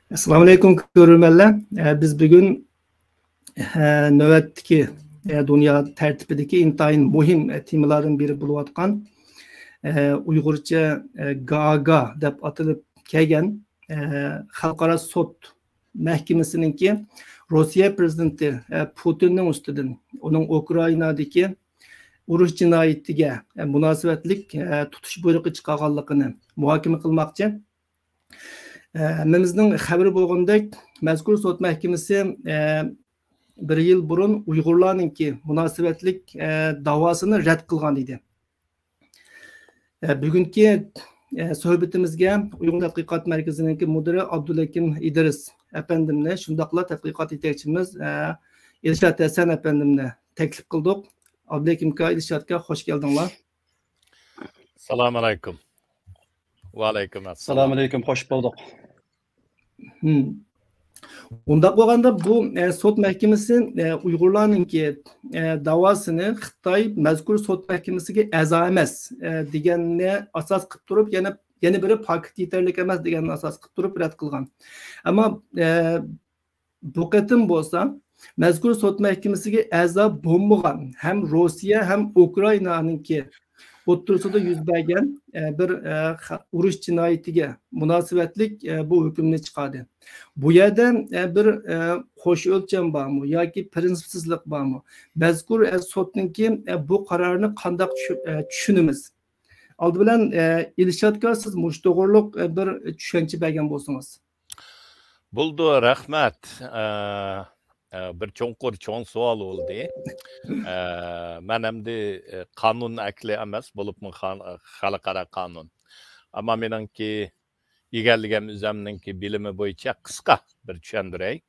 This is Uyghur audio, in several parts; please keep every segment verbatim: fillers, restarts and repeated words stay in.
ئەسسالامۇئەلەيكۇم، كۆرۈرمەنلەر. ئە، بىز بۈگۈن، ئە، نۆۋەتتىكى، ئە، دۇنيا تەرتىپىدىكى ئىنتايىن مۇھىم، ئە، تېمىلاردىن بىرى بولۇۋاتقان، ئە، ئۇيغۇرچە، ئە، گاگا دەپ ئاتىلىپ كەلگەن، ئە، خەلقئارا سوت مەھكىمىسىنىڭكى روسىيە پىرېزىدېنتى، ئە، پۇتىننىڭ ئۈستىدىن ئۇنىڭ ئۇكرائىنادىكى ئۇرۇش جىنايىتىگە، ئە، مۇناسىۋەتلىك، ئە، تۇتۇش بۇيرۇقى چىقارغانلىقىنى مۇھاكىمە قىلماقچى. ئە، ھەممىمىزنىڭ خەۋىرى بولغىنىدەك، مەزكۇر سوت مەھكىمىسى، ئە، بىر يىل بۇرۇن ئۇيغۇرلارنىڭكى مۇناسىۋەتلىك، ئە، داۋاسىنى رەت قىلغان ئىدى. ئە، بۈگۈنكى، ئە، سۆھبىتىمىزگە ئۇيغۇر تەتقىقات مەركىزىنىڭكى مۇدىرى ئابدۇلھەكىم ئىدرىس ئەپەندىمنى، شۇنداقلا تەتقىقات يېتەكچىمىز، ئە، ئىلشات ھەسەن ئەپەندىمنى تەكلىپ قىلدۇق. ئابدۇلھەكىم ئاكا، ئىلشات ئاكا، خوش كەلدىڭلار. سالام ئەلەيكۇم. ۋەئەلەيكۇم ئەسسالام. سالام ئەلەيكۇم، خوش بولدۇق. ھىم. ئۇنداق بولغاندا بۇ، ئە، سوت مەھكىمىسى، ئە، ئۇيغۇرلارنىڭكى، ئە، داۋاسىنى خىتاي مەزكۇر سوت مەھكىمىسىگە ئەزا ئەمەس، ئە، دېگەننى ئاساس قىلىپ تۇرۇپ، يەنە، يەنە بىرى پاكىت يېتەرلىك ئەمەس دېگەننى ئاساس قىلىپ تۇرۇپ رەت قىلغان. ئەمما، ئە، بۇ قېتىم بولسا مەزكۇر سوت مەھكىمىسىگە ئەزا بولمىغان ھەم روسىيە ھەم ئۇكرائىنانىڭكى ئوتتۇرىسىدا يۈز بەرگەن، ئە، بىر، ئە، خە-، ئۇرۇش جىنايىتىگە مۇناسىۋەتلىك، ئە، بۇ ھۆكۈمنى چىقاردى. بۇ يەردە، ئە، بىر، ئە، قوش ئۆلچەم بارمۇ ياكى پىرىنسىپسىزلىق بارمۇ؟ مەزكۇر، ئە، سوتنىڭكى، ئە، بۇ قارارىنى قانداق چۈ-، ئە، چۈشىنىمىز؟ ئالدى بىلەن، ئە، ئىلشات ئاكا، سىز مۇشۇ توغرۇلۇق، ئە، بىر چۈشەنچە بەرگەن بولسىڭىز. بولدى، رەھمەت. ئە، ئە، بىر چوڭقۇر، چوڭ سوئال بولدى. ئە، مەن ئەمدى، ئە، قانۇن ئەھلى ئەمەس، بولۇپمۇ خان-، خەلقئارا قانۇن. ئەمما مېنىڭكى ئىگىلىگەن ئۆزەمنىڭكى بىلىمى بويىچە قىسقا بىر چۈشەندۈرەي.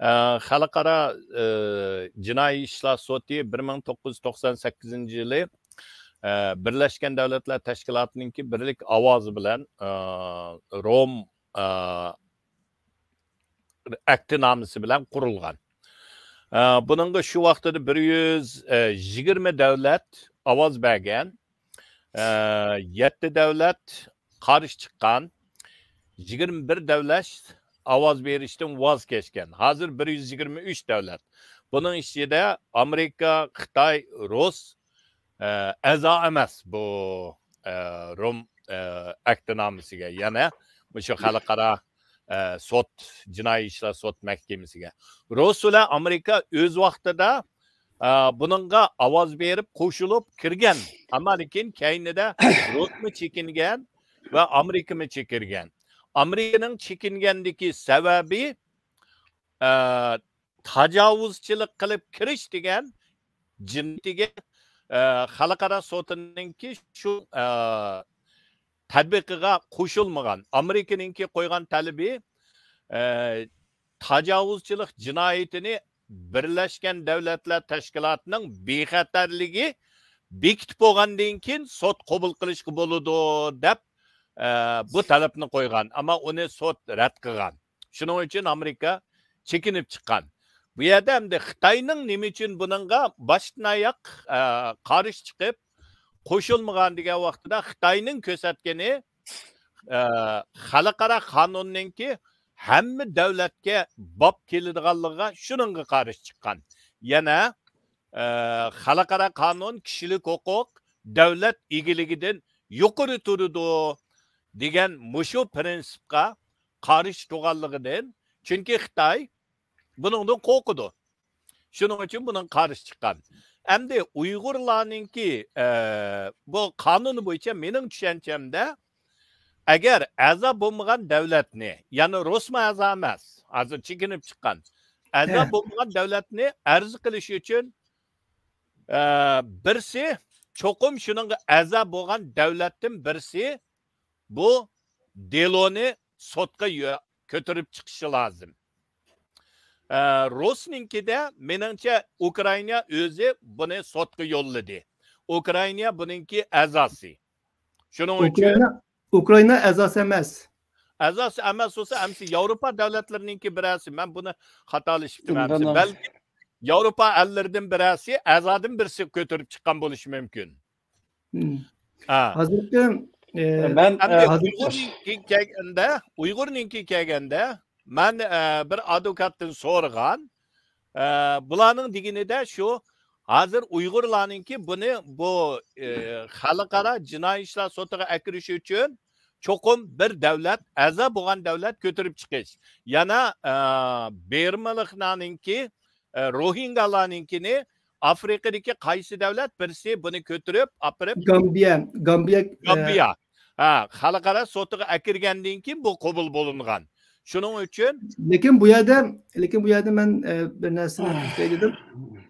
ئە، خەلقئارا، ئە، جىنايى ئىشلار سوتى بىر مىڭ توققۇز يۈز توقسان سەككىزىنچى يىلى، ئە، بىرلەشكەن دۆلەتلەر تەشكىلاتىنىڭكى بىرلىك ئاۋازى بىلەن، ئە، روم، ئە، ئەھدىنامىسى بىلەن قۇرۇلغان. ئە، بۇنىڭغا شۇ ۋاقتىدا بىر يۈز يىگىرمە دۆلەت ئاۋاز بەرگەن. ئە، يەتتە دۆلەت قارشى چىققان. يىگىرمە بىر دۆلەت ئاۋاز بېرىشتىن ۋاز كەچكەن. ھازىر بىر يۈز يىگىرمە ئۈچ دۆلەت. بۇنىڭ ئىچىدە ئامېرىكا، خىتاي، رۇس، ئە، ئەزا ئەمەس بۇ، ئە، روم، ئە، ئەھدىنامىسىگە، يەنى مۇشۇ خەلقئارا، ئە، سوت، جىنايى ئىشلار سوت مەھكىمىسىگە. رۇس بىلەن ئامېرىكا ئۆز ۋاقتىدا، ئە، بۇنىڭغا ئاۋاز بېرىپ قوشۇلۇپ كىرگەن. ئەمما لېكىن كەينىدە رۇسمۇ چېكىنگەن ۋە ئامېرىكىمۇ چېكىنگەن. ئامېرىكىنىڭ چېكىنگەندىكى سەۋەبى، ئە، تاجاۋۇزچىلىق قىلىپ كىرىش دېگەن جىنايىتىگە، ئە، خەلقئارا سوتىنىڭكى شۇ، ئە، تەتبىقىغا قوشۇلمىغان. ئامېرىكىنىڭكى قويغان تەلىپى، ئە، تاجاۋۇزچىلىق جىنايىتىنى بىرلەشكەن دۆلەتلەر تەشكىلاتىنىڭ بىخەتەرلىكى بېكىتىپ بولغاندىن كېيىن سوت قوبۇل قىلىشقا بولىدۇ دەپ، ئە، بۇ تەلەپنى قويغان. ئەمما ئۇنى سوت رەت قىلغان. شۇنىڭ ئۈچۈن ئامېرىكا چېكىنىپ چىققان. بۇ يەردە ئەمدى خىتاينىڭ نېمە ئۈچۈن بۇنىڭغا باشتىن ئاياق، ئە، قارشى چىقىپ، قوشۇلمىغان دېگەن ۋاقتىدا خىتاينىڭ كۆرسەتكىنى، ئە، خەلقئارا قانۇننىڭكى ھەممە دۆلەتكە باب كېلىدىغانلىقىغا، شۇنىڭغا قارشى چىققان. يەنە، ئە، خەلقئارا قانۇن، كىشىلىك ھوقۇق دۆلەت ئىگىلىكىدىن يۇقىرى تۇرىدۇ دېگەن مۇشۇ پىرىنسىپقا قارشى تۇرغانلىقىدىن، چۈنكى خىتاي بۇنىڭدىن قورقىدۇ. شۇنىڭ ئۈچۈن بۇنىڭغا قارشى چىققان. ئەمدى ئۇيغۇرلارنىڭكى، ئە، بۇ قانۇنى بويىچە مېنىڭ چۈشەنچەمدە، ئەگەر ئەزا بولمىغان دۆلەتنى، يەنى رۇسمۇ ئەزا ئەمەس، ھازىر چېكىنىپ چىققان، ئەزا ھە. بولمىغان دۆلەتنى ئەرز قىلىش ئۈچۈن، ئە، بىرسى، چوقۇم شۇنىڭغا ئەزا بولغان دۆلەتتىن بىرسى بۇ دېلونى سوتقا يۆ-، كۆتۈرۈپ چىقىشى لازىم. ئە، رۇسنىڭكىدە، مېنىڭچە، ئۇكرائىنا ئۆزى بۇنى سوتقا يوللىدى. ئۇكرائىنا بۇنىڭكى ئەزاسى. شۇنىڭ ئۈچۈن ئۇكرائىنا، ئۇكرائىنا ئەزاسى ئەمەس. ئەزاسى ئەمەس بولسا، ئەمسە ياۋروپا دۆلەتلىرىنىڭكى بىرەرسى، مەن بۇنى خاتالىشىپتىمەن ئەمسە. بەلكى ياۋروپا ئەللىرىدىن بىرەرسى، ئەزادىن بىرسى كۆتۈرۈپ چىققان بولۇشى مۇمكىن. مم. ھا. ھازىرقى، ئە، مەن، ئەمدى ئە، ھازىر ئۇيغۇرنىڭكى كەلگەندە، ئۇيغۇرنىڭكى كەلگەندە، مەن، ئە، بىر ئادۋوكاتتىن سورىغان. ئە، بۇلارنىڭ دېگىنىدە شۇ، ھازىر ئۇيغۇرلارنىڭكى بۇنى، بۇ، ئە، خەلقئارا جىنايى ئىشلار سوتىغا ئەكىرىش ئۈچۈن چوقۇم بىر دەۋلەت، ئەزا بولغان دەۋلەت كۆتۈرۈپ چىقىش. يەنە، ئە، بىرمىلىقلارنىڭكى، ئە، روھىنگالارنىڭكىنى ئافرىقىدىكى قايسى دەۋلەت بىرسى بۇنى كۆتۈرۈپ ئاپىرىپ، گامبىيە، گامبىيە، ئە، گامبىيە. ھە، خەلقئارا سوتىغا ئەكىرگەندىن كېيىن بۇ قوبۇل بولۇنغان. شۇنىڭ ئۈچۈن لېكىن بۇ يەردە، لېكىن بۇ يەردە مەن، ئە، بىر نەرسىنى توختاي دېدىم.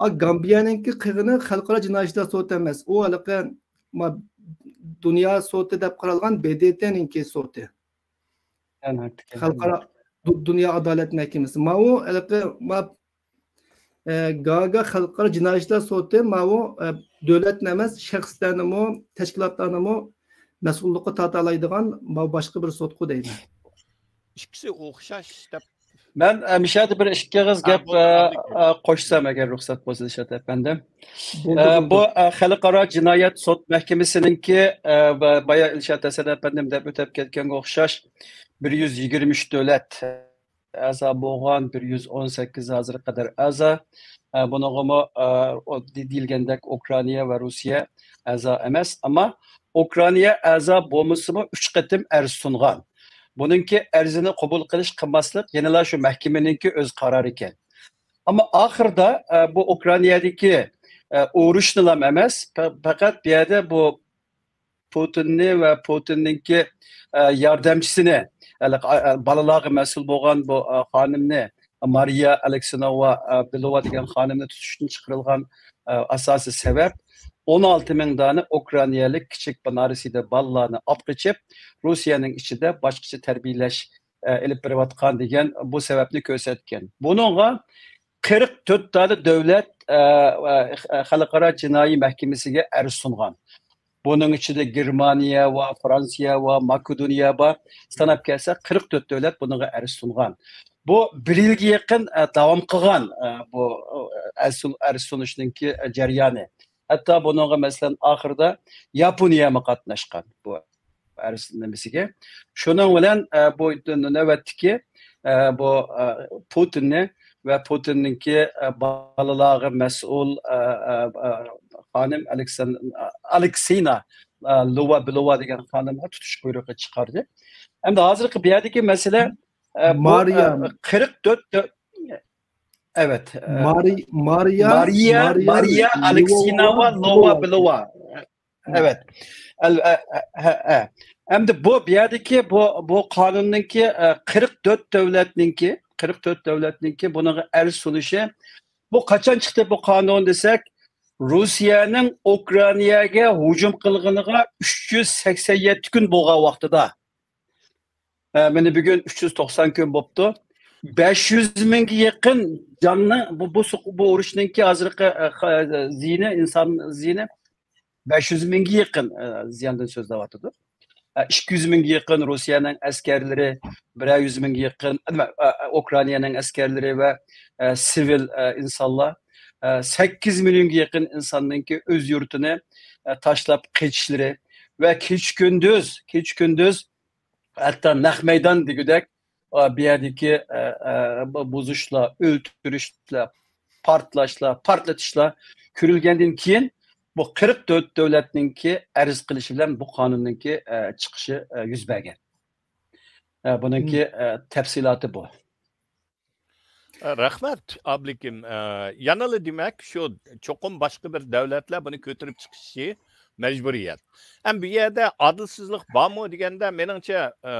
ئا، گامبىيەنىڭكى قىلغىنى خەلقئارا جىنايى ئىشلار سوتى ئەمەس. ئۇ ھېلىقى ما-، دۇنيا سوتى دەپ قارالغان ب د ت نىڭكى سوتى. خەلقئارا دۇ-، دۇنيا ئادالەت مەھكىمىسى. ماۋۇ ھېلىقى ما-، ئە، گاگا خەلقئارا جىنايى ئىشلار سوتى ماۋۇ، ئە، دۆلەتنى ئەمەس، شەخسلەرنىمۇ، تەشكىلاتلارنىمۇ مەسئۇللۇققا تارتالايدىغان ماۋۇ باشقا بىر سوتقۇ دەيمەن. ئىككىسى ئوخشاش دەپ. مەن، ئە، مىشەدە بىر ئىككى ئېغىز ھە، گەپ، بولدى، ئە، ئابلىكىم. ئە، قوشسام ئەگەر رۇخسەت بولسا، دىلشات ئەپەندىم. بولدى، ئە، بولدى. بۇ، ئە، خەلقئارا جىنايەت سوت مەھكىمىسىنىڭكى، ئە، ۋە بايا دىلشات ھەسەن ئەپەندىم دەپ ئۆتۈپ كەتكەنگە ئوخشاش بىر يۈز يىگىرمە ئۈچ دۆلەت ئەزا بولغان، بىر يۈز ئون سەككىز ھازىرغا قەدەر ئەزا. ئە، بۇنىڭغىمۇ، ئە، ئو-، دې-، دېيىلگەندەك ئۇكرائىنا ۋە روسىيە ئەزا ئەمەس. ئەمما ئۇكرائىنا ئەزا بولمىسىمۇ ئۈچ قېتىم ئەرز سۇنغان. بۇنىڭكى ئەرزىنى قوبۇل قىلىش قىلماسلىق يەنىلا شۇ مەھكىمىنىڭكى ئۆز قارارى ئىكەن. ئەمما ئاخىرىدا، ئە، بۇ ئۇكرائىنادىكى، ئە، ئۇرۇشنىلام ئەمەس، پە-، پەقەت بۇ يەردە بۇ پۇتىننى ۋە پۇتىننىڭكى، ئە، ياردەمچىسىنى، ئە، ئە، بالىلارغا مەسئۇل بولغان بۇ، ئە، خانىمنى، مارىيا ئالېكسىنوۋا، ئە، بىلوۋا دېگەن خانىمنى تۇتۇشتىن چىقىرىلغان، ئە، ئاساسىي سەۋەب ئون ئالتە مىڭ دانە ئۇكرائىنالىك كىچىك نارەسىدە بالىلارنى ئاپ قېچىپ، روسىيەنىڭ ئىچىدە باشقىچە تەربىيەلەش، ئە، ئېلىپ بېرىۋاتقان دېگەن بۇ سەۋەبنى كۆرسەتكەن. بۇنىڭغا قىرىق تۆت دانە دۆلەت، ئە، ئە، خەلقئارا جىنايى مەھكىمىسىگە ئەرز سۇنغان. بۇنىڭ ئىچىدە گېرمانىيە ۋە فرانسىيە ۋە ماكېدونىيە بار. ساناپ كەلسە، قىرىق تۆت دۆلەت بۇنىڭغا ئەرز سۇنغان. بۇ بىر يىلغا يېقىن، ئە، داۋام قىلغان، ئە، بۇ، ئە، ئەرز سۇن-، ئەرز سۇنۇشنىڭكى، ئە، جەريانى. ھەتتا بۇنىڭغا، مەسىلەن، ئاخىرىدا ياپونىيەمۇ قاتناشقان بۇ ئەرز نېمىسىگە. شۇنىڭ بىلەن، ئە، بۇ نۆۋەتتىكى، ئە، بۇ، ئە، پۇتىننى ۋە پۇتىننىڭكى، ئە، بالىلارغا مەسئۇل، ئە، ئە، ئە، خانىم ئالېكسان-، ئالېكسىنا، ئە، لوۋا بىلوۋا دېگەن خانىمغا تۇتۇش بۇيرۇقى چىقاردى. ئەمدى ھازىرقى بۇ يەردىكى مەسىلە، ئە، بۇ، مارىيا. ئە، قىرىق تۆت دۆ-، ئەۋەت، ئە، مارى-، مارىيا، مارىيا، مارىيا مارىيا ئالېكسىنا ۋە لوۋا بىلوۋا. ئەۋەت. ئەل-، ئە، ئە، ھە، ئە. ئەمدى بۇ، بۇ يەردىكى بۇ، بۇ قانۇننىڭكى، ئە، قىرىق تۆت دۆلەتنىڭكى، قىرىق تۆت دۆلەتنىڭكى بۇنىڭغا ئەرز سۇنۇشى. بۇ قاچان چىقتى بۇ قانۇن دېسەك، روسىيەنىڭ ئۇكرائىناگە ھۇجۇم قىلغىنىغا ئۈچ يۈز سەكسەن يەتتە كۈن بولغان ۋاقتىدا. ئە، مانا بۈگۈن ئۈچ يۈز توقسان كۈن بوپتۇ. بەش يۈز مىڭگە يېقىن جاننى بۇ، بۇ سوق-، بۇ ئۇرۇشنىڭكى ھازىرقى، ئە، خا-، زىيىنى، ئىنسان زىيىنى بەش يۈز مىڭگە يېقىن، ئە، زىياندىن سۆزلەۋاتىدۇ. ئە، ئىككى يۈز مىڭگە يېقىن روسىيەنىڭ ئەسكەرلىرى، بىرەر يۈز مىڭگە يېقىن، نېمە، ئە، ئە، ئۇكرائىنانىڭ ئەسكەرلىرى ۋە، ئە، سىۋىل، ئە، ئىنسانلار، ئە، سەككىز مىليونغا يېقىن ئىنساننىڭكى ئۆز يۇرتىنى، ئە، تاشلاپ قېچىشلىرى ۋە كېچە-كۈندۈز، كېچە-كۈندۈز ھەتتا نەق مەيدان دېگۈدەك، ئا، بۇ يەردىكى، ئە، ئە، بۇ بۇزۇشلار، ئۆلتۈرۈشلەر، پارتلاشلار، پارتلىتىشلار كۆرۈلگەندىن كېيىن، بۇ قىرىق تۆت دۆلەتنىڭكى ئەرز قىلىشى بىلەن بۇ قانۇننىڭكى، ئە، چىقىشى، ئە، يۈز بەرگەن. ئە، بۇنىڭكى، مم. ئە، تەپسىلاتى بۇ. ئە، رەھمەت، ئابلىكىم. ئە، يەنىلا دېمەك، شۇ چوقۇم باشقا بىر دۆلەتلەر بۇنى كۆتۈرۈپ چىقىشى مەجبۇرىيەت. ئەمما بۇ يەردە ئادىلسىزلىق بارمۇ دېگەندە، مېنىڭچە، ئە،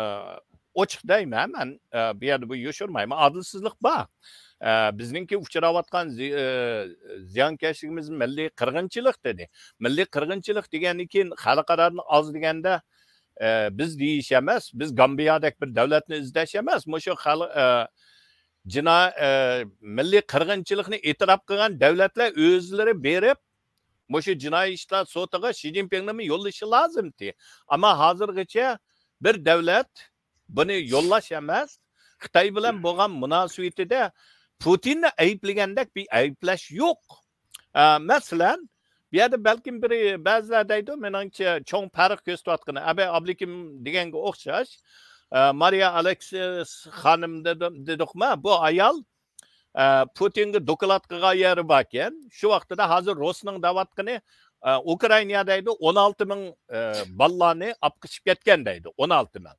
ئوچۇق دەيمەن مەن، ئە، بۇ يەردە بۇ يوشۇرمايمەن، ئادىلسىزلىق بار. ئە، بىزنىڭكى ئۇچراۋاتقان زى-، ئە، زىيانكەشلىكىمىز مىللىي قىرغىنچىلىق دېدى. مىللىي قىرغىنچىلىق دېگەندىن كېيىن خەلقئارادىن ئاز دېگەندە، ئە، بىز دېيىش ئەمەس، بىز گامبىيادەك بىر دۆلەتنى ئىزدەش ئەمەس، مۇشۇ خەلق، ئە، جىنا-، ئە، مىللىي قىرغىنچىلىقنى ئېتىراپ قىلغان دۆلەتلەر ئۆزلىرى بېرىپ، مۇشۇ جىنايى ئىشلار سوتىغا شى جىنپىڭنىمۇ يوللىشى لازىمتى. ئەمما ھازىرغىچە بىر دۆلەت بۇنى يوللاش ئەمەس، خىتاي بىلەن بولغان مۇناسىۋىتىدە پۇتىننى ئەيىبلىگەندەك بىر ئەيىبلەش يوق. ئە، مەسىلەن، بۇ يەردە بەلكىم بىرى، بەزىلەر دەيدۇ، مېنىڭچە چوڭ پەرق كۆرسىتىۋاتقىنى، ئەبەي ئابلىكىم دېگەنگە ئوخشاش. ئە، مارىيا ئالېكسىس خانىم دېدۇ-، دېدۇقما، بۇ ئايال، ئە، پۇتىنگە دوكلات قىلغان يېرى باركەن. شۇ ۋاقتىدا ھازىر روسنىڭ دەۋاتقىنى، ئە، ئۇكرائىنا دەيدۇ، ئون ئالتە مىڭ، ئە، بالىلارنى ئاپقىچىپ كەتكەن دەيدۇ، ئون ئالتە مىڭ.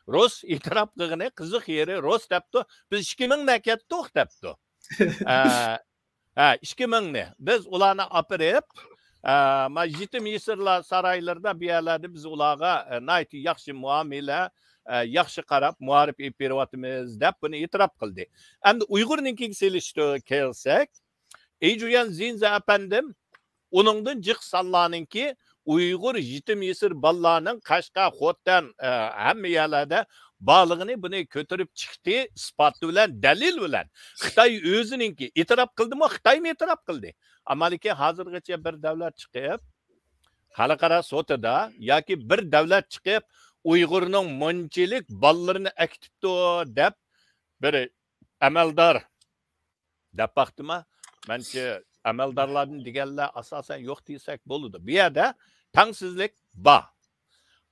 روس ئېتىراپ قىلغىنى قىزىق يېرى، روس دەپتۇ، بىز ئىككى مىڭ نەكەتتۇق دەپتۇ. ئە، ھە، ئىككى مىڭنى بىز ئۇلارنى ئاپىرىپ، ئە، ما يېتىم يېسىرلار سارايلىرىدا، بۇ يەرلەردە بىز ئۇلارغا، ئە، ناھايىتى ياخشى مۇئامىلە، ئە، ياخشى قاراپ، مائارىپ ئېلىپ بېرىۋاتىمىز دەپ بۇنى ئېتىراپ قىلدى. ئەمدى ئۇيغۇرنىڭكىگە سېلىشتۇرۇپ كەلسەك، ئىجۇيەن زىنزە ئەپەندىم ئۇنىڭدىن جىق سانلارنىڭكى ئۇيغۇر يېتىم يېسىر بالىلارنىڭ قەشقەر، خوتەن، ئە، ھەممە يەرلەردە بارلىقىنى بۇنى كۆتۈرۈپ چىقتى، ئىسپاتى بىلەن، دەلىل بىلەن. خىتاي ئۆزىنىڭكى ئېتىراپ قىلدىمۇ؟ خىتايمۇ ئېتىراپ قىلدى. ئەمما لېكىن ھازىرغىچە بىر دەۋلەت چىقىپ، خەلقئارا سوتىدا ياكى بىر دەۋلەت چىقىپ، ئۇيغۇرنىڭ مۇنچىلىك بالىلىرىنى ئەكېتىپتۇ دەپ بىر ئەمەلدار دەپ باقتىما؟ مەنچە ئەمەلدارلاردىن دېگەنلەر ئاساسەن يوق دېسەك بولىدۇ. بۇ يەردە تەڭسىزلىك بار.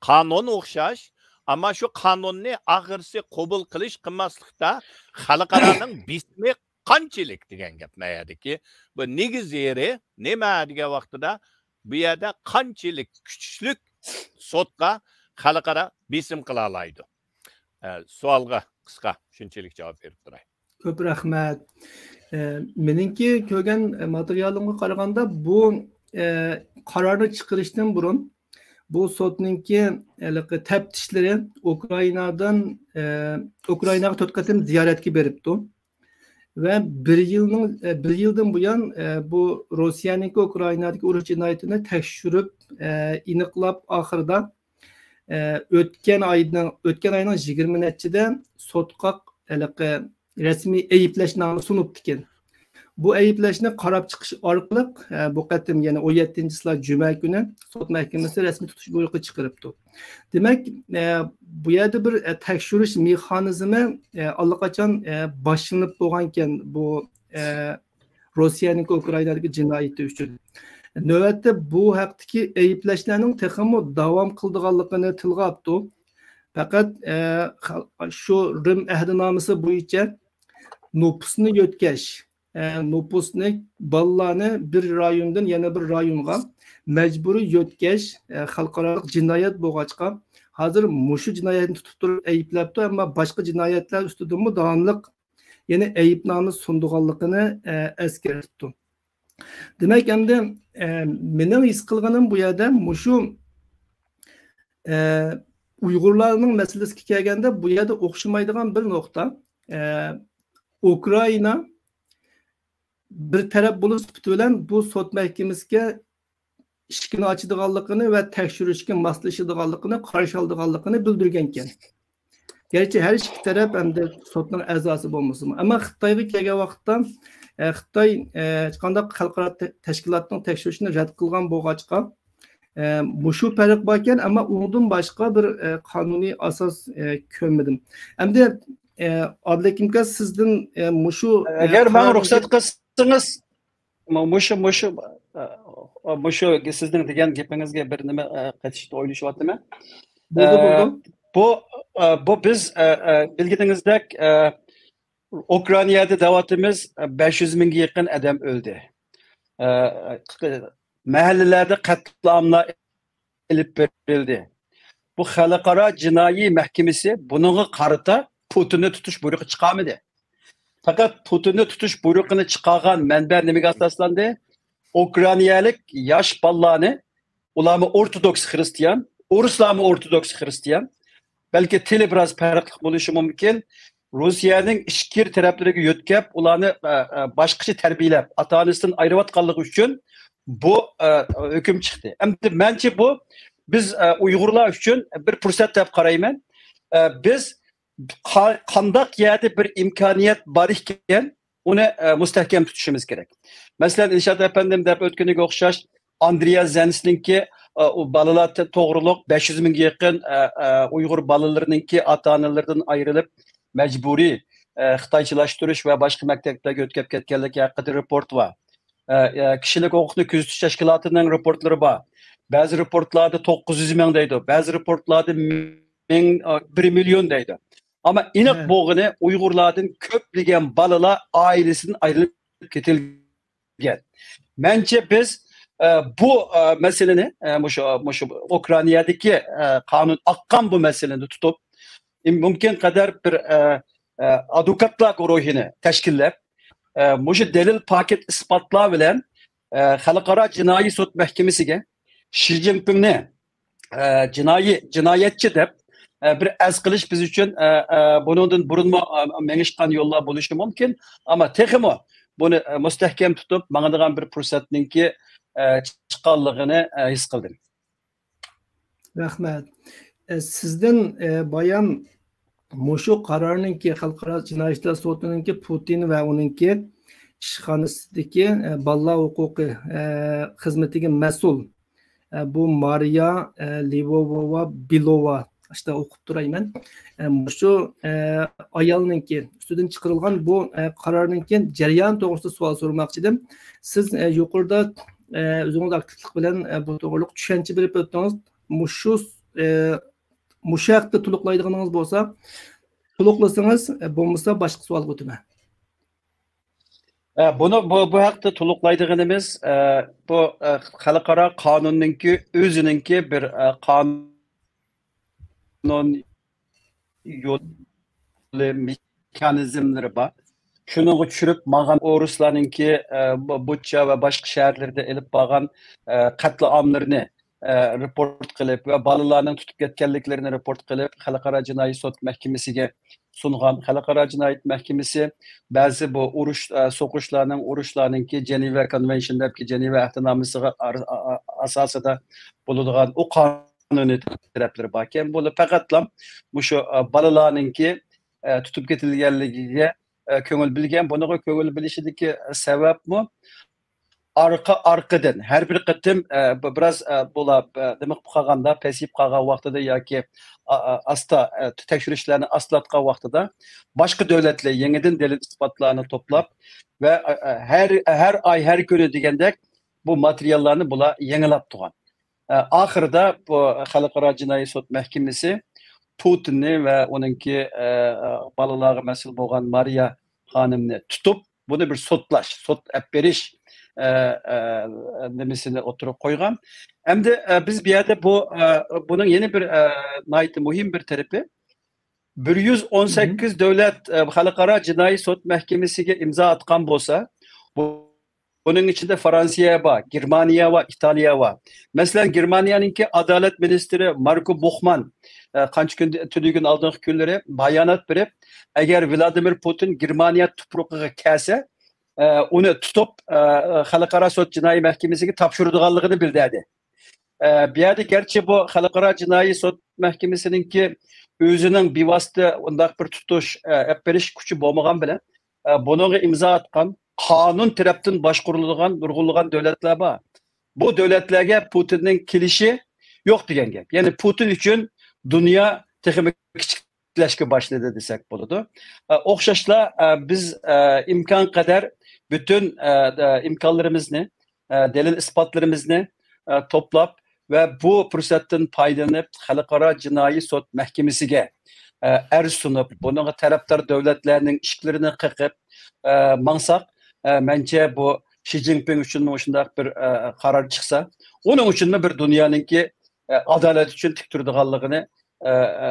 قانۇن ئوخشاش، ئەمما شۇ قانۇننى ئاخىرسى قوبۇل قىلىش قىلماسلىقتا خەلقئارانىڭ بېسىمى قانچىلىك دېگەن گەپ مەيەدىكى. بۇ نېگىز يېرى نېمە دېگەن ۋاقتىدا، بۇ يەردە قانچىلىك كۈچلۈك سوتقا خەلقئارا بېسىم قىلالايدۇ؟ ئە، سوئالغا قىسقا شۇنچىلىك جاۋاب بېرىپ تۇراي. كۆپ رەھمەت. ئە، مېنىڭكى كۆرگەن ماتېرىيالىمغا قارىغاندا، بۇ، ئە، قارارنى چىقىرىشتىن بۇرۇن، بۇ سوتنىڭكى ھېلىقى تەپتىشلىرى ئۇكرائىنادىن، ئە، ئۇكرائىناغا تۆت قېتىم زىيارەتكە بېرىپتۇ. ۋە بىر يىلنىڭ، ئە، بىر يىلدىن بۇيان، ئە، بۇ روسىيەنىڭكى ئۇكرائىنادىكى ئۇرۇش جىنايىتىنى تەكشۈرۈپ، ئە، ئېنىقلاپ، ئاخىرىدا، ئە، ئۆتكەن ئاينىڭ، ئۆتكەن ئاينىڭ يىگىرمە نەچچىدە سوتقا ھېلىقى رەسمىي ئەيىبلەشنامە سۇنۇپتىكەن. بۇ ئەيىبلەشنى قاراپ چىقىش ئارقىلىق، ئە، بۇ قېتىم يەنە ئون يەتتىنچى چىسلا جۈمە كۈنى سوت مەھكىمىسى رەسمىي تۇتۇش بۇيرۇقى چىقىرىپتۇ. دېمەك، ئە، بۇ يەردە بىر، ئە، تەكشۈرۈش مېخانىزمى، ئە، ئاللىقاچان، ئە، باشلىنىپ بولغانىكەن بۇ، ئە، روسىيەنىڭكى ئۇكرائىنادىكى جىنايىتى ئۈچۈن. نۆۋەتتە بۇ ھەقتىكى ئەيىبلەشلەرنىڭ تېخىمۇ داۋام قىلىدىغانلىقىنى تىلغا ئاپتۇ. پەقەت، ئە، خەل-، شۇ رىم ئەھدىنامىسى بويىچە نوپۇسنى يۆتكەش، ئە، نوپۇسنى، بالىلارنى بىر رايوندىن يەنە بىر رايونغا مەجبۇرىي يۆتكەش، ئە، خەلقئارالىق جىنايەت بولغاچقا، ھازىر مۇشۇ جىنايەتنى تۇتۇپ تۇرۇپ ئەيىبلەپتۇ، ئەمما باشقا جىنايەتلەر ئۈستىدىنمۇ داۋاملىق يەنە ئەيىبنامە سۇنىدىغانلىقىنى، ئە، ئەسكەرتىپتۇ. دېمەك، ئەمدى، ئە، مېنىڭ ھېس قىلغىنىم بۇ يەردە مۇشۇ، ئە، ئۇيغۇرلارنىڭ مەسىلىسىگە كەلگەندە، بۇ يەردە ئوخشىمايدىغان بىر نۇقتا، ئە، ئۇكرائىنا بىر تەرەپ بولۇش سۈپىتى بىلەن بۇ سوت مەھكىمىسىگە ئىشىكىنى ئاچىدىغانلىقىنى ۋە تەكشۈرۈشكە ماسلىشىدىغانلىقىنى، قارشى ئالىدىغانلىقىنى بىلدۈرگەنىكەن. گەرچە ھەر ئىككى تەرەپ ئەمدى سوتنىڭ ئەزاسى بولمىسىمۇ، ئەمما خىتايغا كەلگەن ۋاقىتتا، ئە، خىتاي، ئە، ھېچقانداق خەلقئارا تە-، تەشكىلاتنىڭ تەكشۈرۈشىنى رەت قىلغان بولغاچقا، ئە، مۇشۇ پەرق باركەن، ئەمما ئۇنىڭدىن باشقا بىر، ئە، قانۇنىي ئاساس، ئە، كۆرمىدىم. ئەمدى، ئە، ئادىل ھېكىم ئاكا، سىزدىن، ئە، مۇشۇ، ئە، ئەگەر ماڭا قارارنى رۇخسەت قىلسىڭىز، مۇشۇ، مۇشۇ، ئە، مۇشۇ سىزنىڭ دېگەن گېپىڭىزگە بىر نېمە، ئە، قېتىشنى ئويلىشىۋاتىمەن. بولدى، ئە، بولدى. بۇ، ئە، بۇ بىز، ئە، ئە، بىلگىنىڭىزدەك، ئە، ئۇكرائىنادا دەۋاتىمىز، ئە، بەش يۈز مىڭگە يېقىن ئادەم ئۆلدى. ئە، مەھەللىلەردە قەتلىئاملار ئېلىپ بېرىلدى. بۇ خەلقئارا جىنايى مەھكىمىسى بۇنىڭغا قارىتا پۇتىننى تۇتۇش بۇيرۇقى چىقارمىدى. پەقەت پۇتىننى تۇتۇش بۇيرۇقىنى چىقارغان مەنبە نېمىگە ئاساسلاندى؟ ئۇكرائىنالىق ياش بالىلارنى، ئۇلارمۇ ئورتودوكس خىرىستىيان، ئورۇسلارمۇ ئورتودوكس خىرىستىيان، بەلكى تىلى بىراز پەرقلىق بولۇشى مۇمكىن. روسىيەنىڭ ئىچكىرى تەرەپلىرىگە يۆتكەپ، ئۇلارنى، ئە، ئە، باشقىچە تەربىيەلەپ، ئاتا-ئانىسىدىن ئايرىۋاتقانلىقى ئۈچۈن بۇ، ئە، ھۆكۈم چىقتى. ئەمدى مەنچە بۇ بىز، ئە، ئۇيغۇرلار ئۈچۈن بىر پۇرسەت دەپ قارايمەن. ئە، بىز قا-، قانداق يەردە بىر ئىمكانىيەت بار ئىكەن، ئۇنى، ئە، مۇستەھكەم تۇتۇشىمىز كېرەك. مەسىلەن، ئىلشات ئەپەندىم دەپ ئۆتكىنىگە ئوخشاش، ئاندرېيا زېنسنىڭكى، ئە، ئۇ بالىلار ت-، توغرۇلۇق بەش يۈز مىڭگە يېقىن، ئە، ئە، ئۇيغۇر بالىلىرىنىڭكى ئاتا-ئانىلىرىدىن ئايرىلىپ، مەجبۇرىي، ئە، خىتايچىلاشتۇرۇش ۋە باشقا مەكتەپلەرگە ئۆتكەپ كەتكەنلىكى ھەققىدە رېپورت بار. ئە، ئە، كىشىلىك ھوقۇقنى كۆزىتىش تەشكىلاتىنىڭ رېپورتلىرى بار. بەزى رېپورتلاردا توققۇز يۈز مىڭ دەيدۇ، بەزى رېپورتلاردا مىڭ، بىر مىليون دەيدۇ. ئەمما ئېنىق بولغىنى، ئۇيغۇرلاردىن كۆپلىگەن بالىلار ئائىلىسىدىن ئايرىلىپ كېتىلگەن. مەنچە بىز، ئە، بۇ، ئە، مەسىلىنى، ئە، مۇشۇ، مۇشۇ ئۇكرائىنادىكى، ئە، قانۇن ئاققان بۇ مەسىلىنى تۇتۇپ، ئىم-، مۇمكىن قەدەر بىر، ئە، ئە، ئادۋوكاتلار گۇرۇھىنى تەشكىللەپ، ئە، مۇشۇ دەلىل پاكىت ئىسپاتلار بىلەن، ئە، خەلقئارا جىنايى سوت مەھكىمىسىگە شى جىنپىڭنى، ئە، جىنايى، جىنايەتچى دەپ، ئە، بىر ئەرز قىلىش بىز ئۈچۈن، ئە، ئە، بۇنىڭدىن بۇرۇنمۇ، ئە، مېڭىشقان يوللار بولۇشى مۇمكىن. ئەمما تېخىمۇ بۇنى، ئە، مۇستەھكەم تۇتۇپ ماڭىدىغان بىر پۇرسەتنىڭكى، ئە، چىققانلىقىنى، ئە، ھېس قىلدىم. رەھمەت. ئە، سىزدىن، ئە، بايان مۇشۇ قارارنىڭكى، خەلقئارا جىنايى ئىشلار سوتىنىڭكى پۇتىن ۋە ئۇنىڭكى ئىشخانىسىدىكى، ئە، بالىلار ھوقۇقى، ئە، خىزمىتىگە مەسئۇل، ئە، بۇ مارىيا، ئە، لىۋوۋا بىلوۋا، ئاشۇنداق ئوقۇپ تۇرايمەن. ئە، مۇشۇ، ئە، ئايالنىڭكى ئۈستىدىن چىقىرىلغان بۇ، ئە، قارارنىڭكى جەريانى توغرىسىدا سوئال سورىماقچى ئىدىم. سىز، ئە، يۇقىرىدا، ئە، ئۆزىڭىز ئاكتىپلىق بىلەن، ئە، بۇ توغرىلىق چۈشەنچە بېرىپ ئۆتتىڭىز. مۇشۇ، ئە، مۇشۇ ھەقتە تولۇقلايدىغىنىڭىز بولسا تولۇقلىسىڭىز، ئە، بولمىسا باشقا سوئالغا ئۆتىمەن. ئە، بۇنى، بۇ، بۇ ھەقتە تولۇقلايدىغىنىمىز، ئە، بۇ، ئە، خەلقئارا قانۇننىڭكى ئۆزىنىڭكى بىر، ئە، قانۇن يولى، مېخانىزملىرى بار. شۇنىڭغا چۈشۈرۈپ ماڭغان ئورۇسلارنىڭكى، ئە، بۇ-، بۇچا ۋە باشقا شەھەرلەردە ئېلىپ بارغان، ئە، قەتلىئاملىرىنى، ئە، رېپورت قىلىپ ۋە بالىلارنىڭ تۇتۇپ كەتكەنلىكلىرىنى رېپورت قىلىپ، خەلقئارا جىنايى سوت مەھكىمىسىگە سۇنغان. خەلقئارا جىنايەت مەھكىمىسى بەزى بۇ ئۇرۇش، ئە، سوقۇشلارنىڭ، ئۇرۇشلارنىڭكى جېنېۋا كونۋېنشن دەپكى جېنېۋا ئەھدىنامىسىغا ئار-، ئا-، ئا-، ئاساسىدا بولىدىغان ئۇ قانۇن قانۇنىي تەرەپلىرى باركەن، بۇنى پەقەتلا مۇشۇ، ئە، بالىلارنىڭكى، ئە، تۇتۇپ كېتىلگەنلىكىگە، ئە، كۆڭۈل بۆلگەن. بۇنىڭغا كۆڭۈل بۆلۈشىدىكى سەۋەبمۇ ئارقا-ئارقىدىن ھەر بىر قېتىم، ئە، بىراز، ئە، بولا، ئە، دېمىق قالغاندا، پەسىيىپ قالغان ۋاقتىدا ياكى، ئا-، ئا-، ئاستا، ئە، تەكشۈرۈشلەرنى ئاستىلاتقان ۋاقتىدا باشقا دۆلەتلەر يېڭىدىن دەلىل ئىسپاتلارنى توپلاپ ۋە، ئە، ئە، ھەر، ھەر ئاي، ھەر كۈنى دېگەندەك بۇ ماتېرىياللارنى بۇلار يېڭىلاپ تۇرغان. ئە، ئاخىرىدا بۇ خەلقئارا جىنايى سوت مەھكىمىسى پۇتىننى ۋە ئۇنىڭكى، ئە، بالىلارغا مەسئۇل بولغان مارىيا خانىمنى تۇتۇپ، بۇنى بىر سوتلاش، سوت ئەپ بېرىش، ئە، ئە، نېمىسىنى ئوتتۇرىغا قويغان. ئەمدى، ئە، بىز بۇ يەردە بۇ، ئە، بۇنىڭ يەنە بىر، ئە، ناھايىتى مۇھىم بىر تەرىپى، بىر يۈز ئون سەككىز دۆلەت، ئە، خەلقئارا جىنايى سوت مەھكىمىسىگە ئىمزا ئاتقان بولسا، بۇ بۇنىڭ ئىچىدە فرانسىيە بار، گېرمانىيە بار، ئىتالىيە بار. مەسىلەن، گېرمانىيەنىڭكى ئادالەت مىنىستىرى ماركو بوخمان، ئە، قانچە كۈن، تۈنۈگۈن ئالدىنقى كۈنلىرى بايانات بېرىپ، ئەگەر ۋلادىمىر پۇتىن گېرمانىيە تۇپرىقىغا كەلسە، ئە، ئۇنى تۇتۇپ، ئە، خەلقئارا سوت جىنايى مەھكىمىسىگە تاپشۇرىدىغانلىقىنى بىلدۈردى. ئە، بۇ يەردە گەرچە بۇ خەلقئارا جىنايى سوت مەھكىمىسىنىڭكى ئۆزىنىڭ بىۋاسىتە ئۇنداق بىر تۇتۇش، ئە، ئەپ بېرىش كۈچى بولمىغان بىلەن، ئە، بۇنىڭغا ئىمزا ئاتقان قانۇن تەرەپتىن باشقۇرۇلىدىغان نۇرغۇنلىغان دۆلەتلەر بار. بۇ دۆلەتلەرگە پۇتىننىڭ كېلىشى يوق دېگەن گەپ. يەنى پۇتىن ئۈچۈن دۇنيا تېخىمۇ كىچىكلەشكە باشلىدى دېسەك بولىدۇ. ئە، ئوخشاشلا، ئە، بىز، ئە، ئىمكان قەدەر پۈتۈن، ئە، ئە، ئىمكانلىرىمىزنى، ئە، دەلىل ئىسپاتلىرىمىزنى، ئە، توپلاپ ۋە بۇ پۇرسەتتىن پايدىلىنىپ خەلقئارا جىنايى سوت مەھكىمىسىگە، ئە، ئەرز سۇنۇپ، بۇنىڭغا تەرەپدار دۆلەتلەرنىڭ ئىشىكلىرىنى قېقىپ، ئە، ماڭساق، ئە، مەنچە بۇ شى جىنپىڭ ئۈچۈنمۇ شۇنداق بىر، ئە، قارار چىقسا، ئۇنىڭ ئۈچۈنمۇ بىر دۇنيانىڭكى، ئە، ئادالەت ئۈچۈن تىك تۇرىدىغانلىقىنى، ئە، ئە،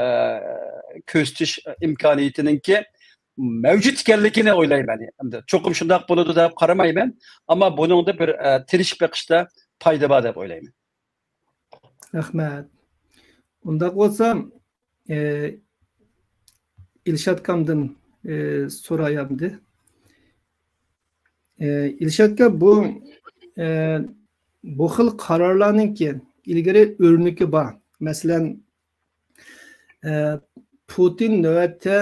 كۆرسىتىش ئىمكانىيىتىنىڭكى مەۋجۇت ئىكەنلىكىنى ئويلايمەن. ئەمدى چوقۇم شۇنداق بولىدۇ دەپ قارىمايمەن، ئەمما بۇنىڭدا بىر، ئە، تىرىشىپ بېقىشتا پايدا بار دەپ ئويلايمەن. رەھمەت. ئۇنداق بولسا، ئە، ئىلشاتكامدىن، ئە، سوراي ئەمدى. ئە، ئىلشاتكا، بۇ، ئە، بۇ خىل قارارلارنىڭكى ئىلگىرى ئۆرنىكى بار. مەسىلەن، ئە، پۇتىن نۆۋەتتە،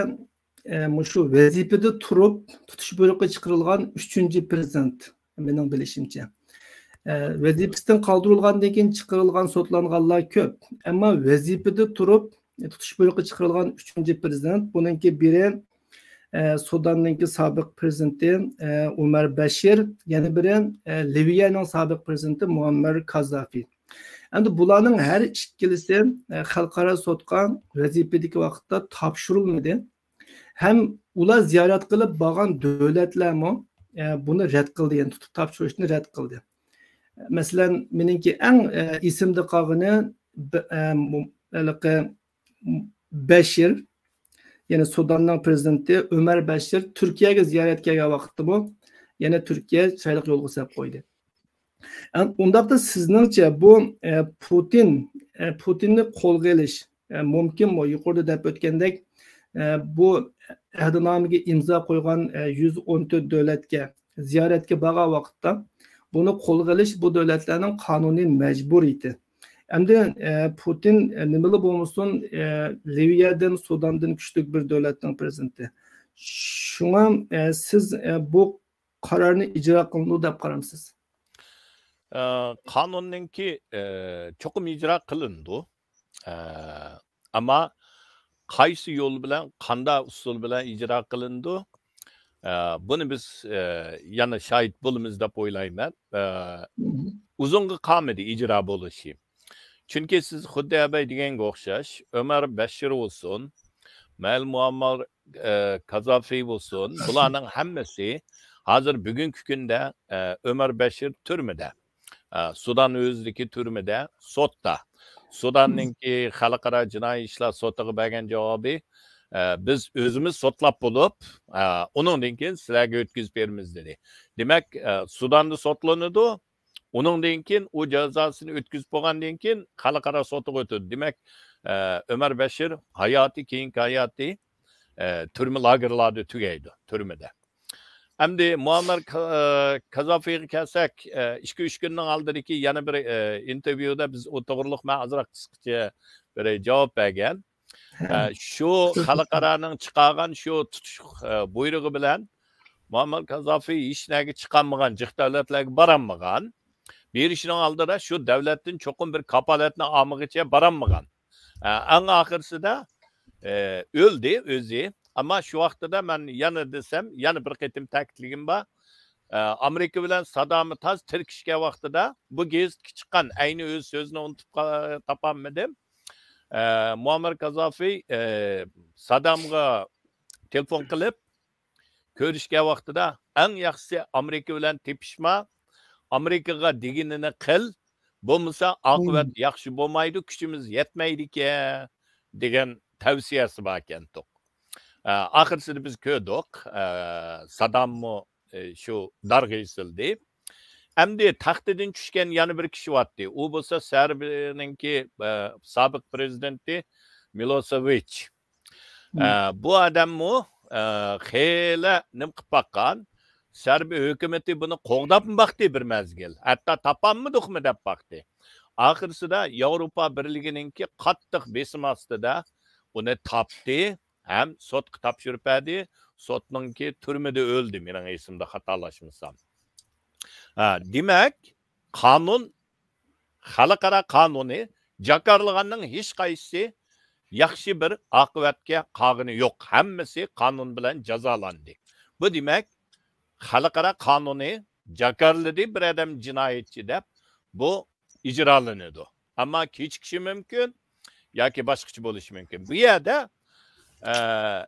ئە، مۇشۇ ۋەزىپىدە تۇرۇپ تۇتۇش بۇيرۇقى چىقىرىلغان ئۈچىنچى پىرېزىدېنت، مېنىڭ بىلىشىمچە. ئە، ۋەزىپىسىدىن قالدۇرۇلغاندىن كېيىن چىقىرىلغان سوتلانغانلار كۆپ. ئەمما ۋەزىپىدە تۇرۇپ تۇتۇش بۇيرۇقى چىقىرىلغان ئۈچىنچى پىرېزىدېنت، بۇنىڭكى بىرى، ئە، سۇداننىڭكى سابىق پىرېزىدېنتى، ئە، ئومەر بەشىر، يەنە بىرى، ئە، لىۋىيەنىڭ سابىق پىرېزىدېنتى مۇئەممەر كازافى. ئەمدى بۇلارنىڭ ھەر ئىككىلىسى، ئە، خەلقئارا سوتقا ۋەزىپىدىكى ۋاقىتتا تاپشۇرۇلمىدى. ھەم ئۇلار زىيارەت قىلىپ بارغان دۆلەتلەرمۇ، ئە، بۇنى رەت قىلدى، يەنى تۇتۇپ تاپشۇرۇشنى رەت قىلدى. مەسىلەن، مېنىڭكى ئەڭ، ئە، ئېسىمدە قالغىنى، ب-، ئە، مۇ-، ھېلىقى بەشىر، يەنى سۇداننىڭ پىرېزىدېنتى ئۆمەر بەشىر تۈركىيەگە زىيارەتكە كەلگەن ۋاقىتتىمۇ يەنە تۈركىيە چىرايلىق يولغا سەپ قويدى. ئە، ئۇنداقتا سىزنىڭچە بۇ، ئە، پۇتىن، ئە، پۇتىننى قولغا ئېلىش، ئە، مۇمكىنمۇ؟ يۇقىرىدا دەپ ئۆتكەندەك، ئە، بۇ ئەھدىنامىگە ئىمزا قويغان، ئە، يۈز ئون تۆت دۆلەتكە زىيارەتكە بارغان ۋاقىتتا بۇنى قولغا ئېلىش بۇ دۆلەتلەرنىڭ قانۇنىي مەجبۇرىيىتى. ئەمدى، ئە، پۇتىن، ئە، نېمىلا بولمىسۇن، ئە، لىۋىيەدىن، سۇداندىن كۈچلۈك بىر دۆلەتنىڭ پىرېزىدېنتى. شۇڭا، ئە، سىز، ئە، بۇ قارارنى ئىجرا قىلىنىدۇ دەپ قارامسىز؟ ئە، قانۇننىڭكى، ئە، چوقۇم ئىجرا قىلىنىدۇ. ئە، ئەمما قايسى يول بىلەن، قانداق ئۇسۇل بىلەن ئىجرا قىلىنىدۇ؟ ئە، بۇنى بىز، ئە، يەنە شاھىت بولىمىز دەپ ئويلايمەن. ئە، ئۇزۇنغا قالمىدى ئىجرا بولۇشى. چۈنكى سىز خۇددى ئەبەي دېگەنگە ئوخشاش، ئۆمەر بەشىر بولسۇن، مەل مۇئەممەر، ئە، كازافى بولسۇن، بۇلارنىڭ ھەممىسى ھازىر بۈگۈنكى كۈندە، ئە، ئۆمەر بەشىر تۈرمىدە. ئە، سۇدان ئۆزىدىكى تۈرمىدە، سوتتا. سۇداننىڭكى خەلقئارا جىنايى ئىشلار سوتىغا بەرگەن جاۋابى، ئە، بىز ئۆزىمىز سوتلاپ بولۇپ، ئە، ئۇنىڭدىن كېيىن سىلەرگە ئۆتكۈزۈپ بېرىمىز دېدى. دېمەك، ئە، سۇداندا سوتلىنىدۇ. ئۇنىڭدىن كېيىن ئۇ جازاسىنى ئۆتكۈزۈپ بولغاندىن كېيىن خەلقئارا سوتىغا ئۆتىدۇ. دېمەك، ئە، ئۆمەر بەشىر ھاياتى، كېيىنكى ھاياتى، ئە، تۈرمە لاگېرلاردا تۈگەيدۇ، تۈرمىدە. ئەمدى مۇئەممەر كا-، ئە، كازافىغا كەلسەك، ئە، ئىككى، ئۈچ كۈننىڭ ئالدىدىكى يەنە بىر، ئە، ئىنتېرۋيۇدا بىز ئۇ توغرۇلۇق مەن ئازراق قىسقىچە بىر جاۋاب بەرگەن. ئە، شۇ خەلقئارانىڭ چىقارغان شۇ تۇتۇش، ئە، بۇيرۇقى بىلەن مۇئەممەر كازافى ھېچ نەگە چىقالمىغان، جىق دۆلەتلەرگە بارالمىغان. بېرىشنىڭ ئالدىدا شۇ دۆلەتتىن چوقۇم بىر كاپالەتنى ئالمىغىچە بارالمىغان. ئە، ئەڭ ئاخىرسىدا، ئە، ئۆلدى ئۆزى. ئەمما شۇ ۋاقتىدا مەن يەنە دېسەم، يەنە بىر قېتىم تەكىتلىگۈم بار. ئە، ئامېرىكا بىلەن سادامى تاز تىركىشكەن ۋاقتىدا بۇ گېزىتكە چىققان، ئەينى ئۆز سۆزىنى ئۇنتۇپ قا-، تاپالمىدىم. ئە، مۇئەممەر كازافى، ئە، سادامغا تېلېفون قىلىپ، كۆرۈشكەن ۋاقتىدا، «ئەڭ ياخشىسى ئامېرىكا بىلەن تېپىشما، ئامېرىكىغا دېگىنىنى قىل، بولمىسا ئاقىۋەت ياخشى بولمايدۇ، كۈچىمىز يەتمەيدىكەن» دېگەن تەۋسىيەسى باركەنتۇق. ئە، ئاخىرسىدا بىز كۆردۇق، ئە، ساداممۇ، ئە، شۇ دارغا ئېسىلدى. ئەمدى تەختىدىن چۈشكەن يەنە بىر كىشى بارتتى. ئۇ بولسا سەربىيەنىڭكى، ئە، سابىق پىرېزىدېنتى مىلوسېۋىچ. ئە، بۇ ئادەممۇ، ئە، خېلى نېمە قىلىپ باققان، سەربىيە ھۆكۈمىتى بۇنى قوغداپمۇ باقتى بىر مەزگىل، ھەتتا تاپالمىدۇقمۇ دەپ باقتى. ئاخىرسىدا ياۋروپا بىرلىكىنىڭكى قاتتىق بېسىمى ئاستىدا ئۇنى تاپتى ھەم سوتقا تاپشۇرۇپ بەردى. سوتنىڭكى تۈرمىدە ئۆلدى، مېنىڭ ئېسىمدە خاتالاشمىسام. ھە، دېمەك، قانۇن، خەلقئارا قانۇنى جاكارلىغاننىڭ ھېچقايسىسى ياخشى بىر ئاقىۋەتكە قالغىنى يوق. ھەممىسى قانۇن بىلەن جازالاندى. بۇ دېمەك، خەلقئارا قانۇنى جاكارلىدى، بىر ئادەم جىنايەتچى دەپ، بۇ ئىجرالىنىدۇ. ئەمما كېچىكىشى مۇمكىن ياكى باشقىچە بولۇشى مۇمكىن. بۇ يەردە، ئە،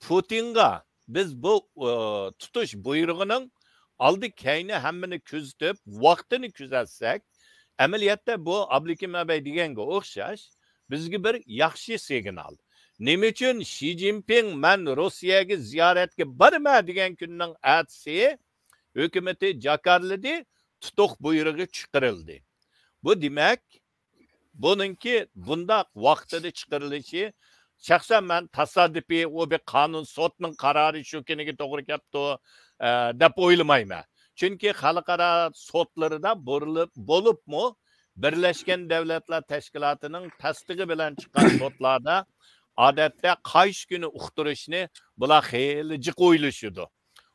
پۇتىنغا بىز بۇ، ئە، تۇتۇش بۇيرۇقىنىڭ ئالدى كەينى ھەممىنى كۆزىتىپ، ۋاقتىنى كۆزەتسەك، ئەمەلىيەتتە بۇ ئابلىكىم ئەبەي دېگەنگە ئوخشاش، بىزگە بىر ياخشى سىگنال. نېمە ئۈچۈن شى جىنپىڭ «مەن روسىيەگە زىيارەتكە بارىمەن» دېگەن كۈننىڭ ئەتىسى ھۆكۈمىتى جاكارلىدى، تۇتۇق بۇيرۇقى چىقىرىلدى. بۇ دېمەك، بۇنىڭكى بۇنداق ۋاقتىدا چىقىرىلىشى، شەخسەن مەن تاسادىپىي، ئۇ بىر قانۇن سوتنىڭ قارارى شۇ كۈنىگە توغرا كەپتۇ، ئە، دەپ ئويلىمايمەن. چۈنكى خەلقئارا سوتلىرىدا بۇرۇلۇپ، بولۇپمۇ بىرلەشكەن دەۋلەتلەر تەشكىلاتىنىڭ تەستىقى بىلەن چىققان سوتلاردا ئادەتتە قايسى كۈنى ئۇقتۇرۇشنى بۇلار خېلى جىق ئويلىشىدۇ.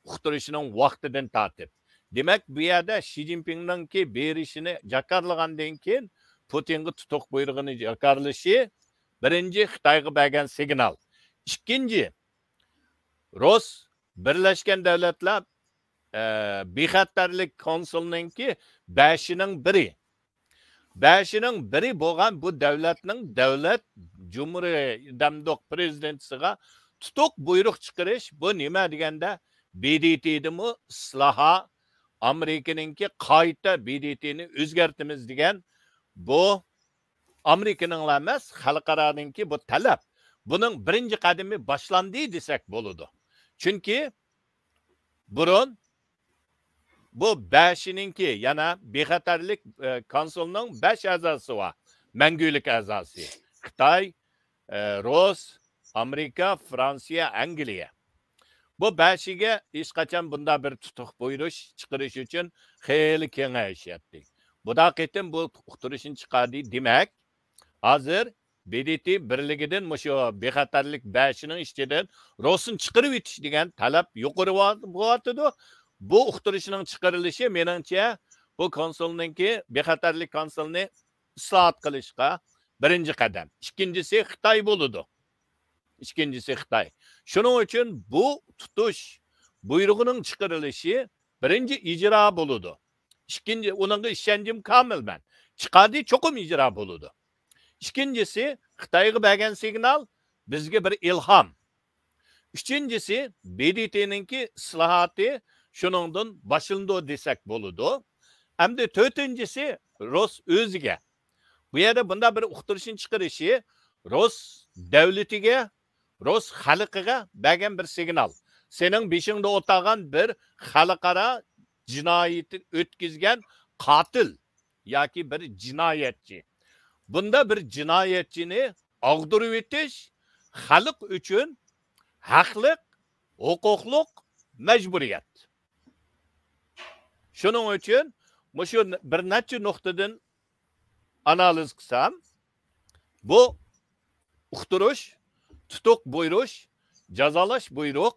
ئۇقتۇرۇشنىڭ ۋاقتىدىن تارتىپ. دېمەك، بۇ يەردە شى جىنپىڭنىڭكى بېرىشىنى جاكارلىغاندىن كېيىن، پۇتىنغا تۇتۇق بۇيرۇقىنى جاكارلىشى بىرىنچى خىتايغا بەرگەن سىگنال. ئىككىنچى، رۇس بىرلەشكەن دەۋلەتلەر، ئە، بىخەتەرلىك كونسۇلىنىڭكى بەشىنىڭ بىرى. بەشىنىڭ بىرى بولغان بۇ دۆلەتنىڭ دۆلەت جۇمھۇرى دەمدۇق پرېزىدېنتىسىغا تۇتۇق بۇيرۇق چىقىرىش، بۇ نېمە دېگەندە، ب د ت دىمۇ ئىسلاھا، ئامېرىكىنىڭكى قايتا ب د ت نى ئۆزگەرتىمىز دېگەن بۇ ئامېرىكىنىڭلا ئەمەس، خەلقئارانىڭكى بۇ تەلەپ. بۇنىڭ بىرىنچى قەدىمى باشلاندى دېسەك بولىدۇ. چۈنكى بۇرۇن بۇ بەشىنىڭكى، يەنە بىخەتەرلىك، ئە، كونسۇلىنىڭ بەش ئەزاسى بار، مەڭگۈلۈك ئەزاسى. خىتاي، ئە، رۇس، ئامېرىكا، فرانسىيە، ئەنگلىيە. بۇ بەشىگە ھېچقاچان بۇنداق بىر تۇتۇق بۇيرۇش چىقىرىش ئۈچۈن خېلى كېڭەيشەتتى. بۇدا قېتىم بۇ ئۇقتۇرۇشنى چىقاردى. دېمەك، ھازىر ب د ت بىرلىكىدىن مۇشۇ بىخەتەرلىك بەشىنىڭ ئىچىدىن روسنى چىقىرىۋېتىش دېگەن تەلەپ يۇقىرى بولۇۋاتىدۇ. بۇ ئۇقتۇرۇشنىڭ چىقىرىلىشى، مېنىڭچە، بۇ كونسۇلنىڭكى، بىخەتەرلىك كونسۇلنى ئىسلاھات قىلىشقا بىرىنچى قەدەم. ئىككىنچىسى خىتاي بولىدۇ. ئىككىنچىسى خىتاي. شۇنىڭ ئۈچۈن بۇ تۇتۇش بۇيرۇقىنىڭ چىقىرىلىشى بىرىنچى ئىجرا بولىدۇ. ئىككىنچى، ئۇنىڭغا ئىشەنچىم كامىل مەن. چىقاردى، چوقۇم ئىجرا بولىدۇ. ئىككىنچىسى، خىتايغا بەرگەن سىگنال بىزگە بىر ئىلھام. ئۈچىنچىسى، ب د ت نىڭكى ئىسلاھاتى شۇنىڭدىن باشلىنىدۇ دېسەك بولىدۇ. ئەمدى تۆتىنچىسى، رۇس ئۆزىگە. بۇ يەردە بۇنداق بىر ئۇقتۇرۇشنى چىقىرىشى رۇس دۆلىتىگە، رۇس خەلقىگە بەرگەن بىر سىگنال. سېنىڭ بېشىڭدا ئولتۇرغان بىر خەلقئارا جىنايىتى ئۆتكۈزگەن قاتىل ياكى بىر جىنايەتچى. بۇندا بىر جىنايەتچىنى ئاغدۇرۇۋېتىش خەلق ئۈچۈن ھەقلىق، ھوقۇقلۇق مەجبۇرىيەت. شۇنىڭ ئۈچۈن مۇشۇ بىر نەچچە نۇقتىدىن ئانالىز قىلسام، بۇ ئۇقتۇرۇش، تۇتۇق بۇيرۇش، جازالاش بۇيرۇق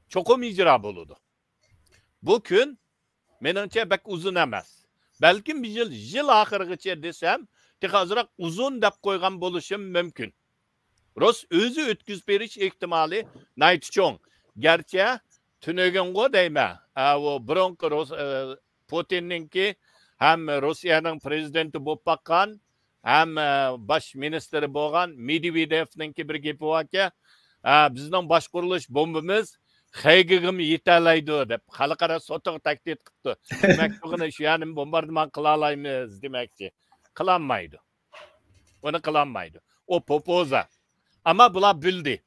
چوقۇم ئىجرا بولىدۇ. بۇ كۈن، مېنىڭچە، بەك ئۇزۇن ئەمەس. بەلكىم بىر يىل، يىل ئاخىرىغىچە دېسەم، تېخى ئازراق ئۇزۇن دەپ قويغان بولۇشۇم مۇمكىن. رۇس ئۆزى ئۆتكۈزۈپ بېرىش ئېھتىمالى ناھايىتى چوڭ. گەرچە تۈنۈگۈنغۇ دەيمەن، ئە، ئۇ بۇرۇنقى رۇس-، ئە، پۇتىننىڭكى ھەم روسىيەنىڭ پرېزىدېنتى بولۇپ باققان، ھەم، ئە، باش مىنىستىرى بولغان مېدۋېدېۋنىڭكى بىر گېپى باركەن، ئە، بىزنىڭ باشقۇرۇلۇش بومبىمىز خېيگىگىمۇ يېتەلەيدۇ دەپ خەلقئارا سوتىغا تەھدىت قىپتۇ. دېمەك، بۇنى شۇ يەرنى بومباردىمان قىلالايمىز دېمەكچى. قىلالمايدۇ. ئۇنى قىلالمايدۇ. ئۇ پوپوزا. ئەمما بۇلار بىلدى.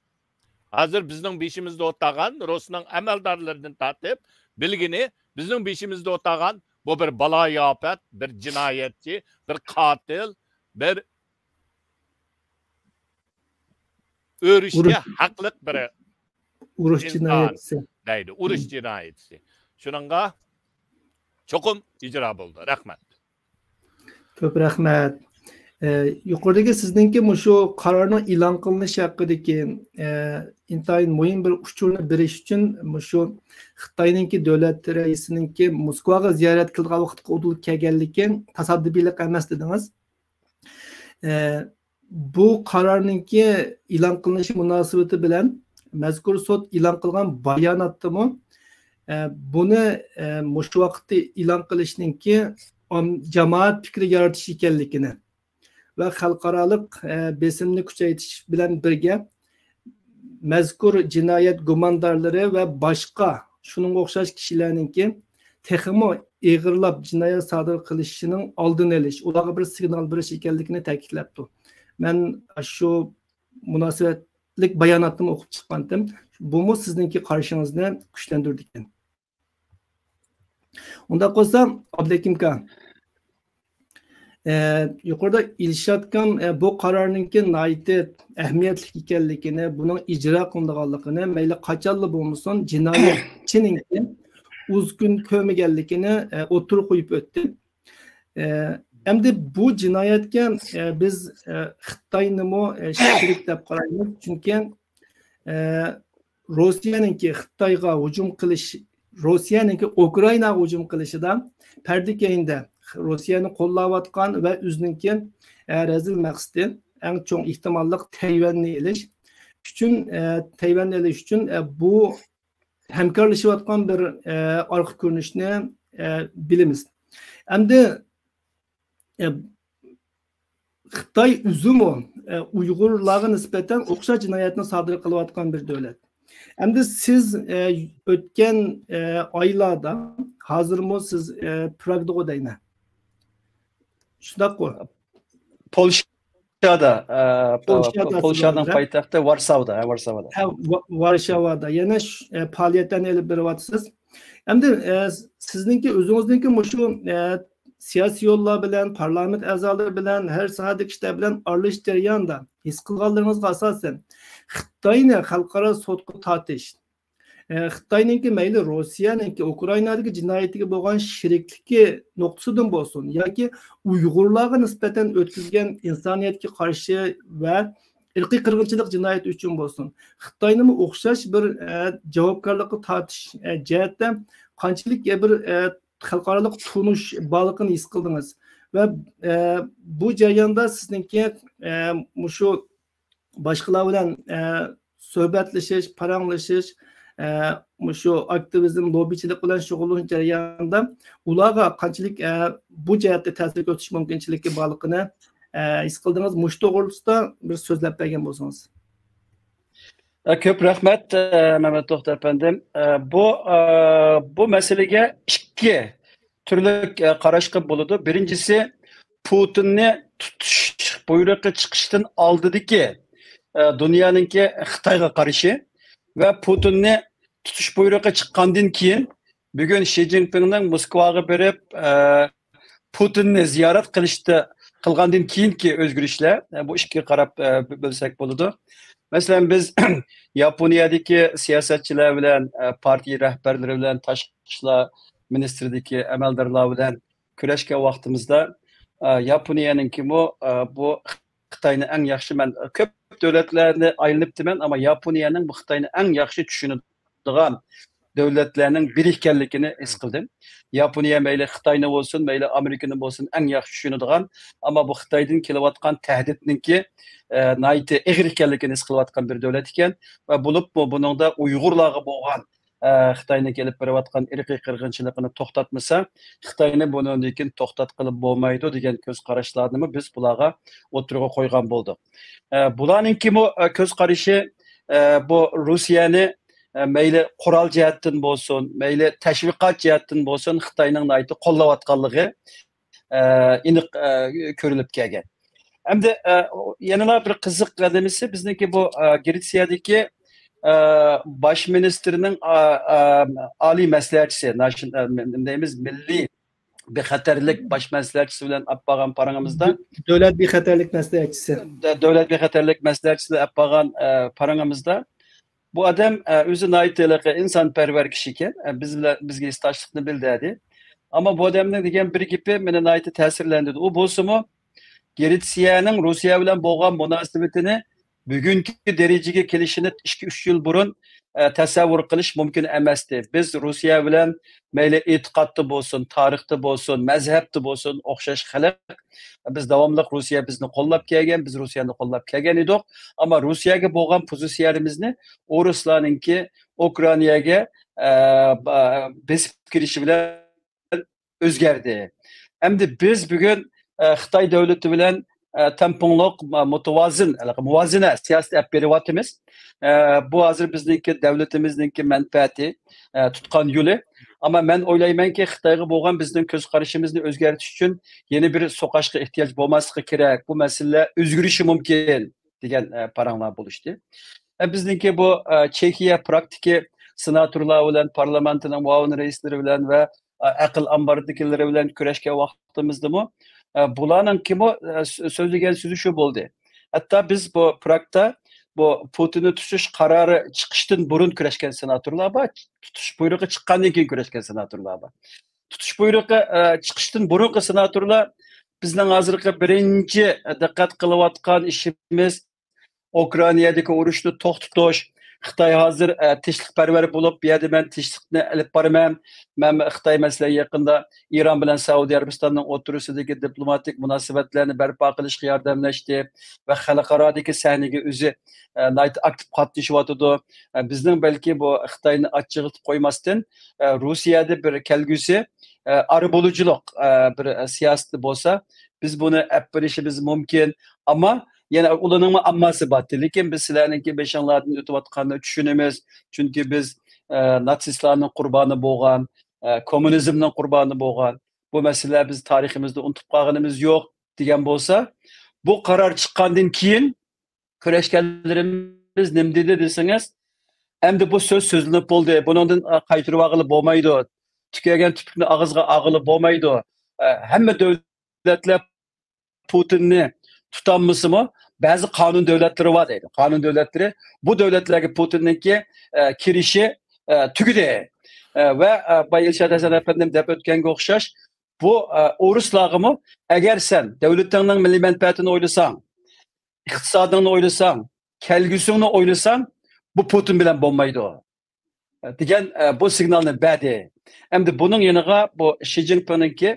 ھازىر بىزنىڭ بېشىمىزدا ئولتۇرغان رۇسنىڭ ئەمەلدارلىرىدىن تارتىپ بىلگىنى، بىزنىڭ بېشىمىزدا ئولتۇرغان بۇ بىر بالايىئاپەت، بىر جىنايەتچى، بىر قاتىل، بىر ئۆرۈشكە ھەقلىق بىر ئۇرۇش ئىنسان جىنايەتچىسى دەيدۇ. ئۇرۇش جىنايەتچىسى. شۇنىڭغا چوقۇم ئىجرا بولىدۇ. رەھمەت. كۆپ رەھمەت. ئە، يۇقىرىدىكى سىزنىڭكى مۇشۇ قارارنىڭ ئېلان قىلىنىشى ھەققىدىكى، ئە، ئىنتايىن مۇھىم بىر ئۇچۇرنى بېرىش ئۈچۈن مۇشۇ خىتاينىڭكى دۆلەت رەئىسىنىڭكى موسكۋاغا زىيارەت قىلىدىغان ۋاقىتقا ئۇدۇل كەلگەنلىكى تاسادىپىيلىق ئەمەس دېدىڭىز. ئە، بۇ قارارنىڭكى ئېلان قىلىنىشى مۇناسىۋىتى بىلەن مەزكۇر سوت ئېلان قىلغان باياناتتىمۇ، ئە، بۇنى، ئە، مۇشۇ ۋاقىتتا ئېلان قىلىشنىڭكى ئام-، جامائەت پىكرى يارىتىش ئىكەنلىكىنى ۋە خەلقئارالىق، ئە، بېسىمنى كۈچەيتىش بىلەن بىرگە مەزكۇر جىنايەت گۇماندارلىرى ۋە باشقا شۇنىڭغا ئوخشاش كىشىلەرنىڭكى تېخىمۇ ئېغىرلاپ جىنايەت سادىر قىلىشىنىڭ ئالدىنى ئېلىش، ئۇلارغا بىر سىگنال بېرىش ئىكەنلىكىنى تەكىتلەپتۇ. مەن شۇ مۇناسىۋەتلىك باياناتنىمۇ ئوقۇپ چىققانتىم. بۇمۇ سىزنىڭكى قارىشىڭىزنى كۈچلەندۈرىدىكەن. ئۇنداق بولسا، ئابلىكىمكا، ئە، يۇقىرىدا ئىلشاتكام، ئە، بۇ قارارنىڭكى ناھايىتى ئەھمىيەتلىك ئىكەنلىكىنى، بۇنىڭ ئىجرا قىلىنىدىغانلىقىنى، مەيلى قاچانلا بولمىسۇن، جىنايەتچىنىڭكى ئۇزۇن كۆرمىگەنلىكىنى، ئە، ئوتتۇرىغا قويۇپ ئۆتتى. ئە، ئەمدى بۇ جىنايەتكە، ئە، بىز، ئە، خىتاينىمۇ، ئە، شېرىك دەپ قارايمىز. چۈنكى، ئە، روسىيەنىڭكى خىتايغا ھۇجۇم قىلىش، روسىيەنىڭكى ئۇكرائىناغا ھۇجۇم قىلىشىدا پەردە كەينىدە روسىيەنى قوللاۋاتقان ۋە ئۆزىنىڭكى، ئە، رەزىل مەقسىتى، ئەڭ چوڭ ئېھتىماللىق تەيۋەننى ئېلىش ئۈچۈن، ئە، تەيۋەننى ئېلىش ئۈچۈن، ئە، بۇ ھەمكارلىشىۋاتقان بىر، ئە، ئارقا كۆرۈنۈشنى، ئە، بىلىمىز. ئەمدى، ئە، خىتاي ئۆزىمۇ، ئە، ئۇيغۇرلارغا نىسبەتەن ئوخشاش جىنايەتنى سادىر قىلىۋاتقان بىر دۆلەت. ئەمدى سىز، ئە، ئۆتكەن، ئە، ئايلاردا، ھازىرمۇ سىز، ئە، پراگدىغۇ دەيمەن. شۇنداققۇ؟ پولشادا، ئە، پولشادا سىز پولشانىڭ ئولتۇرىسىز. پايتەختى ۋارساۋدا، ھە، ۋارساۋدا. ھە، ۋا-، ۋارشاۋادا يەنە ش-، ئە، پائالىيەتلەرنى ئېلىپ بېرىۋاتىسىز. ئەمدى، ئە، سىزنىڭكى، ئۆزىڭىزنىڭكى مۇشۇ، ئە، سىياسىي يوللار بىلەن، پارلامېنت ئەزالىرى بىلەن، ھەر ساھەدىكى كىشىلەر بىلەن ئارىلىشىش جەريانىدا ھېس قىلغانلىرىڭىزغا ئاساسەن، خىتاينى خەلقئارا سوتقا تارتىش، ئە، خىتاينىڭكى مەيلى روسىيەنىڭكى ئۇكرائىنادىكى جىنايىتىگە بولغان شېرىكلىكى نۇقتىسىدىن بولسۇن ياكى ئۇيغۇرلارغا نىسبەتەن ئۆتكۈزگەن ئىنسانىيەتكە قارشى ۋە ئىرقىي قىرغىنچىلىق جىنايىتى ئۈچۈن بولسۇن، خىتاينىمۇ ئوخشاش بىر، ئە، جاۋابكارلىققا تارتىش، ئە، جەھەتتە قانچىلىك، ئە، بىر، ئە، خەلقئارالىق تونۇش بارلىقىنى ھېس قىلدىڭىز؟ ۋە، ئە، بۇ جەرياندا سىزنىڭكى، ئە، مۇشۇ باشقىلار بىلەن، ئە، سۆھبەتلىشىش، پاراڭلىشىش، ئە، مۇشۇ ئاكتىۋىزم، لوببىچىلىق بىلەن شۇغۇللىنىش جەريانىدا ئۇلارغا قانچىلىك، ئە، بۇ جەھەتتە تەسىر كۆرسىتىش مۇمكىنچىلىكى بارلىقىنى، ئە، ھېس قىلدىڭىز؟ مۇشۇ توغرىلىسىدا بىر سۆزلەپ بەرگەن بولسىڭىز. ئە، كۆپ رەھمەت، ئە، مەمەت توختى ئەپەندىم. ئە، بۇ، ئە، بۇ مەسىلىگە ئىككى تۈرلۈك، ئە، قاراشقا بولىدۇ. بىرىنچىسى، پۇتىننى تۇتۇش بۇيرۇقى چىقىشتىن ئالدىدىكى، ئە، دۇنيانىڭكى خىتايغا قارىشى ۋە پۇتىننى تۇتۇش بۇيرۇقى چىققاندىن كېيىن، بۈگۈن شى جىنپىڭنىڭ موسكۋاغا بېرىپ، ئە، پۇتىننى زىيارەت قىلىشتا، قىلغاندىن كېيىنكى ئۆزگىرىشلەر، ئە، بۇ ئىككىگە قاراپ، ئە، بۆلسەك بولىدۇ. مەسىلەن، بىز ياپونىيەدىكى سىياسەتچىلەر بىلەن، ئە، پارتىيە رەھبەرلىرى بىلەن، تاشقى ئىشلار مىنىستىرىدىكى ئەمەلدارلار بىلەن كۆرۈشكەن ۋاقتىمىزدا، ئە، ياپونىيەنىڭكىمۇ، ئە، بۇ خىتاينى ئەڭ ياخشى، مەن كۆپ دۆلەتلەرنى ئايلىنىپتىمەن، ئەمما ياپونىيەنىڭ بۇ خىتاينى ئەڭ ياخشى چۈشىنىدىغان دۆلەتلەرنىڭ بىرى ئىكەنلىكىنى ھېس قىلدىم. ياپونىيە مەيلى خىتاينى بولسۇن، مەيلى ئامېرىكىنى بولسۇن، ئەڭ ياخشى چۈشىنىدىغان، ئەمما بۇ خىتايدىن كېلىۋاتقان تەھدىتنىڭكى، ئە، ناھايىتى ئېغىر ئىكەنلىكىنى ھېس قىلىۋاتقان بىر دۆلەت ئىكەن ۋە بولۇپمۇ بۇنىڭدا ئۇيغۇرلارغا بولغان، ئە، خىتاينىڭ ئېلىپ بېرىۋاتقان ئىرقىي قىرغىنچىلىقىنى توختاتمىسا، خىتاينى بۇنىڭدىن كېيىن توختاتقىلى بولمايدۇ دېگەن كۆز قاراشلارنىمۇ بىز بۇلارغا ئوتتۇرىغا قويغان بولدۇق. ئە، بۇلارنىڭكىمۇ، ئە، كۆز قارىشى، ئە، بۇ روسىيەنى، ئە، مەيلى قورال جەھەتتىن بولسۇن، مەيلى تەشۋىقات جەھەتتىن بولسۇن، خىتاينىڭ ناھايىتى قوللاۋاتقانلىقى، ئە، ئېنىق، ئە، كۆرۈلۈپ كەلگەن. ئەمدى، ئە، يەنىلا بىر قىزىق نېمىسى، بىزنىڭكى بۇ، ئە، گرېتسىيەدىكى، ئە، باش مىنىستىرنىڭ، ئا-، ئا-، ئالىي مەسلىھەتچىسى، ناشن-، ئە، نېمە دەيمىز، مىللىي بىخەتەرلىك باش مەسلىھەتچىسى بىلەن ئاپ بارغان پاراڭىمىزدا، دۆلەت بىخەتەرلىك مەسلىھەتچىسى. دە-، دۆلەت بىخەتەرلىك مەسلىھەتچىسى بىلەن ئاپ بارغان، ئە، پاراڭىمىزدا، بۇ ئادەم، ئە، ئۆزى ناھايىتى ھېلىقى ئىنسانپەرۋەر كىشى ئىكەن. ئە، بىز بىلەن، بىزگە ھېسداشلىقنى بىلدۈردى. ئەمما بۇ ئادەمنىڭ دېگەن بىر گېپى مېنى ناھايىتى تەسىرلەندۈردى. ئۇ بولسىمۇ، گرېتسىيەنىڭ روسىيە بىلەن بولغان مۇناسىۋىتىنى بۈگۈنكى دەرىجىگە كېلىشىنى ئىككى، ئۈچ يىل بۇرۇن، ئە، تەسەۋۋۇر قىلىش مۇمكىن ئەمەستى. بىز روسىيە بىلەن مەيلى ئېتىقادتا بولسۇن، تارىختا بولسۇن، مەزھەپتە بولسۇن، ئوخشاش خەلق. بىز داۋاملىق روسىيە بىزنى قوللاپ كەلگەن، بىز روسىيەنى قوللاپ كەلگەن ئىدۇق. ئەمما روسىيەگە بولغان پوزىتسىيەمىزنى ئورۇسلارنىڭكى ئۇكرائىناگە، ئە، با-، بېسىپ كىرىشى بىلەن ئۆزگەردى. ئەمدى بىز بۈگۈن، ئە، خىتاي دۆلىتى بىلەن، ئە، تەڭپۇڭلۇق، مۇ-، مۇتىۋازىن، مۇۋازىنە سىياسىتى ئېلىپ بېرىۋاتىمىز. ئە، بۇ ھازىر بىزنىڭكى دۆلىتىمىزنىڭكى مەنپەئەتى، ئە، تۇتقان يولى. ئەمما مەن ئويلايمەنكى، خىتايغا بولغان بىزنىڭ كۆز قارىشىمىزنى ئۆزگەرتىش ئۈچۈن يەنە بىر سوقۇشقا ئېھتىياج بولماسلىقى كېرەك. بۇ مەسىلىلەر ئۆزگىرىشى مۇمكىن دېگەن، ئە، پاراڭلار بولۇشتى. ئە، بىزنىڭكى بۇ، ئە، چېخىيە پراكتىكى سېناتورلار بىلەن، پارلامېنتنىڭ مۇئاۋىن رەئىسلىرى بىلەن ۋە، ئە، ئەقىل ئامبىرىدىكىلىرى بىلەن كۆرۈشكەن ۋاقتىمىزدىمۇ، ئە، بۇلارنىڭكىمۇ، ئە، سۆ-، سۆزلىگەن سۆزى شۇ بولدى. ھەتتا بىز بۇ پراگتا بۇ پۇتىننى تۇتۇش قارارى چىقىشتىن بۇرۇن كۆرۈشكەن سېناتورلار بار، تۇتۇش بۇيرۇقى چىققاندىن كېيىن كۆرۈشكەن سېناتورلار بار. تۇتۇش بۇيرۇقى، ئە، چىقىشتىن بۇرۇنقى سېناتورلار بىزنىڭ ھازىرقى بىرىنچى دىققەت قىلىۋاتقان ئىشىمىز ئۇكرائىنادىكى ئۇرۇشنى توختىتىش، خىتاي ھازىر، ئە، تىنچلىقپەرۋەر بولۇپ، بۇ يەردە مەن تىنچلىقنى ئېلىپ بارىمەن، مەن خىتاي، مەسىلەن، يېقىندا ئىران بىلەن سەئۇدى ئەرەبىستاننىڭ ئوتتۇرىسىدىكى دىپلوماتىك مۇناسىۋەتلەرنى بەرپا قىلىشقا ياردەملەشتى ۋە خەلقئارادىكى سەھنىگە ئۆزى، ئە، ناھايىتى ئاكتىپ قاتنىشىۋاتىدۇ. ئە، بىزنىڭ بەلكى بۇ خىتاينى ئاچچىقىتىپ قويماستىن، ئە، روسىيەدە بىر كەلگۈسى، ئە، ئارا بولۇچىلىق، ئە، بىر، ئە، سىياسىتى بولسا، بىز بۇنى ئەپ بېرىشىمىز مۇمكىن. ئەمما يەنە ئۇلارنىڭمۇ ئامماسى بار. لېكىن بىز سىلەرنىڭكى بېشىڭلاردىن ئۆتۈۋاتقاننى چۈشىنىمىز. چۈنكى بىز، ئە، ناتسىستلارنىڭ قۇربانى بولغان، ئە، كوممۇنىزمنىڭ قۇربانى بولغان. بۇ مەسىلىلەر بىز تارىخىمىزدا ئۇنتۇپ قالغىنىمىز يوق دېگەن بولسا، بۇ قارار چىققاندىن كېيىن كۈرەشكەنلىرىمىز نېمە دېدى دېسىڭىز، ئەمدى بۇ سۆز سۆزلىنىپ بولدى، بۇنىڭدىن، ئە، قايتۇرۇۋالغىلى بولمايدۇ، تۈكەيگەن تۈپۈكنى ئاغزىغا ئالغىلى بولمايدۇ، ئە، ھەممە دۆلەتلەر پۇتىننى تۇتالمىسىمۇ، بەزى قانۇن دۆلەتلىرى بار دەيدۇ. قانۇن دۆلەتلىرى بۇ دۆلەتلەرگە پۇتىننىڭكى، ئە، كىرىشى، ئە، تۈگىدى. ئە، ۋە، ئە، بايا ئىلشات ھەسەن ئەپەندىم دەپ ئۆتكەنگە ئوخشاش، بۇ، ئە، ئورۇسلارغىمۇ، ئەگەر سەن دۆلىتىڭنىڭ مىللىي مەنپەئەتىنى ئويلىساڭ، ئىقتىسادىڭنى ئويلىساڭ، كەلگۈسىڭنى ئويلىساڭ، بۇ پۇتىن بىلەن بولمايدۇ، دېگەن، ئە، بۇ سىگنالنى بەردى. ئەمدى بۇنىڭ يېنىغا بۇ شى جىنپىڭنىڭكى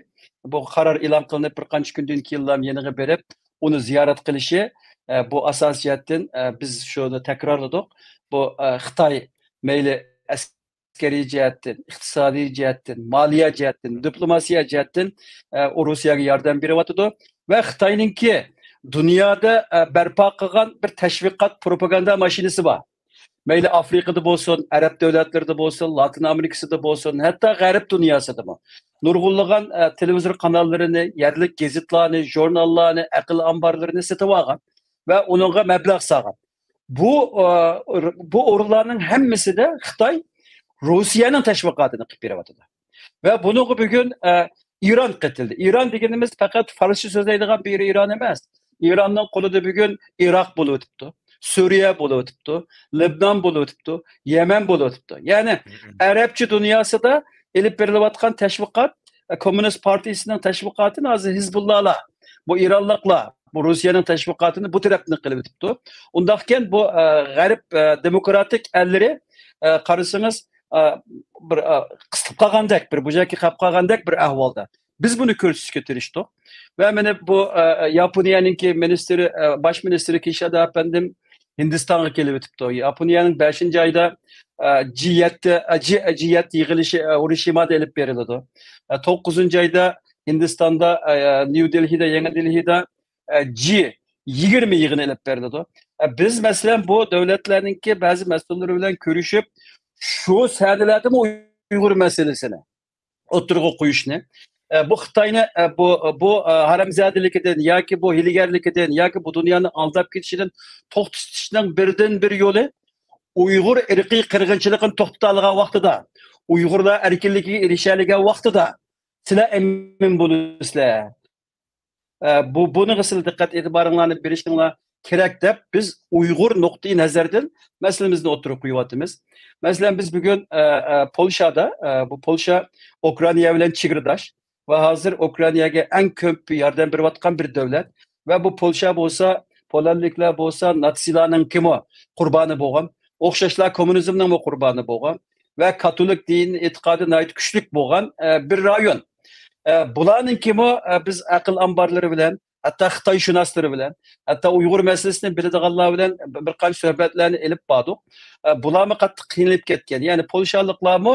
بۇ قارار ئېلان قىلىنىپ بىر قانچە كۈندىن كېيىنلا يېنىغا بېرىپ، ئۇنى زىيارەت قىلىشى، ئە، بۇ ئاساسىي جەھەتتىن، ئە، بىز شۇنى تەكرارلىدۇق. بۇ، ئە، خىتاي مەيلى ئەسكەرىي جەھەتتىن، ئىقتىسادىي جەھەتتىن، مالىيە جەھەتتىن، دىپلوماتىيە جەھەتتىن، ئە، ئۇ روسىيەگە ياردەم بېرىۋاتىدۇ. ۋە خىتاينىڭكى دۇنيادا، ئە، بەرپا قىلغان بىر تەشۋىقات، پروپاگاندا ماشىنىسى بار. مەيلى ئافرىقىدا بولسۇن، ئەرەب دۆلەتلىرىدە بولسۇن، لاتىن ئامېرىكىسىدا بولسۇن، ھەتتا غەرب دۇنياسىدىمۇ نۇرغۇنلىغان، ئە، تېلېۋىزور قاناللىرىنى، يەرلىك گېزىتلارنى، ژۇرناللارنى، ئەقىل ئامبارلىرىنى سېتىۋالغان ۋە ئۇنىڭغا مەبلەغ سالغان. بۇ، ئە، بۇ ئورۇنلارنىڭ ھەممىسىدە خىتاي روسىيەنىڭ تەشۋىقاتىنى قىلىپ بېرىۋاتىدۇ. ۋە بۇنىڭغا بۈگۈن، ئە، ئىران قېتىلدى. ئىران دېگىنىمىز پەقەت فارسچە سۆزلەيدىغان بىر ئىران ئەمەس. ئىراننىڭ قولىدا بۈگۈن ئىراق بولۇۋېتىپتۇ، سۈرىيە بولۇۋېتىپتۇ، لىبنان بولۇۋېتىپتۇ، يەمەن بولۇۋېتىپتۇ. يەنى ئەرەبچە دۇنياسىدا ئېلىپ بېرىلىۋاتقان تەشۋىقات، ئە، كوممۇنىست پارتىيىسىنىڭ تەشۋىقاتىنى ھازىر ھىزبۇللالار، بۇ ئىرانلىقلار، بۇ روسىيەنىڭ تەشۋىقاتىنى بۇ تەرەپتىن قىلىۋېتىپتۇ. ئۇنداقكەن بۇ، ئە، غەرب، ئە، دېموكراتىك ئەللىرى، ئە، قارىسىڭىز، ئە، بىر، ئە، قىسىلىپ قالغاندەك، بىر بۇ جايغا قاپ قالغاندەك بىر ئەھۋالدا. بىز بۇنى كۆرسىتىشكە تىرىشتۇق. ۋە مانا بۇ، ئە، ياپونىيەنىڭكى مىنىستىرى، ئە، باش مىنىستىرى كىشىدا ئەپەندىم ھىندىستانغا كېلىۋېتىپتۇ. ياپونىيەنىڭ بەشىنچى ئايدا، ئە، جى يەتتە، ئە، جى، جى يەتتە يىغىلىشى، ئە، ھىروشىمادا ئېلىپ بېرىلىدۇ. ئە، توققۇزىنچى ئايدا ھىندىستاندا، ئە، نيۇ دېلھىدا، يېڭى دېلھىدا، ئە، جى يىگىرمە يىغىنى ئېلىپ بېرىلىدۇ. ئە، بىز، مەسىلەن، بۇ دۆلەتلەرنىڭكى بەزى مەسئۇللىرى بىلەن كۆرۈشۈپ، شۇ سەھنىلەردىمۇ ئۇيغۇر مەسىلىسىنى ئوتتۇرىغا قويۇشنى، ئە، بۇ خىتاينى، ئە، بۇ، بۇ، ئە، ھارامزادىلىكىدىن ياكى بۇ ھىيلىگەرلىكىدىن ياكى بۇ دۇنيانى ئالداپ كېتىشىدىن توختىتىشنىڭ بىردىنبىر يولى ئۇيغۇر ئىرقىي قىرغىنچىلىقىنى توختىتالىغان ۋاقتىدا، ئۇيغۇرلار ئەركىنلىكىگە ئېرىشەلىگەن ۋاقتىدا سىلەر ئەمىن بولىسىلەر. ئە، بۇ، بۇنىڭغا سىلەر دىققەت ئېتىبارىڭلارنى بېرىشىڭلار كېرەك دەپ، بىز ئۇيغۇر نۇقتىئى نەزەردىن مەسىلىمىزنى ئوتتۇرىغا قويۇۋاتىمىز. مەسىلەن، بىز بۈگۈن، ئە، ئە، پولشادا، ئە، بۇ پولشا ئۇكرائىنا بىلەن چېگرىداش ۋە ھازىر ئۇكرائىناگە ئەڭ كۆپ ياردەم بېرىۋاتقان بىر دۆلەت ۋە بۇ پولشا بولسا، پولەنلىكلەر بولسا ناتسىلارنىڭكىمۇ قۇربانى بولغان، ئوخشاشلا كوممۇنىزمنىڭمۇ قۇربانى بولغان ۋە كاتولىك دىن ئېتىقادى ناھايىتى كۈچلۈك بولغان، ئە، بىر رايون. ئە، بۇلارنىڭكىمۇ، ئە، بىز ئەقىل ئامبارلىرى بىلەن، ھەتتا خىتايشۇناسلىرى بىلەن، ھەتتا ئۇيغۇر مەسىلىسىنى بىلىدىغانلار بىلەن بىر قانچە سۆھبەتلەرنى ئېلىپ باردۇق. ئە، بۇلارمۇ قاتتىق قىينىلىپ كەتكەن. يەنى پولشالىقلارمۇ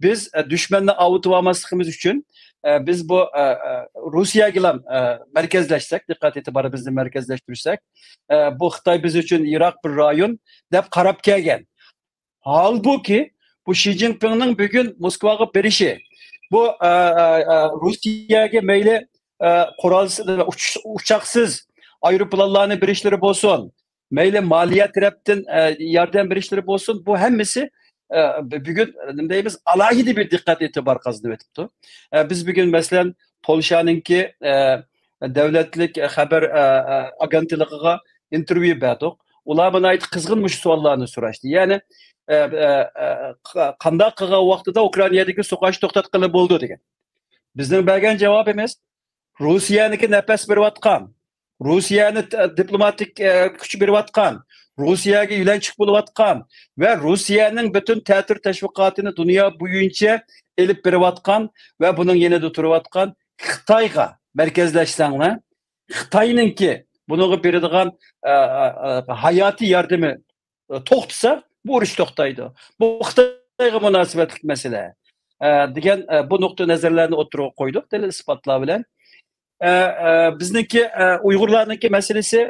بىز، ئە، دۈشمەننى ئاۋۇتۇۋالماسلىقىمىز ئۈچۈن، ئە، بىز بۇ، ئە، ئە، روسىيەگىلا، ئە، مەركەزلەشسەك، دىققەت ئېتىبارىمىزنى مەركەزلەشتۈرسەك، ئە، بۇ خىتاي بىز ئۈچۈن يىراق بىر رايون دەپ قاراپ كەلگەن. ھالبۇكى، بۇ شى جىنپىڭنىڭ بۈگۈن موسكۋاغا بېرىشى، بۇ، ئە، ئە، ئە، روسىيەگە مەيلى، ئە، قورالسىز، ئۇچ-، ئۇچاقسىز ئايروپىلانلارنى بېرىشلىرى بولسۇن، مەيلى مالىيە تەرەپتىن، ئە، ياردەم بېرىشلىرى بولسۇن، بۇ ھەممىسى، ئە، بۈ-، بۈگۈن، نېمە دەيمىز، ئالاھىدە بىر دىققەت ئېتىبار قازىنىۋېتىپتۇ. ئە، بىز بۈگۈن، مەسىلەن، پولشانىڭكى، ئە، دۆلەتلىك خەۋەر، ئە، ئە، ئاگېنتلىقىغا ئىنتېرۋيۇ بەردۇق. ئۇلار ناھايىتى قىزغىن مۇشۇ سوئاللارنى سوراشتى. يەنى، ئە، ئە، ئە، ق-، قانداق قىلغان ۋاقتىدا ئۇكرائىنادىكى سوقۇشنى توختاتقىلى بولىدۇ دېگەن. بىزنىڭ بەرگەن جاۋابىمىز، روسىيەنىڭكى نەپەس بېرىۋاتقان، روسىيەنى ت-، دىپلوماتىك، ئە، كۈچ بېرىۋاتقان، روسىيەگە يۆلەنچۈك بولۇۋاتقان ۋە روسىيەنىڭ پۈتۈن تەتۈر تەشۋىقاتىنى دۇنيا بويىچە ئېلىپ بېرىۋاتقان ۋە بۇنىڭ يېنىدا تۇرۇۋاتقان خىتايغا مەركەزلەشسەڭلار، خىتاينىڭكى بۇنىڭغا بېرىدىغان، ئە، ئە، ئە، ھاياتىي ياردىمى، ئە، توختىسا، بۇ ئۇرۇش توختايدۇ. بۇ خىتايغا مۇناسىۋەتلىك مەسىلە، ئە، دېگەن، ئە، بۇ نۇقتىئى نەزەرلەرنى ئوتتۇرىغا قويدۇق، دەلىل ئىسپاتلار بىلەن. ئە، ئە، بىزنىڭكى، ئە، ئۇيغۇرلارنىڭكى مەسىلىسى،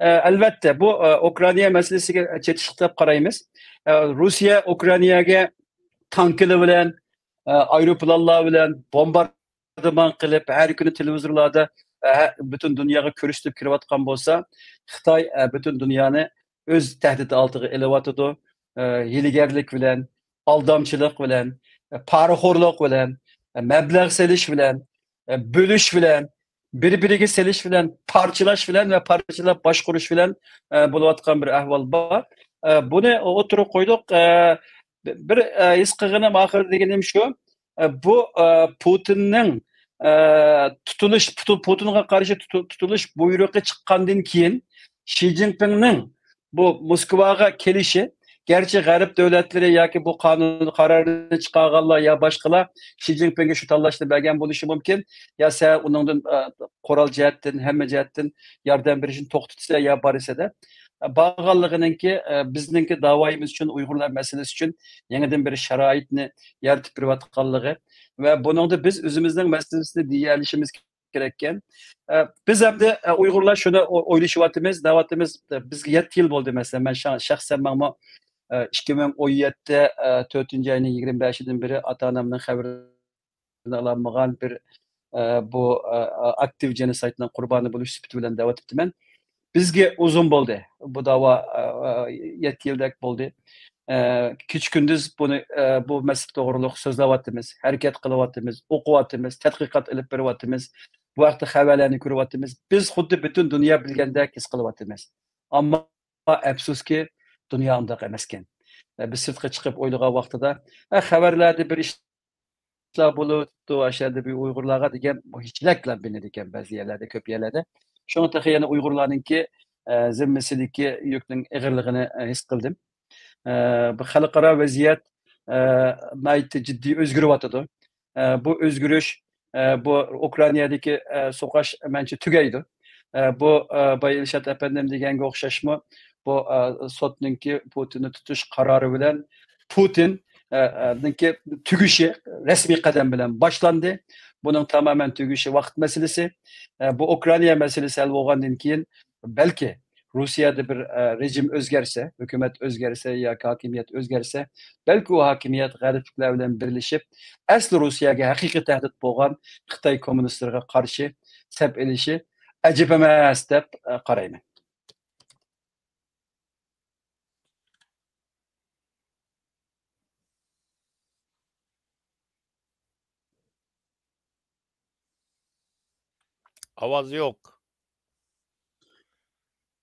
ئە، ئەلۋەتتە، بۇ، ئە، ئۇكرائىنا مەسىلىسىگە چېتىشلىق دەپ قارايمىز. ئە، روسىيە ئۇكرائىناگە تانكىلار بىلەن، ئە، ئايروپىلانلار بىلەن بومباردىمان قىلىپ، ھەر كۈنى تېلېۋىزورلاردا، ئە، پۈتۈن دۇنياغا كۆرسىتىپ كېلىۋاتقان بولسا، خىتاي، ئە، پۈتۈن دۇنيانى ئۆز تەھدىتى ئالدىغا ئېلىۋاتىدۇ. ئە، ھىيلىگەرلىك بىلەن، ئالدامچىلىق بىلەن، ئە، پارىخورلۇق بىلەن، ئە، مەبلەغ سېلىش بىلەن، ئە، بۆلۈش بىلەن، بىر-بىرىگە سېلىش بىلەن، پارچىلاش بىلەن ۋە پارچىلاپ باشقۇرۇش بىلەن، ئە، بولۇۋاتقان بىر ئەھۋال بار. ئە، بۇنى ئوتتۇرىغا قويدۇق. ئە، بىر، ئە، ھېس قىلغىنىم، ئاخىرى دېگىنىم شۇ، ئە، بۇ، ئە، پۇتىننىڭ، ئە، تۇتۇلۇش، پۇتۇ-، پۇتىنغا قارشى تۇتۇ-، تۇتۇلۇش بۇيرۇقى چىققاندىن كېيىن، شى جىنپىڭنىڭ بۇ موسكۋاغا كېلىشى، گەرچە غەرب دۆلەتلىرى ياكى بۇ قانۇن قارارىنى چىقارغانلار يا باشقىلار شى جىنپىڭگە شۇ تاللاشنى بەرگەن بولۇشى مۇمكىن، يا سەن ئۇنىڭدىن، ئە، قورال جەھەتتىن، ھەممە جەھەتتىن ياردەم بېرىشنى توختىتىسەن يا بارىسەن دەپ. بارغانلىقىنىڭكى، ئە، بىزنىڭكى داۋايىمىز ئۈچۈن، ئۇيغۇرلار مەسىلىسى ئۈچۈن يېڭىدىن بىر شارائىتنى يارىتىپ بېرىۋاتقانلىقى ۋە بۇنىڭدا بىز ئۆزىمىزنىڭ مەسىلىسىنى دېيەلىشىمىز كېرەككەن. ئە، بىز ئەمدى، ئە، ئۇيغۇرلار شۇنى ئو-، ئويلىشىۋاتىمىز، دەۋاتىمىز. بىزگە يەتتە يىل بولدى، مەسىلەن، مەن شا-، شەخسەن ماڭىمۇ، ئە، ئىككى مىڭ ئون يەتتە، ئە، تۆتىنچى ئاينىڭ يىگىرمە بەشىدىن بېرى ئاتا-ئانامنىڭ خەۋىرىنى ئالالمىغان بىر، ئە، بۇ، ئە، ئاكتىپ جېنوسايدنىڭ قۇربانى بولۇش سۈپىتى بىلەن دەۋاتىپتىمەن. بىزگە ئۇزۇن بولدى بۇ داۋا، ئە، ئە، يەتتە يىلدەك بولدى. ئە، كېچە-كۈندۈز بۇنى، ئە، بۇ مەسىلە توغرۇلۇق سۆزلەۋاتىمىز، ھەرىكەت قىلىۋاتىمىز، ئوقۇۋاتىمىز، تەتقىقات ئېلىپ بېرىۋاتىمىز، بۇ ھەقتە خەۋەرلەرنى كۆرۈۋاتىمىز. بىز خۇددى پۈتۈن دۇنيا بىلگەندەك ھېس قىلىۋاتىمىز. ئەمما ئەپسۇسكى، دۇنيا ئۇنداق ئەمەسكەن. ئە، بىز سىرتقا چىقىپ ئويلىغان ۋاقتىدا، ئە، خەۋەرلەردە بىر ئىش ئىشلار بولۇپتۇ، ئاشۇ يەردە بىر ئۇيغۇرلارغا دېگەن ھېچلەكلا بىلىنىدىكەن بەزى يەرلەردە، كۆپ يەرلەردە. شۇڭا تېخى يەنە ئۇيغۇرلارنىڭكى، ئە، زىممىسىدىكى يۈكنىڭ ئېغىرلىقىنى، ئە، ھېس قىلدىم. ئە، بۇ خەلقئارا ۋەزىيەت، ئە، ناھايىتى جىددىي ئۆزگىرىۋاتىدۇ. ئە، بۇ ئۆزگىرىش، ئە، بۇ ئۇكرائىنادىكى، ئە، سوقۇش مەنچە تۈگەيدۇ. ئە، بۇ، ئە، بايا ئىلشات ئەپەندىم دېگەنگە ئوخشاشمۇ، بۇ، ئە، سوتنىڭكى پۇتىننى تۇتۇش قارارى بىلەن پۇتىن، ئە، ئە، نىڭكى تۈگىشى رەسمىي قەدەم بىلەن باشلاندى. بۇنىڭ تامامەن تۈگىشى ۋاقىت مەسىلىسى. ئە، بۇ ئۇكرائىنا مەسىلىسى ھەل بولغاندىن كېيىن، بەلكى روسىيەدە بىر، ئە، رېجىم ئۆزگەرسە، ھۆكۈمەت ئۆزگەرسە ياكى ھاكىمىيەت ئۆزگەرسە، بەلكى ئۇ ھاكىمىيەت غەربلىكلەر بىلەن بىرلىشىپ، ئەسلى روسىيەگە ھەقىقىي تەھدىت بولغان خىتاي كوممۇنىستلىرىغا قارشى سەپ ئېلىشى ئەجەب ئەمەس دەپ، ئە، قارايمەن. ئاۋاز يوق.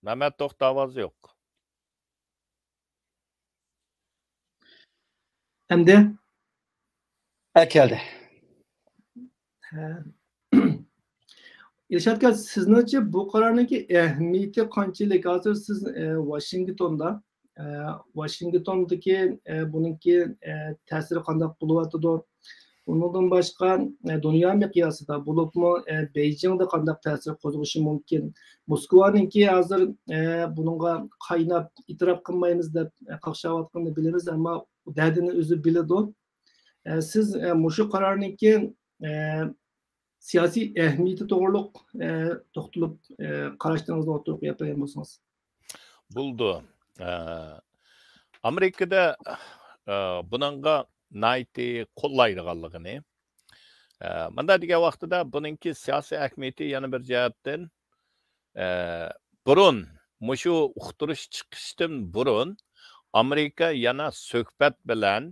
مەمەت توختى، ئاۋاز يوق. ئەمدى؟ ھە، كەلدى. ھە. ئىلشات ئاكا، سىزنىڭچە بۇ قارارنىڭكى ئەھمىيىتى قانچىلىك؟ ھازىر سىز، ئە، ۋاشىنگتوندا، ئە، ۋاشىنگتوندىكى، ئە، بۇنىڭكى، ئە، تەسىرى قانداق بولۇۋاتىدۇ؟ ئۇنىڭدىن باشقا، ئە، دۇنيا مىقياسىدا، بولۇپمۇ، ئە، بېيجىڭدا قانداق تەسىر قوزغىشى مۇمكىن؟ موسكۋانىڭكى ھازىر، ئە، بۇنىڭغا قايناپ ئېتىراپ قىلمايمىز دەپ، ئە، قاقشاۋاتقىنىنى بىلىمىز، ئەمما دەردىنى ئۆزى بىلىدۇ. ئە، سىز، ئە، مۇشۇ قارارنىڭكى، ئە، سىياسىي ئەھمىيىتى توغرۇلۇق، ئە، توختىلىپ، ئە، قاراشلىرىڭىزنى ئوتتۇرىغا قويۇپ بەرگەن بولسىڭىز. بولىدۇ. ئە، ئامېرىكىدا، ئە، بۇنىڭغا ناھايىتى قوللايدىغانلىقىنى، ئە، مۇنداق دېگەن ۋاقتىدا بۇنىڭكى سىياسىي ئەھمىيىتى يەنە بىر جەھەتتىن، ئە، بۇرۇن مۇشۇ ئۇقتۇرۇش چىقىشتىن بۇرۇن ئامېرىكا يەنە سۆھبەت بىلەن،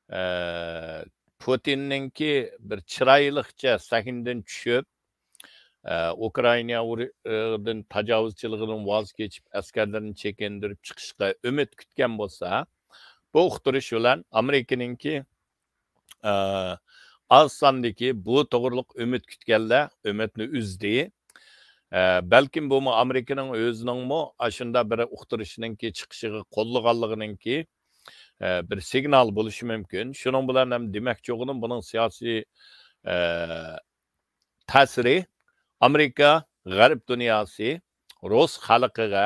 ئە، پۇتىننىڭكى بىر چىرايلىقچە سەھنىدىن چۈشۈپ، ئە، ئۇكرائىنا ئۇرۇ-، ئىدىن تاجاۋۇزچىلىقىدىن ۋاز كېچىپ، ئەسكەرلىرىنى چېكىندۈرۈپ چىقىشقا ئۈمىد كۈتكەن بولسا، بۇ ئۇقتۇرۇش بىلەن ئامېرىكىنىڭكى، ئە، ئاز ساندىكى بۇ توغرۇلۇق ئۈمىد كۈتكەنلەر ئۈمىدنى ئۈزدى. ئە، بەلكىم بۇمۇ ئامېرىكىنىڭ ئۆزىنىڭمۇ ئاشۇنداق بىر ئۇقتۇرۇشنىڭكى چىقىشىغا قوللىغانلىقىنىڭكى، ئە، بىر سىگنال بولۇشى مۇمكىن. شۇنىڭ بىلەن ھەم دېمەكچى بولغىنىم بۇنىڭ سىياسىي، ئە، تەسىرى ئامېرىكا، غەرب دۇنياسى، رۇس خەلقىگە،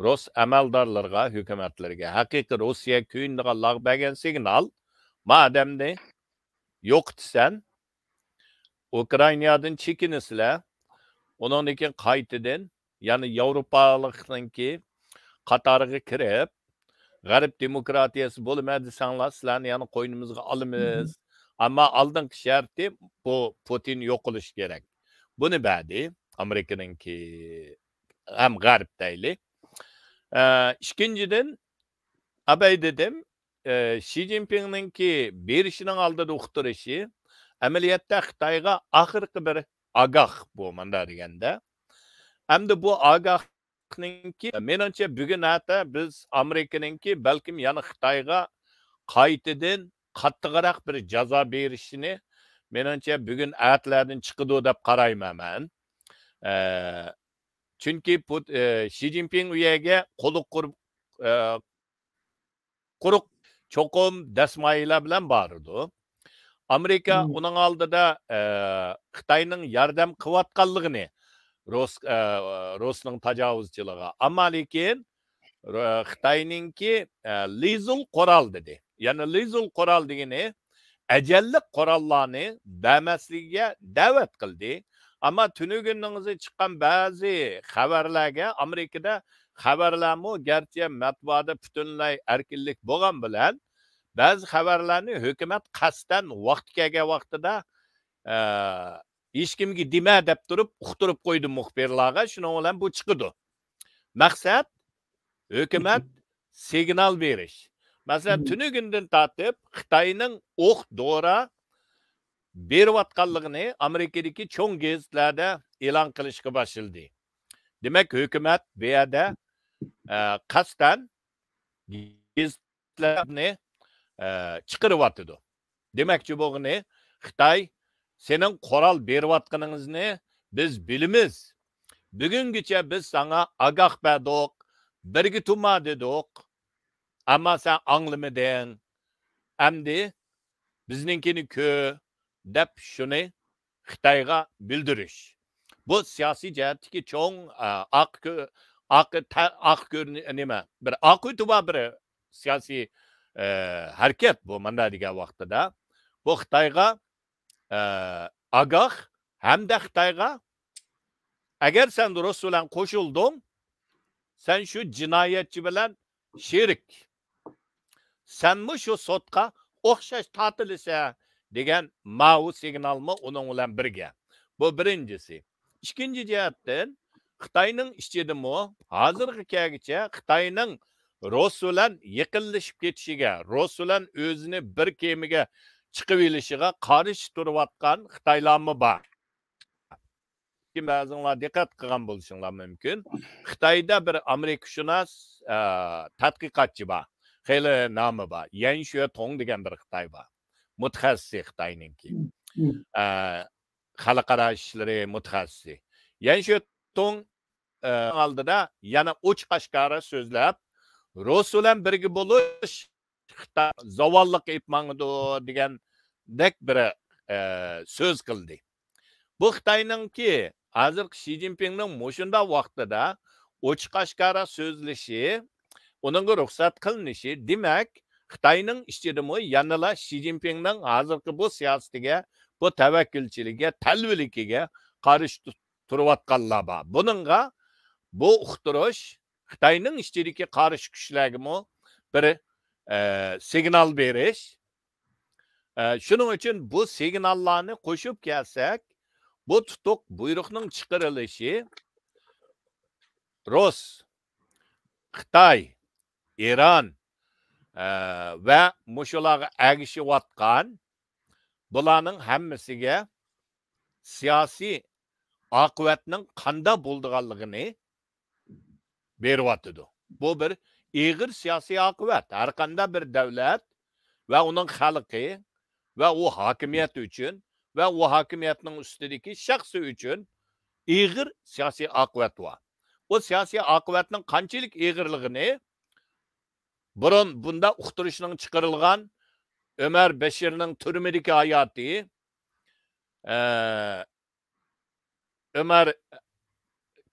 رۇس ئەمەلدارلىرىغا، ھۆكۈمەتلىرىگە، ھەقىقىي روسىيە كۆيۈنىدىغانلارغا بەرگەن سىگنال، ما ئادەمنى يوقىتىسەن، ئۇكرائىنادىن چېكىنىسىلەر، ئۇنىڭدىن كېيىن قايتىدىن يەنە ياۋروپالىقنىڭكى قاتارىغا كىرىپ، غەرب دېموكراتىيەسى بولىمەن دېسەڭلار، سىلەرنى يەنە قوينىمىزغا ئالىمىز. ئەمما ئالدىنقى شەرتى بۇ پۇتىن يوقىلىشى كېرەك. بۇنى بەردى ئامېرىكىنىڭكى ھەم غەرب دەيلى. ئە، ئىككىنچىدىن، ئاباي دېدىم، ئە، شى جىنپىڭنىڭكى بېرىشىنىڭ ئالدىدا ئۇقتۇرۇشى ئەمەلىيەتتە خىتايغا ئاخىرقى بىر ئاگاھ بۇ، مۇنداق دېگەندە. ئەمدى بۇ ئاگاھنىڭكى، مېنىڭچە، بۈگۈن ئەتە بىز ئامېرىكىنىڭكى بەلكىم يەنە خىتايغا قايتىدىن قاتتىقراق بىر جازا بېرىشىنى، مېنىڭچە، بۈگۈن ئەتىلەردىن چىقىدۇ دەپ قارايمەن مەن. ئە، چۈنكى پۇت-، ئە، شى جىنپىڭ ئۇ يەرگە قۇرۇق، قۇرۇق، ئە، قۇرۇق چوقۇم دەسمايىلەر بىلەن بارىدۇ. ئامېرىكا ئۇنىڭ ئالدىدا، ئە، خىتاينىڭ ياردەم قىلىۋاتقانلىقىنى رۇس-، ئە، رۇسنىڭ تاجاۋۇزچىلىقىغا. ئەمما لېكىن، ئە، خىتاينىڭكى، ئە، لېزۇل قورال دېدى. يەنى لېزۇل قورال دېگىنى ئەجەللىك قوراللارنى بەرمەسلىكىگە دەۋەت قىلدى. ئەمما تۈنۈگۈننىڭ ئۆزى چىققان بەزى خەۋەرلەرگە، ئامېرىكىدا خەۋەرلەرمۇ گەرچە مەتبۇئاتتا پۈتۈنلەي ئەركىنلىك بولغان بىلەن، بەزى خەۋەرلەرنى ھۆكۈمەت قەستەن ۋاقتى كەلگەن ۋاقتىدا، ئە، ھېچكىمگە دېمە دەپ تۇرۇپ ئۇقتۇرۇپ قويدى مۇخبىرلارغا، شۇنىڭ بىلەن بۇ چىقىدۇ. مەقسەت، ھۆكۈمەت سىگنال بېرىش. مەسىلەن، تۈنۈگۈندىن تارتىپ خىتاينىڭ ئوق دورا بېرىۋاتقانلىقىنى ئامېرىكىدىكى چوڭ گېزىتلەردە ئېلان قىلىشقا باشلىدى. دېمەك، ھۆكۈمەت بۇ يەردە، ئە، قەستەن گېزىتلەرنى، ئە، چىقىرىۋاتىدۇ. دېمەكچى بولغىنى، خىتاي، سېنىڭ قورال بېرىۋاتقىنىڭىزنى بىز بىلىمىز. بۈگۈنگىچە بىز ساڭا ئاگاھ بەردۇق، بىرگە تۇرما دېدۇق. ئەمما سەن ئاڭلىمىدىڭ. ئەمدى بىزنىڭكىنى كۆر، دەپ شۇنى خىتايغا بىلدۈرۈش. بۇ سىياسىي جەھەتتىكى چوڭ، ئە، ئارقا كۆ-، ئارقا تە-، ئارقا كۆرۈنە-، نېمە، بىر ئارقا ئۆتى بار بىر سىياسىي، ئە، ھەرىكەت بۇ، مۇنداق دېگەن ۋاقتىدا. بۇ خىتايغا، ئە، ئاگاھ ھەمدە خىتايغا، ئەگەر سەن رۇس بىلەن قوشۇلدۇڭ، سەن شۇ جىنايەتچى بىلەن شېرىك. سەنمۇ شۇ سوتقا ئوخشاش تارتىلىسەن دېگەن ماۋۇ سىگنالمۇ ئۇنىڭ بىلەن بىرگە. بۇ بىرىنچىسى. ئىككىنچى جەھەتتىن، خىتاينىڭ ئىچىدىمۇ ھازىرغا كەلگۈچە خىتاينىڭ رۇس بىلەن يېقىنلىشىپ كېتىشىگە، رۇس بىلەن ئۆزىنى بىر كېمىگە چىقىۋېلىشىغا قارشى تۇرۇۋاتقان خىتايلارمۇ بار. بەزىڭلار دىققەت قىلغان بولۇشۇڭلار مۇمكىن. خىتايدا بىر ئامېرىكىشۇناس، ئە، تەتقىقاتچى بار. خېلى نامى بار. يەن شۆتوڭ دېگەن بىر خىتاي بار. مۇتەخەسسىسى خىتاينىڭكى. ئە، خەلقئارا ئىشلىرى مۇتەخەسسىسى. يەن شۆتوڭ، ئە، ئالدىدا يەنە ئوچۇق ئاشكارا سۆزلەپ، رۇس بىلەن بىرگە بولۇش خىتاي زاۋاللىققا ئېلىپ ماڭىدۇ دېگەندەك بىر، ئە، سۆز قىلدى. بۇ خىتاينىڭكى، ھازىرقى شى جىنپىڭنىڭ مۇشۇنداق ۋاقتىدا ئوچۇق ئاشكارا سۆزلىشى، ئۇنىڭغا رۇخسەت قىلىنىشى، دېمەك، خىتاينىڭ ئىچىدىمۇ يەنىلا شى جىنپىڭنىڭ ھازىرقى بۇ سىياسىتىگە، بۇ تەۋەككۈلچىلىكىگە، تەلۋىلىكىگە قارشى تۇ-، تۇرۇۋاتقانلار بار. بۇنىڭغا بۇ ئۇقتۇرۇش خىتاينىڭ ئىچىدىكى قارشى كۈچلەرگىمۇ بىر، ئە، سىگنال بېرىش. ئە، شۇنىڭ ئۈچۈن بۇ سىگناللارنى قوشۇپ كەلسەك، بۇ تۇتۇق بۇيرۇقنىڭ چىقىرىلىشى رۇس، خىتاي، ئىران، ئە، ۋە مۇشۇلارغا ئەگىشىۋاتقان بۇلارنىڭ ھەممىسىگە سىياسىي ئاقىۋەتنىڭ قانداق بولىدىغانلىقىنى بېرىۋاتىدۇ. بۇ بىر ئېغىر سىياسىي ئاقىۋەت. ھەر قانداق بىر دۆلەت ۋە ئۇنىڭ خەلقى ۋە ئۇ ھاكىمىيەت ئۈچۈن ۋە ئۇ ھاكىمىيەتنىڭ ئۈستىدىكى شەخسى ئۈچۈن ئېغىر سىياسىي ئاقىۋەت بار. ئۇ سىياسىي ئاقىۋەتنىڭ قانچىلىك ئېغىرلىقىنى بۇرۇن بۇنداق ئۇقتۇرۇشنىڭ چىقىرىلغان ئۆمەر بەشىرنىڭ تۈرمىدىكى ھاياتى، ئە، ئۆمەر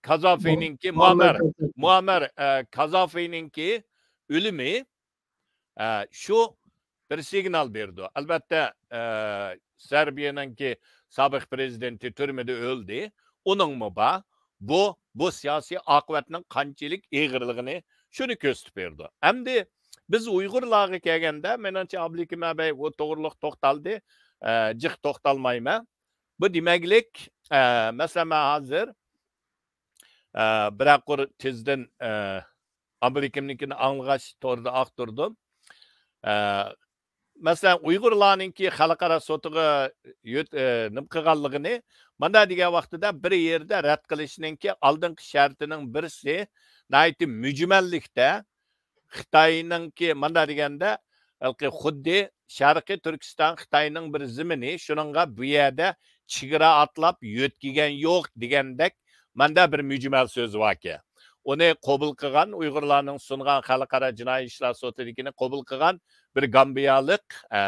كازافىنىڭكى، مۇئەممەر، مۇئەممەر، ئە، كازافىنىڭكى ئۆلۈمى، ئە، شۇ بىر سىگنال بېرىدۇ. ئەلۋەتتە، ئە، سەربىيەنىڭكى سابىق پرېزىدېنتى تۈرمىدە ئۆلدى. ئۇنىڭمۇ بار. بۇ، بۇ سىياسىي ئاقىۋەتنىڭ قانچىلىك ئېغىرلىقىنى شۇنى كۆرسىتىپ بېرىدۇ. ئەمدى بىز ئۇيغۇرلارغا كەلگەندە، مېنىڭچە ئابلىكىم ئەبەي ئۇ توغرىلىق توختالدى. ئە، جىق توختالمايمەن. بۇ دېمەكلىك، ئە، مەسىلەن، مەن ھازىر، ئە، بىرەر قۇر تېزدىن، ئە، ئابلىكىمنىڭكىنى ئاڭلىغاچ توردا ئاختۇردۇم. ئە، مەسىلەن، ئۇيغۇرلارنىڭكى خەلقئارا سوتىغا يۆت-، ئە، نېمە قىلغانلىقىنى، مانا دېگەن ۋاقتىدا بىر يەردە رەت قىلىشنىڭكى ئالدىنقى شەرتىنىڭ بىرسى، ناھايىتى مۈجمەللىكتە خىتاينىڭكى، مانا دېگەندە، ھېلىقى خۇددى شەرقىي تۈركىستان خىتاينىڭ بىر زېمىنى، شۇنىڭغا بۇ يەردە چېگرا ئاتلاپ يۆتكىگەن يوق دېگەندەك، ماندا بىر مۈجمەل سۆز باركەن. ئۇنى قوبۇل قىلغان، ئۇيغۇرلارنىڭ سۇنغان خەلقئارا جىنايى ئىشلار سوتىدىكىنى قوبۇل قىلغان بىر گامبىيالىق، ئە،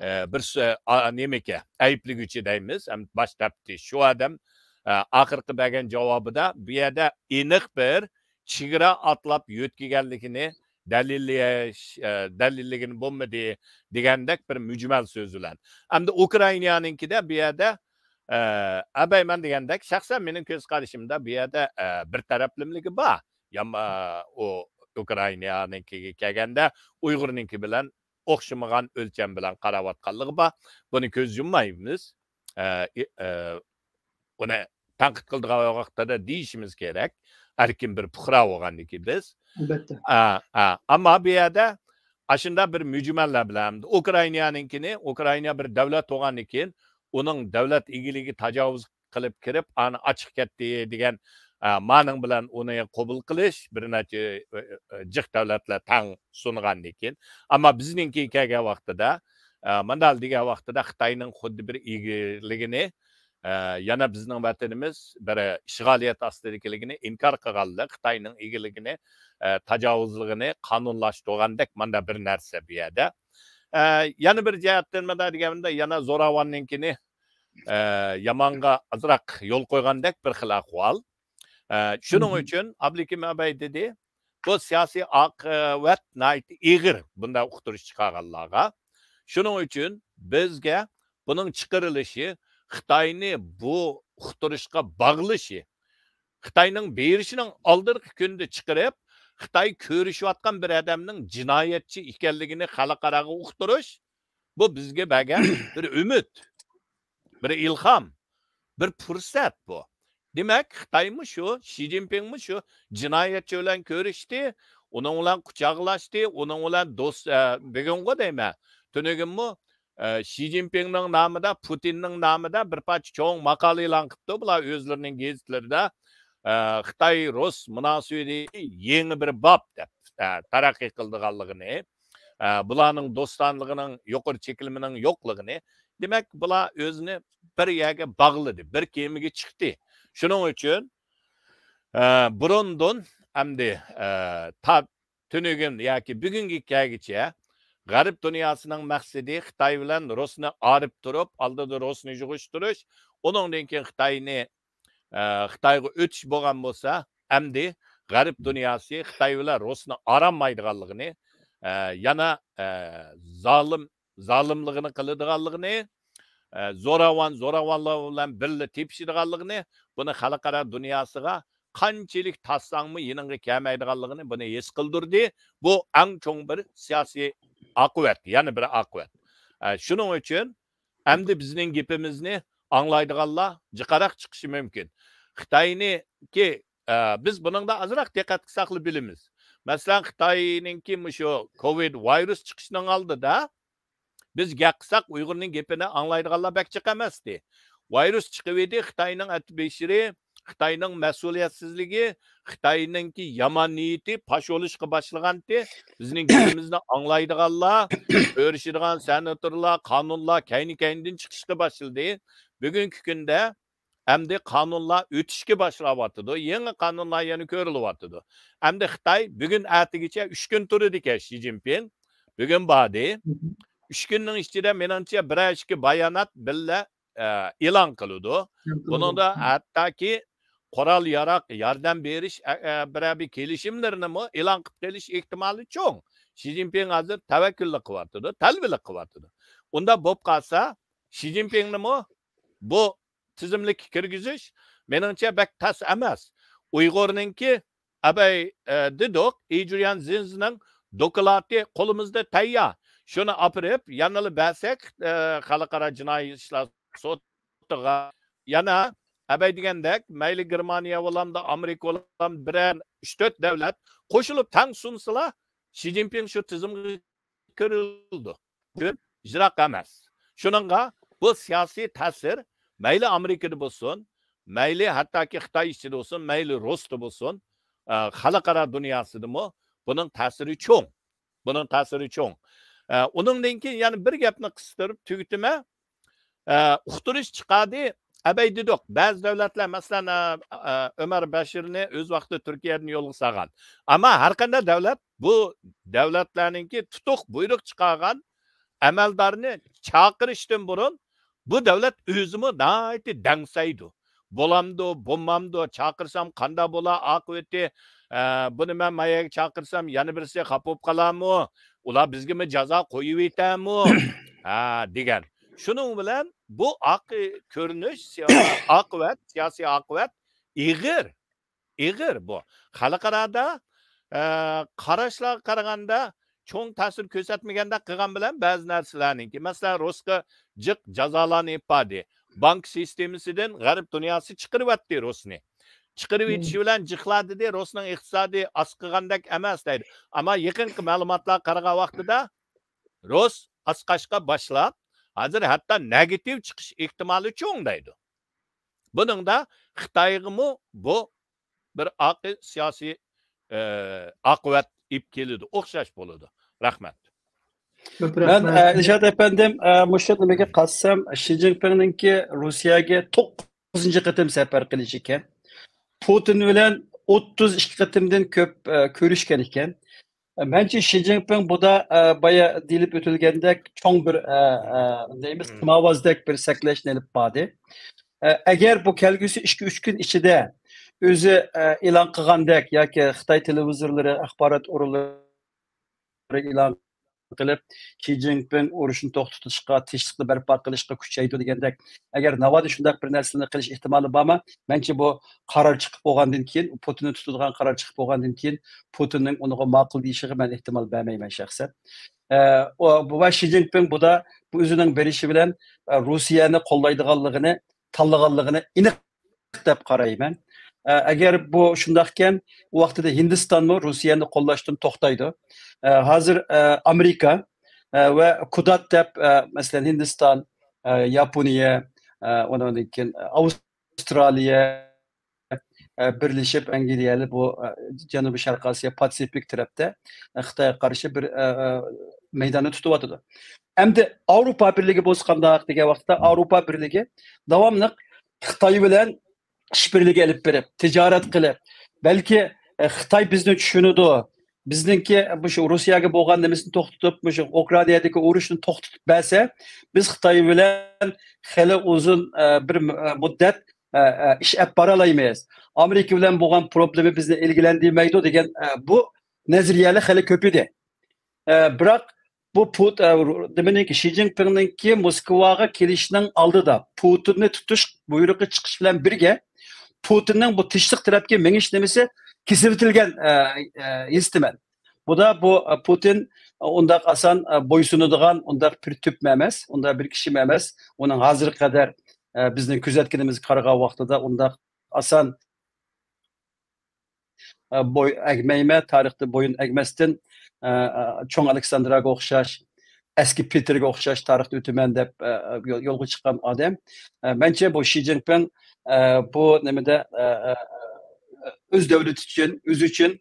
ئە، بىر سۆ-، ئا، نېمىكەن، ئەيىبلىگۈچى دەيمىز، ھەم باش تەپتىش. شۇ ئادەم، ئە، ئاخىرقى بەرگەن جاۋابىدا بۇ يەردە ئېنىق بىر چېگرا ئاتلاپ يۆتكىگەنلىكىنى دەلىللەش، ئە، دەلىللىگىلى بولمىدى دېگەندەك بىر مۈجمەل سۆز بىلەن. ئەمدى ئۇكرائىنانىڭكىدە بۇ يەردە، ئە، ئەبەي مەن دېگەندەك، شەخسەن مېنىڭ كۆز قارىشىمدا بۇ يەردە، ئە، بىر تەرەپلىمىلىكى بار. يام-، ئە، ئۇ ئۇكرائىنانىڭكىگە كەلگەندە ئۇيغۇرنىڭكى بىلەن ئوخشىمىغان ئۆلچەم بىلەن قاراۋاتقانلىقى بار. بۇنى كۆز يۇممايمىز. ئە، ئى-، ئە، ئۇنى تەنقىد قىلىدىغان ۋاقىتتا دېيىشىمىز كېرەك. ئەركىن بىر پۇقرا بولغاندىكىن بىز. ئەلۋەتتە. ئە، ئە، ئەمما بۇ يەردە ئاشۇنداق بىر مۈجمەللەر بىلەن ئۇكرائىنانىڭكىنى، ئۇكرائىنا بىر دۆلەت بولغاندىكىن، ئۇنىڭ دۆلەت ئىگىلىكىگە تاجاۋۇز قىلىپ كىرىپ، ئانا ئاچىقىپ كەتتى دېگەن، ئە، مانىڭ بىلەن ئۇنى قوبۇل قىلىش بىر نەچچە، ئە، ئە، جىق دۆلەتلەر تەڭ سۇنغاندىن كېيىن. ئەمما بىزنىڭكى كەلگەن ۋاقتىدا، ئە، مانداق دېگەن ۋاقتىدا خىتاينىڭ خۇددى بىر ئىگىلىكىنى، ئە، يەنە بىزنىڭ ۋەتىنىمىز بىر ئىشغالىيەت ئاستىدىكىلىكىنى ئىنكار قىلغانلىق، خىتاينىڭ ئىگىلىكىنى، ئە، تاجاۋۇزلۇقىنى قانۇنلاشتۇرغاندەك مانداق بىر نەرسە بۇ يەردە. ئە، يەنە بىر جەھەتتىن مانداق دېگەندە، يەنە زوراۋاننىڭكىنى ئە، يامانغا ئازراق يول قويغاندەك بىر خىل ئەھۋال. ئە، شۇنىڭ ئۈچۈن ئابلىكىم ئەبەي دېدى، بۇ سىياسىي ئاقىۋەت ناھايىتى ئېغىر، بۇنداق ئۇقتۇرۇش چىقارغانلارغا. شۇنىڭ ئۈچۈن بىزگە بۇنىڭ چىقىرىلىشى، خىتاينى بۇ ئۇقتۇرۇشقا باغلىشى، خىتاينىڭ بېرىشىنىڭ ئالدىنقى كۈنىدە چىقىرىپ، خىتاي كۆرۈشۈۋاتقان بىر ئادەمنىڭ جىنايەتچى ئىكەنلىكىنى خەلقئاراغا ئۇقتۇرۇش، بۇ بىزگە بەرگەن بىر ئۈمىد، بىر ئىلھام، بىر پۇرسەت بۇ. دېمەك، خىتايمۇ شۇ، شى جىنپىڭمۇ شۇ جىنايەتچى بىلەن كۆرۈشتى، ئۇنىڭ بىلەن قۇچاقلاشتى، ئۇنىڭ بىلەن دوست، ئە، بۈگۈنغۇ دەيمەن، تۈنۈگۈنمۇ، ئە، شى جىنپىڭنىڭ نامىدا، پۇتىننىڭ نامىدا بىر پارچە چوڭ ماقالە ئېلان قىپتۇ، بۇلار ئۆزلىرىنىڭ گېزىتلىرىدا، ئە، خىتاي رۇس مۇناسىۋىتى يېڭى بىر باب دەپ، ئە، تەرەققىي قىلىدىغانلىقىنى، ئە، بۇلارنىڭ دوستانىلىقىنىڭ يۇقىرى چەكلىمىنىڭ يوقلۇقىنى، دېمەك، بۇلار ئۆزىنى بىر يەرگە باغلىدى، بىر كېمىگە چىقتى. شۇنىڭ ئۈچۈن، ئە، بۇرۇندىن ئەمدى، ئە، تا تۈنۈگۈن ياكى بۈگۈنگە كەلگۈچە غەرب دۇنياسىنىڭ مەقسىتى خىتاي بىلەن رۇسنى ئايرىپ تۇرۇپ، ئالدىدا رۇسنى يىغىشتۇرۇش، ئۇنىڭدىن كېيىن خىتاينى، ئە، خىتايغا ئۆتۈش بولغان بولسا، ئەمدى غەرب دۇنياسى خىتاي بىلەن رۇسنى ئايرالمايدىغانلىقىنى، ئە، يەنە، ئە، زالىم، زالىملىقىنى قىلىدىغانلىقىنى، ئە، زوراۋان، زوراۋانلار بىلەن بىللە تېپىشىدىغانلىقىنى، بۇنى خەلقئارا دۇنياسىغا قانچىلىك تارتساڭمۇ يېنىڭغا كەلمەيدىغانلىقىنى بۇنى ھېس قىلدۇردى. بۇ ئەڭ چوڭ بىر سىياسىي ئاقىۋەت، يەنە بىر ئاقىۋەت. ئە، شۇنىڭ ئۈچۈن ئەمدى بىزنىڭ گېپىمىزنى ئاڭلايدىغانلار جىقراق چىقىشى مۇمكىن. خىتاينىڭكى، ئە، بىز بۇنىڭدا ئازراق دىققەت قىلساقلا بىلىمىز. مەسىلەن، خىتاينىڭكى مۇشۇ كوۋىد ۋىرۇس چىقىشىنىڭ ئالدىدا بىز گەپ قىلساق، ئۇيغۇرنىڭ گېپىنى ئاڭلايدىغانلار بەك جىق ئەمەستى. ۋىرۇس چىقىۋىدى، خىتاينىڭ ئەتبېشىرى، خىتاينىڭ مەسئۇلىيەتسىزلىكى، خىتاينىڭكى يامان نىيىتى پاش بولۇشقا باشلىغانتى. بىزنىڭ گېپىمىزنى ئاڭلايدىغانلار، كۆرۈشىدىغان سېناتورلار، قانۇنلار كەينى-كەينىدىن چىقىشقا باشلىدى. بۈگۈنكى كۈندە ئەمدى قانۇنلار ئۆتۈشكە باشلاۋاتىدۇ. يېڭى قانۇنلار يەنە كۆرۈلۈۋاتىدۇ. ئەمدى خىتاي بۈگۈن ئەتىگىچە ئۈچ كۈن تۇرىدىكەن شى جىنپىڭ. بۈگۈن باردى. ئۈچ كۈننىڭ ئىچىدە مېنىڭچە بىرەر ئىككى بايانات بىللە، ئە، ئېلان قىلىدۇ. بۇنىڭدا ھەتتاكى قورال ياراق ياردەم بېرىش، ئە، ئە، بىرەر بىر كېلىشىملىرىنىمۇ ئېلان قىلىپ قېلىش ئېھتىمالى چوڭ. شى جىنپىڭ ھازىر تەۋەككۈللۈك قىلىۋاتىدۇ، تەلۋىلىك قىلىۋاتىدۇ. ئۇنداق بولۇپ قالسا، شى جىنپىڭنىمۇ بۇ تىزىملىككە كىرگۈزۈش، مېنىڭچە، بەك تەس ئەمەس. ئۇيغۇرنىڭكى ئەبەي، ئە، دېدۇق، ئىجۇيۈەن زىنزىنىڭ دوكلاتى قولىمىزدا تەييار. شۇنى ئاپىرىپ، يەنىلا بەرسەك، ئە، خەلقئارا جىنايى ئىشلار سوتىغا، يەنە ئەبەي دېگەندەك، مەيلى گېرمانىيە بولامدا، ئامېرىكا بولامدا، بىرەر ئۈچ تۆت دەۋلەت قوشۇلۇپ تەڭ سۇنسىلا، شى جىنپىڭ شۇ تىزىمغا كىرىلىدۇ. يىراق ئەمەس. شۇنىڭغا بۇ سىياسىي تەسىر مەيلى ئامېرىكىدا بولسۇن، مەيلى ھەتتاكى خىتاي ئىچىدە بولسۇن، مەيلى رۇستا بولسۇن، ئە، خەلقئارا دۇنياسىدىمۇ بۇنىڭ تەسىرى چوڭ. بۇنىڭ تەسىرى چوڭ. ئە، ئۇنىڭدىن كېيىن يەنە بىر گەپنى قىستۇرۇپ تۈگىتىمەن. ئە، ئۇقتۇرۇش چىقاردى. ئەبەي دېدۇق، بەزى دۆلەتلەر، مەسىلەن، ئە، ئە، ئۆمەر بەشىرنى ئۆز ۋاقتىدا تۈركىيەدىن يولغا سالغان. ئەمما ھەر قانداق دۆلەت بۇ دۆلەتلەرنىڭكى تۇتۇق بۇيرۇق چىقارغان ئەمەلدارنى چاقىرىشتىن بۇرۇن بۇ دۆلەت ئۆزىمۇ ناھايىتى دەڭسەيدۇ. بولامدۇ، بولمامدۇ، چاقىرسام قانداق بولا ئاقىۋىتى؟ ئە، بۇنى مەن ما يەرگە چاقىرسام يەنە بىرسى خاپا بولۇپ قالارمۇ؟ ئۇلار بىزگىمۇ جازا قويۇۋېتەرمۇ؟ ھە، دېگەن. شۇنىڭ بىلەن بۇ ئاق-، كۆرۈنۈش، سىياسىي ئاقىۋەت، سىياسىي ئاقىۋەت ئېغىر. ئېغىر بۇ. خەلقئارادا، ئە، قاراشلارغا قارىغاندا چوڭ تەسىر كۆرسەتمىگەندەك قىلغان بىلەن بەزى نەرسىلەرنىڭكى، مەسىلەن، رۇسقا جىق جازالارنى ئېلىپ باردى. بانك سىستېمىسىدىن غەرب دۇنياسى چىقىرىۋەتتى رۇسنى. چىقىرىۋېتىشى بىلەن جىقلار دېدى، رۇسنىڭ ئىقتىسادى ئاسقىغاندەك ئەمەس دەيدۇ. ئەمما يېقىنقى مەلۇماتلارغا قارىغان ۋاقتىدا رۇس ئاسقاشقا باشلاپ، ھازىر ھەتتا نېگاتىپ چىقىش ئېھتىمالى چوڭ دەيدۇ. بۇنىڭدا خىتايغىمۇ بۇ بىر ئاقىل سىياسىي، ئە، ئاقىۋەت ئېلىپ كېلىدۇ، ئوخشاش بولىدۇ. رەھمەت. كۆپ مەن، رەھمەت. ئە، ئىلشات ئەپەندىم، ئە، مۇشۇ نېمىگە قارىسام، شى جىنپىڭنىڭكى روسىيەگە توققۇزىنچى قېتىم سەپەر قىلىش ئىكەن. پۇتىن بىلەن ئوتتۇز ئىككى قېتىمدىن كۆپ، ئە، كۆرۈشكەن ئىكەن. مەنچە شى جىنپىڭ بۇدا، ئە، بايا دېيىلىپ ئۆتۈلگەندەك چوڭ بىر، ئە، ئە، دەيمىز، سىماۋازدەك بىر سەكلەشنى ئېلىپ باردى. ئە، ئەگەر بۇ كەلگۈسى ئىككى، ئۈچ كۈن ئىچىدە ئۆزى، ئە، ئېلان قىلغاندەك ياكى خىتاي تېلېۋىزورلىرى، ئاخبارات ئورۇنلىرى ئېلان قىلىپ، شى جىنپىڭ ئۇرۇشنى توختىتىشقا، تىنچلىقنى بەرپا قىلىشقا كۈچەيدۇ دېگەندەك، ئەگەر ناۋادا شۇنداق بىر نەرسىلەرنى قىلىش ئېھتىمالى بارمۇ؟ مەنچە بۇ قارار چىقىپ بولغاندىن كېيىن، پۇتىننى تۇتىدىغان قارار چىقىپ بولغاندىن كېيىن، پۇتىننىڭ ئۇنىڭغا ماقۇل دېيىشىغا مەن ئېھتىمال بەرمەيمەن شەخسەن. ئە، ئۇ، بۇ ۋە شى جىنپىڭ بۇدا بۇ ئۆزىنىڭ بېرىشى بىلەن، ئە، روسىيەنى قوللايدىغانلىقىنى، تاللىغانلىقىنى ئېنىق دەپ قارايمەن. ئە، ئەگەر بۇ شۇنداقكەن، ئۇ ۋاقتىدا ھىندىستانمۇ روسىيەنى قوللاشتىن توختايدۇ. ئە، ھازىر، ئە، ئامېرىكا، ئە، ۋە كۇدات دەپ، ئە، مەسىلەن، ھىندىستان، ئە، ياپونىيە، ئە، ئۇنىڭدىن كېيىن ئاۋسترالىيە، ئە، بىرلىشىپ ئەنگلىيەلى بۇ، ئە، جەنۇبىي شەرقىي ئاسىيا، پاسىفىك تەرەپتە، ئە، خىتايغا قارشى بىر، ئە، ئە، مەيداننى تۇتۇۋاتىدۇ. ئەمدى ئاۋروپا بىرلىكى بولسا قانداق دېگەن ۋاقىتتا، ئاۋروپا بىرلىكى داۋاملىق خىتاي بىلەن ئىشبىرلىكى ئېلىپ بېرىپ، تىجارەت قىلىپ، بەلكى، ئە، خىتاي بىزنى چۈشىنىدۇ، بىزنىڭكى مۇشۇ روسىيەگە بولغان نېمىسىنى توختىتىپ، مۇشۇ ئۇكرائىنادىكى ئۇرۇشنى توختىتىپ بەرسە، بىز خىتاي بىلەن خېلى ئۇزۇن، ئە، بىر، ئە، مۇددەت، ئە، ئە، ئىش ئەپ بارالايمىز. ئامېرىكا بىلەن بولغان پروبلېما بىزنى ئىلگىلەندۈرمەيدۇ دېگەن، ئە، بۇ نەزەرىيەلەر خېلى كۆپ ئىدى. ئە، بىراق بۇ پۇت-، ئە، نېمىنىڭكى، شى جىنپىڭنىڭكى موسكۋاغا كېلىشىنىڭ ئالدىدا پۇتىننى تۇتۇش بۇيرۇقى چىقىش بىلەن بىرگە، پۇتىننىڭ بۇ تىنچلىق تەرەپكە مېڭىش نېمىسى كېسىۋېتىلگەن، ئە، ئە، ھېسدىمەن. بۇدا بۇ، ئە، پۇتىن ئۇنداق ئاسان، ئە، بويسۇنىدىغان ئۇنداق بىر تۈپمۇ ئەمەس، ئۇنداق بىر كىشىمۇ ئەمەس. ئۇنىڭ ھازىرغا قەدەر، ئە، بىزنىڭ كۆزەتكىنىمىزگە قارىغان ۋاقتىدا ئۇنداق ئاسان ئە، بوي ئەگمەيمەن، تارىختا بويۇن ئەگمەستىن، ئە، ئە، چوڭ ئالېكساندرغا ئوخشاش، ئەسكى پېتىرگە ئوخشاش تارىختا ئۆتىمەن دەپ، ئە، ئە، يول-، يولغا چىققان ئادەم. ئە، مەنچە بۇ شى جىنپىڭ، ئە، بۇ نېمىدە، ئە، ئە، ئۆز دۆلىتى ئۈچۈن، ئۆزى ئۈچۈن،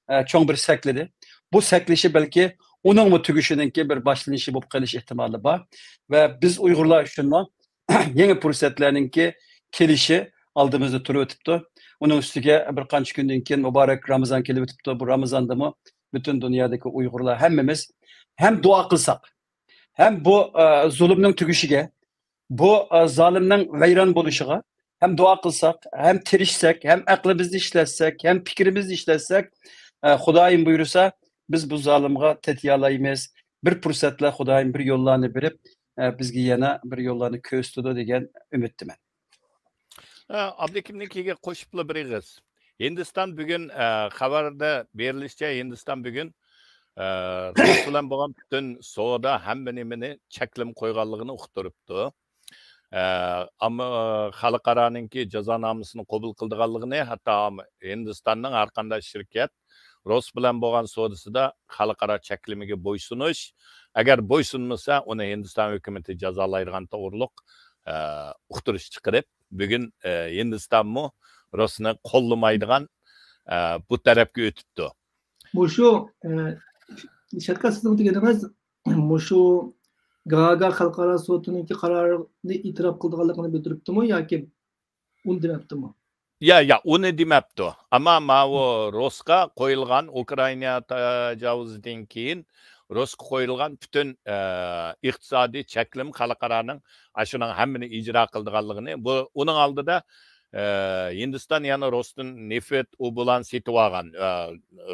ئە، چوڭ بىر سەكلىدى. بۇ سەكلىشى بەلكى ئۇنىڭمۇ تۈگىشىنىڭكى بىر باشلىنىشى بولۇپ قېلىش ئېھتىمالى بار. ۋە بىز ئۇيغۇرلار ئۈچۈنمۇ يېڭى پۇرسەتلەرنىڭكى كېلىشى، ئالدىمىزدا تۇرۇۋېتىپتۇ. ئۇنىڭ ئۈستىگە بىر قانچە كۈندىن كېيىن مۇبارەك رامىزان كېلىۋېتىپتۇ. بۇ رامىزاندىمۇ پۈتۈن دۇنيادىكى ئۇيغۇرلار ھەممىمىز ھەم دۇئا قىلساق، ھەم بۇ، ئە، زۇلۇمنىڭ تۈگىشىگە، بۇ، ئە، زالىمنىڭ ۋەيران بولۇشىغا ھەم دۇئا قىلساق، ھەم تىرىشساق، ھەم ئەقلىمىزنى ئىشلەتسەك، ھەم پىكرىمىزنى ئىشلەتسەك، ئە، خۇدايىم بۇيرۇسا، بىز بۇ زالىمغا تېتىيالايمىز. بىر پۇرسەتلەر خۇدايىم بىر يوللارنى بېرىپ، ئە، بىزگە يەنە بىر يوللارنى كۆرسىتىدۇ دېگەن ئۈمىدتىمەن. ئە، ئابلىكىمنىڭكىگە قوشۇپلا بىر ئېغىز. ھىندىستان بۈگۈن، ئە، خەۋەردە بېرىلىشىچە، ھىندىستان بۈگۈن، ئە، رۇس بىلەن بولغان پۈتۈن سودا، ھەممە نېمىنى چەكلىمە قويغانلىقىنى ئۇقتۇرۇپتۇ. ئە، ئەمما خەلقئارانىڭكى جازانامىسىنى قوبۇل قىلىدىغانلىقىنى، ھەتتا ھىندىستاننىڭ ھەر قانداق شىركەت رۇس بىلەن بولغان سودىسىدا خەلقئارا چەكلىمىگە بويسۇنۇش، ئەگەر بويسۇنمىسا، ئۇنى ھىندىستان ھۆكۈمىتى جازالايدىغان توغرۇلۇق، ئە، ئۇقتۇرۇش چىقىرىپ، بۈگۈن، ئە، ھىندىستانمۇ رۇسنى قوللىمايدىغان، ئە، بۇ تەرەپكە ئۆتۈپتۇ. مۇشۇ، ئە، شەرقىي سىزنىڭ دېگىنىڭىز مۇشۇ گاگا خەلقئارا سوتىنىڭكى قارارىنى ئېتىراپ قىلىدىغانلىقىنى بىلدۈرۈپتىمۇ ياكى ئۇنى دېمەپتىمۇ؟ يا، يا، ئۇنى دېمەپتۇ. ئەمما ماۋۇ رۇسقا قويۇلغان ئۇكرائىنا تاجاۋۇزىدىن كېيىن رۇسقا قويۇلغان پۈتۈن، ئە، ئىقتىسادىي چەكلىمە خەلقئارانىڭ ئاشۇنىڭ ھەممىنى ئىجرا قىلىدىغانلىقىنى، بۇ، ئۇنىڭ ئالدىدا، ئە، ھىندىستان يەنە رۇستىن نېفىت، ئۇ بۇلارنى سېتىۋالغان، ئە،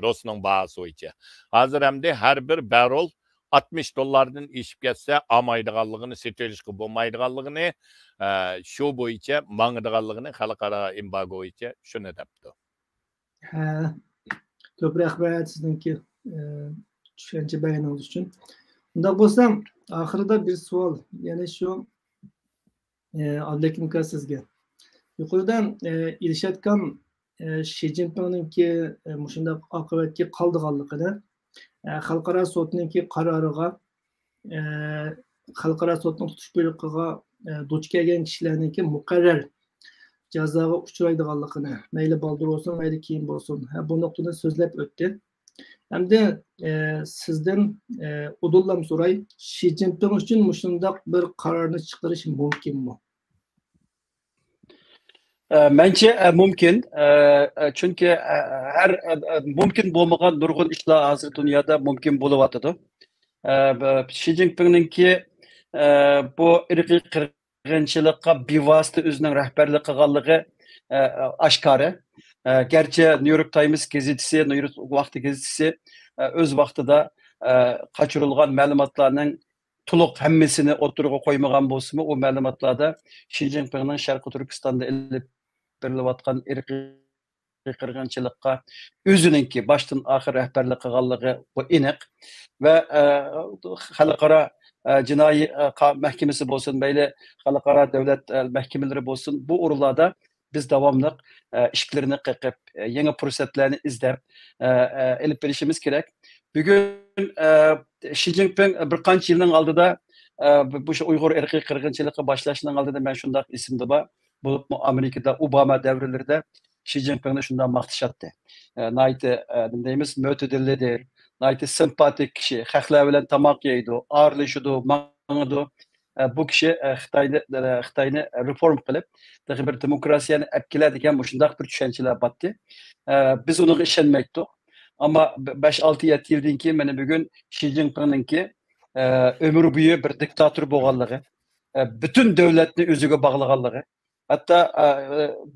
رۇسنىڭ باھاسى بويىچە. ھازىر ئەمدى ھەر بىر بەررېل ئاتمىش دوللاردىن ئېشىپ كەتسە، ئالمايدىغانلىقىنى، سېتىۋېلىشقا بولمايدىغانلىقىنى، ئە، شۇ بويىچە ماڭىدىغانلىقىنى خەلقئارا ئېمبارگو بويىچە شۇنى دەپتۇ. ھە، كۆپ رەھمەت سىزنىڭكى، ئە، چۈشەنچە بەرگىنىڭىز ئۈچۈن. ئۇنداق بولسا، ئاخىرىدا بىر سوئال، يەنى شۇ، ئە، ئابلىكىم ئاكا سىزگە. يۇقىرىدا، ئە، ئىلشات ئاكام، ئە، شى جىنپىڭنىڭكى، ئە، مۇشۇنداق ئاقىۋەتكە قالىدىغانلىقىنى، ئە، خەلقئارا سوتنىڭكى قارارىغا، ئە، خەلقئارا سوتنىڭ تۇتۇش بۇيرۇقىغا، ئە، دۇچ كەلگەن كىشىلەرنىڭكى مۇقەررەر جازاغا ئۇچرايدىغانلىقىنى، مەيلى بالدۇر بولسۇن، مەيلى كېيىن بولسۇن، ھە، بۇ نۇقتىنى سۆزلەپ ئۆتتى. ئەمدى، ئە، سىزدىن، ئە، ئۇدۇللام سوراي، شى جىنپىڭ ئۈچۈن مۇشۇنداق بىر قارارنى چىقىرىش مۇمكىنمۇ؟ ئە، مەنچە، ئە، مۇمكىن. ئە، ئە، چۈنكى، ئە، ھەر، ئە، ئە، مۇمكىن بولمىغان نۇرغۇن ئىشلار ھازىر دۇنيادا مۇمكىن بولۇۋاتىدۇ. ئە، ب-، شى جىنپىڭنىڭكى، ئە، بۇ ئىرقىي قىرغىنچىلىققا بىۋاسىتە ئۆزىنىڭ رەھبەرلىك قىلغانلىقى، ئە، ئاشكارا. ئە، گەرچە نيۇ يورك تايمس گېزىتىسى، نيۇ يورك ۋاقتى گېزىتىسى، ئە، ئۆز ۋاقتىدا، ئە، قاچۇرۇلغان مەلۇماتلارنىڭ تولۇق ھەممىسىنى ئوتتۇرىغا قويمىغان بولسىمۇ، ئۇ مەلۇماتلاردا شى جىنپىڭنىڭ شەرقىي تۈركىستاندا ئېلىپ بېرىلىۋاتقان ئىرقىي قىرغىنچىلىققا ئۆزىنىڭكى باشتىن ئاخىر رەھبەرلىك قىلغانلىقى بۇ ئېنىق. ۋە، ئە، خەلقئارا، ئە، جىنايى، ئە، قا-، مەھكىمىسى بولسۇن، مەيلى خەلقئارا دۆلەت، ئە، مەھكىمىلىرى بولسۇن، بۇ ئورۇنلاردا بىز داۋاملىق، ئە، ئىشىكلىرىنى قېقىپ، ئە، يېڭى پۇرسەتلەرنى ئىزدەپ، ئە، ئە، ئېلىپ بېرىشىمىز كېرەك. بۈگۈن، ئە، شى جىنپىڭ بىر قانچە يىلنىڭ ئالدىدا، ئە، بۇ، بۇ شۇ ئۇيغۇر ئىرقىي قىرغىنچىلىقى باشلاشنىڭ ئالدىدا مەن شۇنداق ئېسىمدە بار، بولۇپمۇ ئامېرىكىدا ئوباما دەۋرلىرىدە شى جىنپىڭنى شۇنداق ماختىشاتتى. ئە، ناھايىتى، ئە، نېمە دەيمىز، مۆتىدىل لىدېر، ناھايىتى سىمپاتىك كىشى، خەقلەر بىلەن تاماق يەيدۇ، ئارىلىشىدۇ، ماڭىدۇ. ئە، بۇ كىشى، ئە، خىتاينى، ئە، خىتاينى رېفورم قىلىپ، تېخى بىر دېموكراتىيەنى ئەپ كېلە دېگەن مۇشۇنداق بىر چۈشەنچىلەر بارتتى. ئە، بىز ئۇنىڭغا ئىشەنمەيتتۇق. ئەمما بەش، ئالتە، يەتتە يىلدىن كېيىن مانا بۈگۈن شى جىنپىڭنىڭكى، ئە، ئۆمۈر بويى بىر دىكتاتور بولغانلىقى، ئە، پۈتۈن دۆلەتنى ئۆزىگە باغلىغانلىقى، ھەتتا، ئە،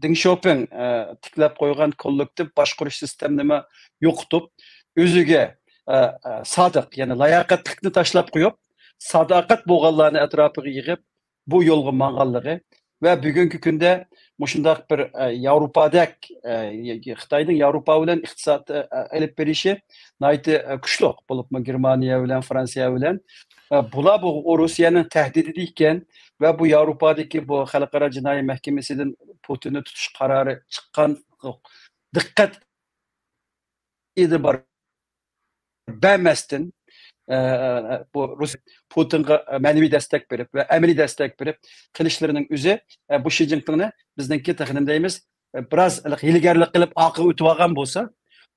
دېڭ شياۋپىڭ، ئە، تىكلەپ قويغان كوللېكتىپ باشقۇرۇش سىستېمىنىمۇ يوقىتىپ، ئۆزىگە، ئە، ئە، سادىق، يەنى لاياقەتلىكنى تاشلاپ قويۇپ، ساداقەت بولغانلارنى ئەتراپىغا يىغىپ، بۇ يولغا ماڭغانلىقى ۋە بۈگۈنكى كۈندە مۇشۇنداق بىر، ئە، ياۋروپادەك، ئە، خىتاينىڭ ياۋروپا بىلەن ئىقتىساد، ئە، ئە، ئېلىپ بېرىشى ناھايىتى، ئە، كۈچلۈك. بولۇپمۇ گېرمانىيە بىلەن، فرانسىيە بىلەن، ئە، بۇلار بۇ روسىيەنىڭ تەھدىتى ئىكەن ۋە بۇ ياۋروپادىكى بۇ خەلقئارا جىنايى مەھكىمىسىدىن پۇتىننى تۇتۇش قارارى چىققان دىققەت ئېتىبار بەرمەستىن، ئە، بۇ رۇس پۇتىنغا مەنىۋى دەستەك بېرىپ ۋە ئەمەلىي دەستەك بېرىپ قىلىشلىرىنىڭ ئۆزى، ئە، بۇ شى جىنپىڭنى بىزنىڭكى تېخى نېمە دەيمىز، ئە، بىراز ھىيلىگەرلىك قىلىپ ئارقىغا ئۆتۈۋالغان بولسا،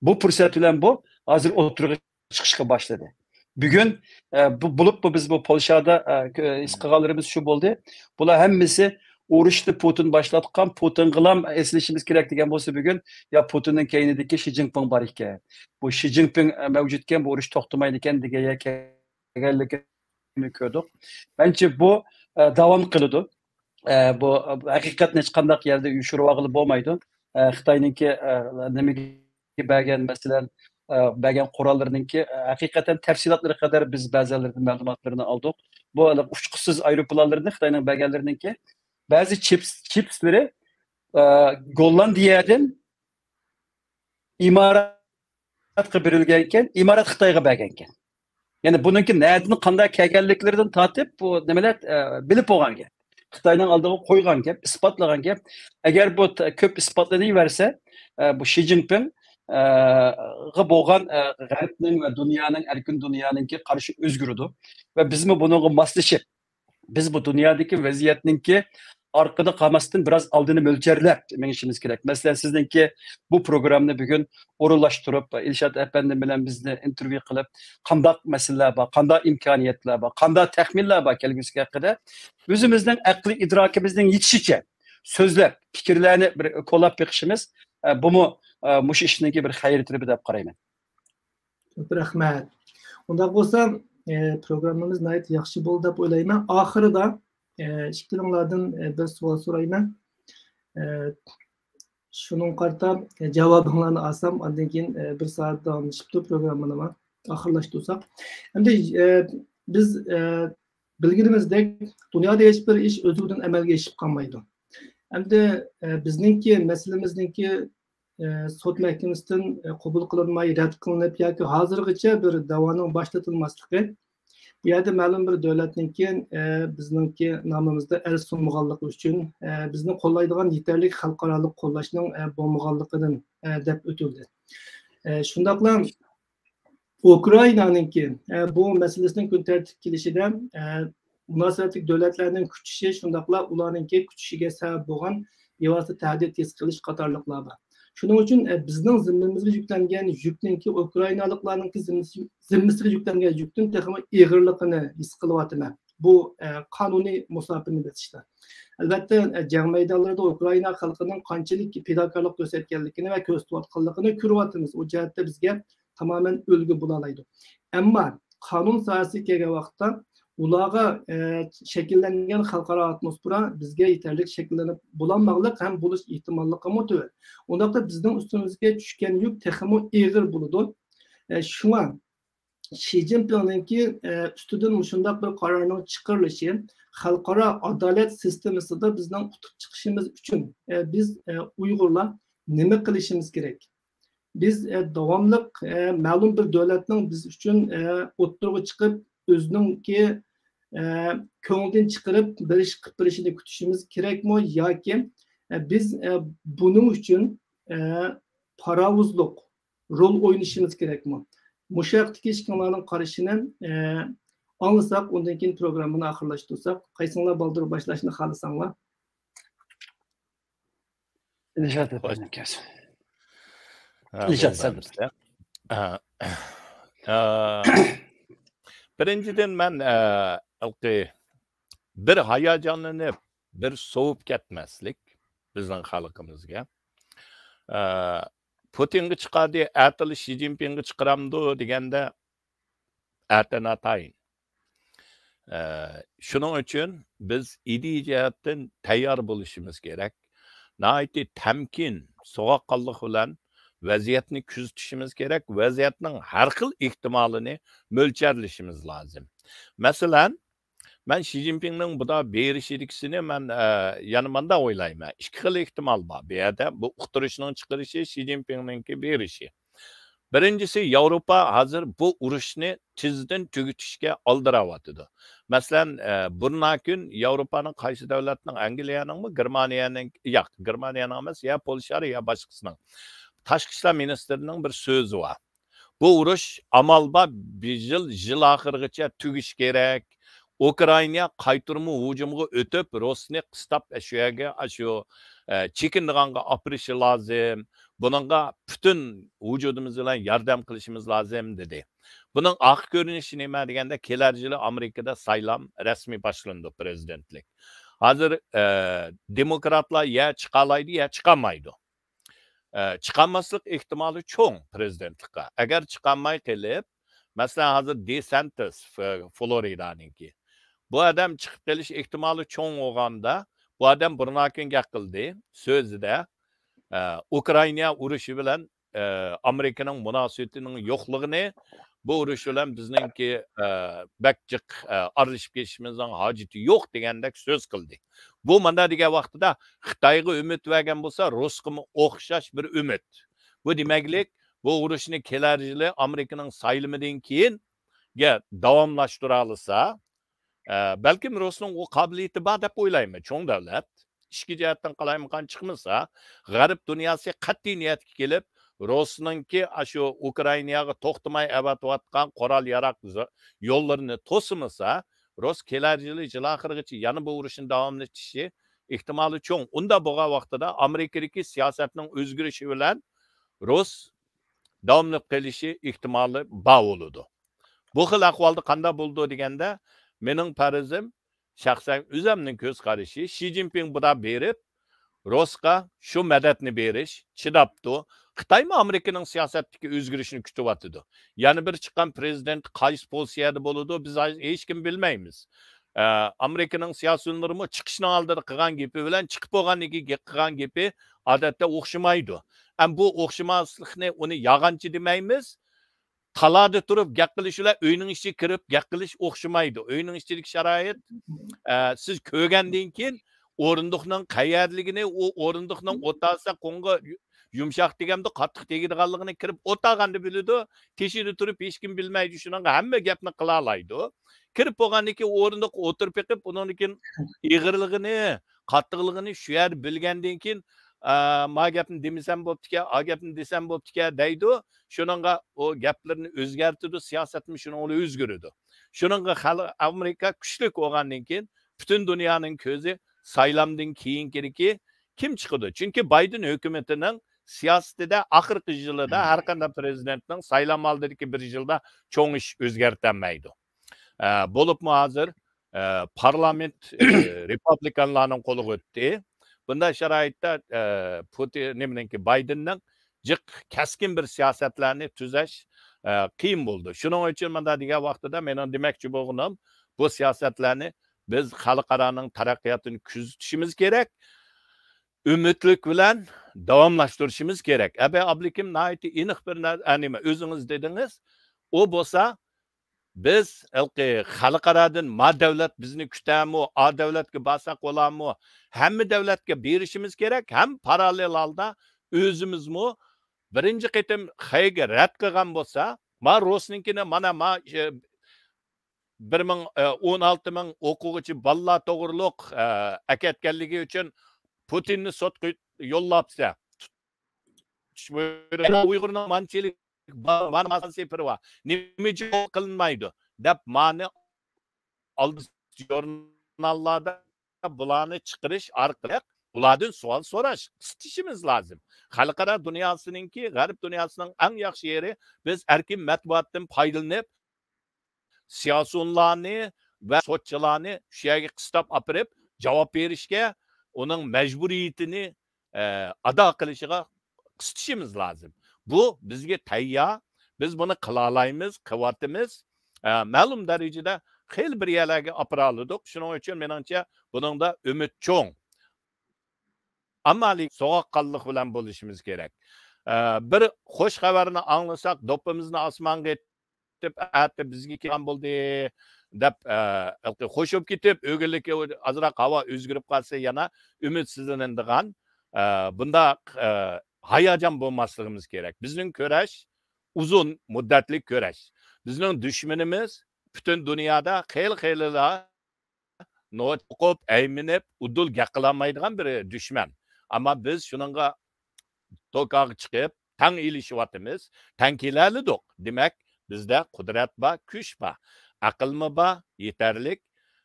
بۇ پۇرسەت بىلەن بۇ ھازىر ئوتتۇرىغا چىقىشقا باشلىدى. بۈگۈن، ئە، بۇ، بولۇپمۇ بىز بۇ پولشادا، ئە، كۆ-، ھېس قىلغانلىرىمىز شۇ بولدى. بۇلار ھەممىسى ئۇرۇشنى پۇتىن باشلاتقان، پۇتىنغىلام ئېسىلىشىمىز كېرەك دېگەن بولسا بۈگۈن، يا پۇتىننىڭ كەينىدىكى شى جىنپىڭ بار ئىكەن. بۇ شى جىنپىڭ، ئە، مەۋجۇتكەن، بۇ ئۇرۇش توختىمايدىكەن دېگەن يەرگە كەلگەنلىكىنى كۆردۇق. مەنچە بۇ، ئە، داۋام قىلىدۇ. ئە، بۇ، بۇ ھەقىقەتنى ھېچقانداق يەردە يوشۇرۇۋالغىلى بولمايدۇ. ئە، خىتاينىڭكى، ئە، نېمىگە بەرگەن، مەسىلەن، ئە، بەرگەن قوراللىرىنىڭكى، ئە، ھەقىقەتەن تەپسىلاتلىرى قەدەر بىز بەزەنلىرىدىن مەلۇماتلىرىنى ئالدۇق. بۇ ئۇچقۇسىز ئايروپىلانلىرىنى خىتاينىڭ بەرگەنلىرىنىڭكى بەزى چىپس، چىپسلىرى، ئە، گوللاندىيەدىن ئىماراتقا بېرىلگەنكەن، ئىمارات خىتايغا بەرگەنكەن. يەنى بۇنىڭكى نەدىن، قانداق كەلگەنلىكلىرىدىن تارتىپ بۇ نېمىلەر، ئە، بىلىپ بولغان گەپ. خىتاينىڭ ئالدىغا قويغان گەپ، ئىسپاتلىغان گەپ. ئەگەر بۇ ت-، كۆپ ئىسپاتلىنىۋەرسە، ئە، بۇ شى جىنپىڭ، ئە، غا بولغان، ئە، غەربنىڭ ۋە دۇنيانىڭ، ئەركىن دۇنيانىڭكى قارىشى ئۆزگىرىدۇ. ۋە بىزمۇ بۇنىڭغا ماسلىشىپ، بىز بۇ دۇنيادىكى ۋەزىيەتنىڭكى ئارقىدا قالماستىن، بىراز ئالدىنى مۆلچەرلەپ مېڭىشىمىز كېرەك. مەسىلەن، سىزنىڭكى بۇ پروگراممىنى بۈگۈن ئورۇنلاشتۇرۇپ، ئىلشات ئەپەندىم بىلەن بىزنى ئىنتېرۋيۇ قىلىپ، قانداق مەسىلىلەر بار، قانداق ئىمكانىيەتلەر بار، قانداق تەخمىنلەر بار كەلگۈسىگە ھەققىدە ئۆزىمىزنىڭ ئەقلىي ئىدراكىمىزنىڭ يېتىشىچە سۆزلەپ، پىكىرلەرنى بىر كولاپ بېقىشىمىز، ئە، بۇمۇ، ئە، مۇشۇ ئىشنىڭكى بىر خەيرىتى دەپ قارايمەن. كۆپ رەھمەت. ئۇنداق بولسا، ئە، پروگراممىمىز ناھايىتى ياخشى بولدى دەپ ئويلايمەن. ئاخىرىدا، ئە، ئىككىلىڭلاردىن، ئە، بىر سوئال سورايمەن. ئە، شۇنىڭغا قارىتا، ئە، جاۋابىڭلارنى ئالسام، ئاندىن كېيىن، ئە، بىر سائەت داۋاملىشىپتۇ پروگراممىنىمۇ ئاخىرلاشتۇرساق. ئەمدى، ئە، بىز، ئە، بىلگىنىمىزدەك، دۇنيادا ھېچ بىر ئىش ئۆزلۈكىدىن ئەمەلگە ئېشىپ قالمايدۇ. ئەمدى، ئە، بىزنىڭكى مەسىلىمىزنىڭكى ئە، سوت مەھكىمىسىدىن، ئە، قوبۇل قىلىنماي رەت قىلىنىپ ياكى ھازىرغىچە بىر داۋانىڭ باشلىتىلماسلىقى، بۇ يەردە مەلۇم بىر دۆلەتنىڭكى، ئە، بىزنىڭكى نامىمىزدا ئەرز سۇنمىغانلىقى ئۈچۈن، ئە، بىزنى قوللايدىغان يېتەرلىك خەلقئارالىق قوللاشنىڭ، ئە، بولمىغانلىقىدىن، ئە، دەپ ئۆتۈلدى. ئە، شۇنداقلا ئۇكرائىنانىڭكى، ئە، بۇ مەسىلىسىنىڭ كۈن تەرتىپكە كېلىشىدە، ئە، مۇناسىۋەتلىك دۆلەتلەرنىڭ كۈچىشى، شۇنداقلا ئۇلارنىڭكى كۈچىشىگە سەۋەب بولغان بىۋاسىتە تەھدىت ھېس قىلىش قاتارلىقلار بار. شۇنىڭ ئۈچۈن، ئە، بىزنىڭ زىممىمىزگە يۈكلەنگەن يۈكنىڭكى ئۇكرائىنالىقلارنىڭكى زىممىسى-، زىممىسىگە يۈكلەنگەن يۈكتىن تېخىمۇ ئېغىرلىقىنى ھېس قىلىۋاتىمەن. بۇ، ئە، قانۇنىي مۇساپىنى بېسىشتا. ئەلۋەتتە، ئە، جەڭ مەيدانلىرىدا ئۇكرائىنا خەلقىنىڭ قانچىلىك پىداكارلىق كۆرسەتكەنلىكىنى ۋە كۆرسىتىۋاتقانلىقىنى كۆرۈۋاتىمىز. ئۇ جەھەتتە بىزگە تامامەن ئۈلگە بولالايدۇ. ئەمما قانۇن ساھەسىگە كەلگەن ۋاقىتتا، ئۇلارغا، ئە، شەكىللەنگەن خەلقئارا ئاتموسفېرا بىزگە يېتەرلىك شەكىللىنىپ بولالماقلىق ھەم بولۇش ئېھتىماللىقىمۇ تۆۋەن. ئۇنداقتا بىزنىڭ ئۈستىمىزگە چۈشكەن يۈك تېخىمۇ ئېغىر بولىدۇ. ئە، شۇڭا شى جىنپىڭنىڭكى، ئە، ئۈستىدىن مۇشۇنداق بىر قارارنىڭ چىقىرىلىشى خەلقئارا ئادالەت سىستېمىسىدا بىزنىڭ ئۇتۇپ چىقىشىمىز ئۈچۈن، ئە، بىز، ئە، ئۇيغۇرلار نېمە قىلىشىمىز كېرەك؟ بىز، ئە، داۋاملىق، ئە، مەلۇم بىر دۆلەتنىڭ بىز ئۈچۈن، ئە، ئوتتۇرىغا چىقىپ، ئۆزىنىڭكى، ئە، كۆڭلىدىن چىقىرىپ بېرىش، قىلىپ بېرىشىنى كۈتۈشىمىز كېرەكمۇ ياكى، ئە، بىز، ئە، بۇنىڭ ئۈچۈن، ئە، پاراۋۇزلۇق رول ئوينىشىمىز كېرەكمۇ؟ مۇشۇ ھەقتىكى ئىككىڭلارنىڭ قارىشىنى، ئە، ئاڭلىساق، ئۇندىن كېيىن پروگراممىنى ئاخىرلاشتۇرساق. قايسىڭلار بالدۇر باشلاشنى خالىساڭلار. ئىلشات ئەپەندىم كەلسۇن. ئىلشات سەن. بىرىنچىدىن، مەن، ئە، ھېلىقى بىر ھاياجانلىنىپ، بىر سوۋۇپ كەتمەسلىك بىزنىڭ خەلقىمىزگە. ئە، پۇتىنغا چىقاردى، ئەتىلا شى جىنپىڭغا چىقىرامدۇ دېگەندە، ئەتە ناتايىن. ئە، شۇنىڭ ئۈچۈن بىز ئىدىيە جەھەتتىن تەييار بولۇشىمىز كېرەك. ناھايىتى تەمكىن، سوغۇققانلىق بىلەن ۋەزىيەتنى كۆزىتىشىمىز كېرەك. ۋەزىيەتنىڭ ھەر خىل ئېھتىمالىنى مۆلچەرلىشىمىز لازىم. مەسىلەن، مەن شى جىنپىڭنىڭ بۇدا بېرىشىدىكىسىنى مەن، ئە، يەنە مۇنداق ئويلايمەن. ئىككى خىل ئېھتىمال بار. بۇ يەردە بۇ ئۇقتۇرۇشنىڭ چىقىرىشى، شى جىنپىڭنىڭكى بېرىشى. بىرىنچىسى، ياۋروپا ھازىر بۇ ئۇرۇشنى تېزدىن تۈگىتىشكە ئالدىراۋاتىدۇ. مەسىلەن، ئە، بۇرۇنقى كۈن ياۋروپانىڭ قايسى دۆلەتنىڭ، ئەنگلىيەنىڭمۇ، گېرمانىيەنىڭ، ياق، گېرمانىيەنىڭ ئەمەس، يا پولشا، يا باشقىسىنىڭ تاشقى ئىشلار مىنىستىرىنىڭ بىر سۆزى بار. بۇ ئۇرۇش ئامال بار بىر يىل، يىل ئاخىرىغىچە تۈگىشى كېرەك. ئۇكرائىنا قايتۇرما ھۇجۇمغا ئۆتۈپ، روسنى قىستاپ، شۇ يەرگە، شۇ، ئە، چېكىنىدىغانغا ئاپىرىشى لازىم. بۇنىڭغا پۈتۈن ۋۇجۇدىمىز بىلەن ياردەم قىلىشىمىز لازىم، دېدى. بۇنىڭ ئارقا كۆرۈنۈشى نېمە دېگەندە، كېلەر يىلى ئامېرىكىدا سايلام رەسمىي باشلىنىدۇ، پىرېزىدېنتلىك. ھازىر، ئە، دېموكراتلار يا چىقالايدۇ، يا چىقالمايدۇ. ئە، چىقالماسلىق ئېھتىمالى چوڭ پرېزىدېنتلىققا. ئەگەر چىقالماي قېلىپ، مەسىلەن، ھازىر دېسانتىس، ف-، فلورىدانىڭكى. بۇ ئادەم چىقىپ قېلىش ئېھتىمالى چوڭ بولغاندا، بۇ ئادەم بۇرۇنراقكىن گەپ قىلدى سۆزىدە، ئە، ئۇكرائىنا ئۇرۇشى بىلەن، ئە، ئامېرىكىنىڭ مۇناسىۋىتىنىڭ يوقلۇقىنى، بۇ ئۇرۇش بىلەن بىزنىڭكى، ئە، بەك جىق، ئە، ئارىلىشىپ كېتىشىمىزنىڭ ھاجىتى يوق دېگەندەك سۆز قىلدى. بۇ مانا دېگەن ۋاقتىدا خىتايغا ئۈمىد بەرگەن بولسا، رۇسقىمۇ ئوخشاش بىر ئۈمىد. بۇ دېمەكلىك، بۇ ئۇرۇشنى كېلەر يىلى ئامېرىكىنىڭ سايلىمىدىن كېيىنگە داۋاملاشتۇرالىسا، ئە، بەلكىم رۇسنىڭ ئۇ قابىلىيىتى بار دەپ ئويلايمەن. چوڭ دۆلەت ئىچكى جەھەتتىن قالايمىقان چىقمىسا، غەرب دۇنياسى قەتئىي نىيەتكە كېلىپ، رۇسنىڭكى ئاشۇ ئۇكرائىناغا توختىماي ئەۋەتىۋاتقان قورال ياراق ز-، يوللىرىنى توسمىسا، رۇس كېلەر يىلى يىل ئاخىرىغىچە يەنە بۇ ئۇرۇشنى داۋاملىتىشى ئېھتىمالى چوڭ. ئۇنداق بولغان ۋاقتىدا ئامېرىكىدىكى سىياسەتنىڭ ئۆزگىرىشى بىلەن رۇس داۋاملىق قېلىشى ئېھتىمالى بار بولىدۇ. بۇ خىل ئەھۋالدا قانداق بولىدۇ دېگەندە، مېنىڭ پەرىزىم، شەخسەن ئۆزۈمنىڭ كۆز قارىشى، شى جىنپىڭ بۇدا بېرىپ، رۇسقا شۇ مەدەتنى بېرىش، چىداپتۇ. خىتايمۇ ئامېرىكىنىڭ سىياسەتتىكى ئۆزگىرىشنى كۈتۈۋاتىدۇ. يەنە بىر چىققان پرېزىدېنت قايسى پوزىتسىيەدە بولىدۇ، بىز ھېچ-، ھېچكىم بىلمەيمىز. ئە، ئامېرىكىنىڭ سىياسىيونلىرىمۇ چىقىشنىڭ ئالدىدا قىلغان گېپى بىلەن چىقىپ بولغاندىن كېيىن گەپ قىلغان گېپى ئادەتتە ئوخشىمايدۇ. ئەم، بۇ ئوخشىماسلىقنى ئۇنى يالغانچى دېمەيمىز. تالادا تۇرۇپ گەپ قىلىش بىلەن ئۆينىڭ ئىچىگە كىرىپ گەپ قىلىش ئوخشىمايدۇ. ئۆينىڭ ئىچىدىكى شارائىت، ئە، سىز كۆرگەندىن كېيىن ئورۇندۇقنىڭ قەيەرلىكىنى، ئۇ ئورۇندۇقنىڭ ئوتتۇرىسى قوڭغا يۇ-، يۇمشاق دېگەندە قاتتىق تېگىدىغانلىقىنى كىرىپ ئولتۇرغاندا بىلىدۇ. تېشىدا تۇرۇپ ھېچكىم بىلمەيدۇ. شۇنىڭغا ھەممە گەپنى قىلالايدۇ. كىرىپ بولغاندىن كېيىن ئورۇندۇققا ئولتۇرۇپ بېقىپ، ئۇنىڭدىن كېيىن ئېغىرلىقىنى، قاتتىقلىقىنى شۇ يەردە بىلگەندىن كېيىن، ئە، ما گەپنى دېمىسەم بوپتىكەن، ئا گەپنى دېسەم بوپتىكەن دەيدۇ. شۇنىڭغا ئۇ گەپلىرىنى ئۆزگەرتىدۇ، سىياسەتمۇ شۇنىڭ بىلەن ئۆزگىرىدۇ. شۇنىڭغا خەلق، ئامېرىكا كۈچلۈك بولغاندىن كېيىن پۈتۈن دۇنيانىڭ كۆزى سايلامدىن كېيىنكىدىكى كىم چىقىدۇ؟ چۈنكى بايدېن ھۆكۈمىتىنىڭ سىياسىتىدە ئاخىرقى يىلىدا ھەر قانداق پرېزىدېنتنىڭ سايلام ئالدىدىكى بىر يىلدا چوڭ ئىش ئۆزگەرتەلمەيدۇ. ئە، بولۇپمۇ ھازىر، ئە، پارلامېنت، ئە، رېپابلىكانلارنىڭ قولىغا ئۆتتى. بۇنداق شارائىتتا، ئە، پۇتىن، نېمىنىڭكى، بايدېننىڭ جىق، كەسكىن بىر سىياسەتلەرنى تۈزەش، ئە، قىيىن بولىدۇ. شۇنىڭ ئۈچۈن مۇنداق دېگەن ۋاقتىدا مېنىڭ دېمەكچى بولغىنىم، بۇ سىياسەتلەرنى بىز خەلقئارانىڭ تەرەققىياتىنى كۆزىتىشىمىز كېرەك. ئۈمىدلىك بىلەن داۋاملاشتۇرۇشىمىز كېرەك. ئەبەي ئابلىكىم ناھايىتى ئېنىق بىر نەر-، ئە، نېمە، ئۆزىڭىز دېدىڭىز. ئۇ بولسا، بىز ھېلىقى خەلقئارادىن ما دۆلەت بىزنى كۈتەمۇ، ئا دۆلەتكە بارساق بولامۇ، ھەممە دۆلەتكە بېرىشىمىز كېرەك، ھەم پاراللېل ھالدا ئۆزىمىزمۇ بىرىنچى قېتىم خىتايغا رەت قىلغان بولسا، ما رۇسنىڭكىنى مانا ما، ئە، بىر مىڭ، ئە، ئون ئالتە مىڭ ئوقۇغۇچى بالىلار توغرۇلۇق، ئە، ئەكەتكەنلىكى ئۈچۈن پۇتىننى سوتقا يوللاپسە، تۇتۇش بۇيرۇقى، ئۇيغۇرنىڭ مانچىلىك با-، مانا ماسان سېپىرى بار. نېمە ئۈچۈن قىلىنمايدۇ؟ دەپ مانى ئالدى ژۇرناللاردا بۇلارنى چىقىرىش ئارقىلىق ئۇلاردىن سوئال سوراش، قىستىشىمىز لازىم. خەلقئارا دۇنياسىنىڭكى، غەرب دۇنياسىنىڭ ئەڭ ياخشى يېرى، بىز ئەركىن مەتبۇئاتتىن پايدىلىنىپ، سىياسىيونلارنى ۋە سوتچىلارنى شۇ يەرگە قىستاپ ئاپىرىپ، جاۋاب بېرىشكە، ئۇنىڭ مەجبۇرىيىتىنى، ئە، ئادا قىلىشىغا قىستىشىمىز لازىم. بۇ بىزگە تەييار، بىز بۇنى قىلالايمىز، قىلىۋاتىمىز. ئە، مەلۇم دەرىجىدە خېلى بىر يەرلەرگە ئاپىرالىدۇق. شۇنىڭ ئۈچۈن مېنىڭچە بۇنىڭدا ئۈمىد چوڭ. ئەمما سوغۇققانلىق بىلەن بولۇشىمىز كېرەك. ئە، بىر خوش خەۋەرنى ئاڭلىساق، دوپپىمىزنى ئاسمانغا ئېتىپ، ئەتە بىزگە كەلگەن بولدى دەپ، ئە، خوش بولۇپ كېتىپ، ئۆگۈنلۈككە ئازراق ھاۋا ئۆزگىرىپ قالسا يەنە ئۈمىدسىزلىنىدىغان، ئە، بۇنداق، ئە، ھاياجان بولماسلىقىمىز كېرەك. بىزنىڭ كۈرەش ئۇزۇن مۇددەتلىك كۈرەش. بىزنىڭ دۈشمىنىمىز پۈتۈن دۇنيادا خېلى-خېلىلا نوچ ئوقۇپ، ئەيمىنىپ، ئۇدۇل گەپ قىلالمايدىغان بىر دۈشمەن. ئەمما بىز شۇنىڭغا دوكاغا چىقىپ، تەڭ ئېلىشىۋاتىمىز، تەڭ كېلەلىدۇق. دېمەك، بىزدە قۇدرەت بار، كۈچ بار، ئەقىلمۇ بار، يېتەرلىك.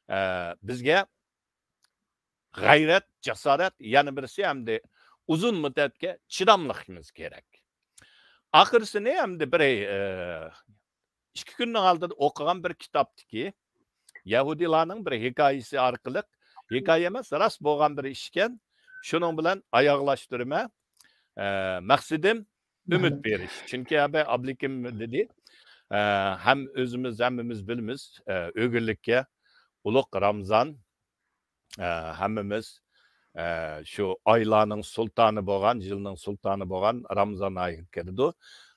ئە، بىزگە غەيرەت، جاسارەت، يەنە بىرسى ئەمدى ئۇزۇن مۇددەتكە چىداملىقىمىز كېرەك. ئاخىرسىنى ئەمدى بىر، ئە، ئىككى كۈننىڭ ئالدىدا ئوقۇغان بىر كىتابتىكى يەھۇدىيلارنىڭ بىر ھېكايىسى ئارقىلىق ھېكايە ئەمەس، راست بولغان بىر ئىشكەن. شۇنىڭ بىلەن ئاياغلاشتۇرىمەن. ئە، مەقسىتىم ئۈمىد بېرىش. چۈنكى ئەبەي ئابلىكىم دېدى، ئە، ھەم ئۆزىمىز، ھەممىمىز بىلىمىز، ئە، ئۆگۈنلۈككە ئۇلۇغ رامزان، ئە، ھەممىمىز، ئە، شۇ ئايلارنىڭ سۇلتانى بولغان، يىلنىڭ سۇلتانى بولغان رامزان ئايىغا كىرىدۇ.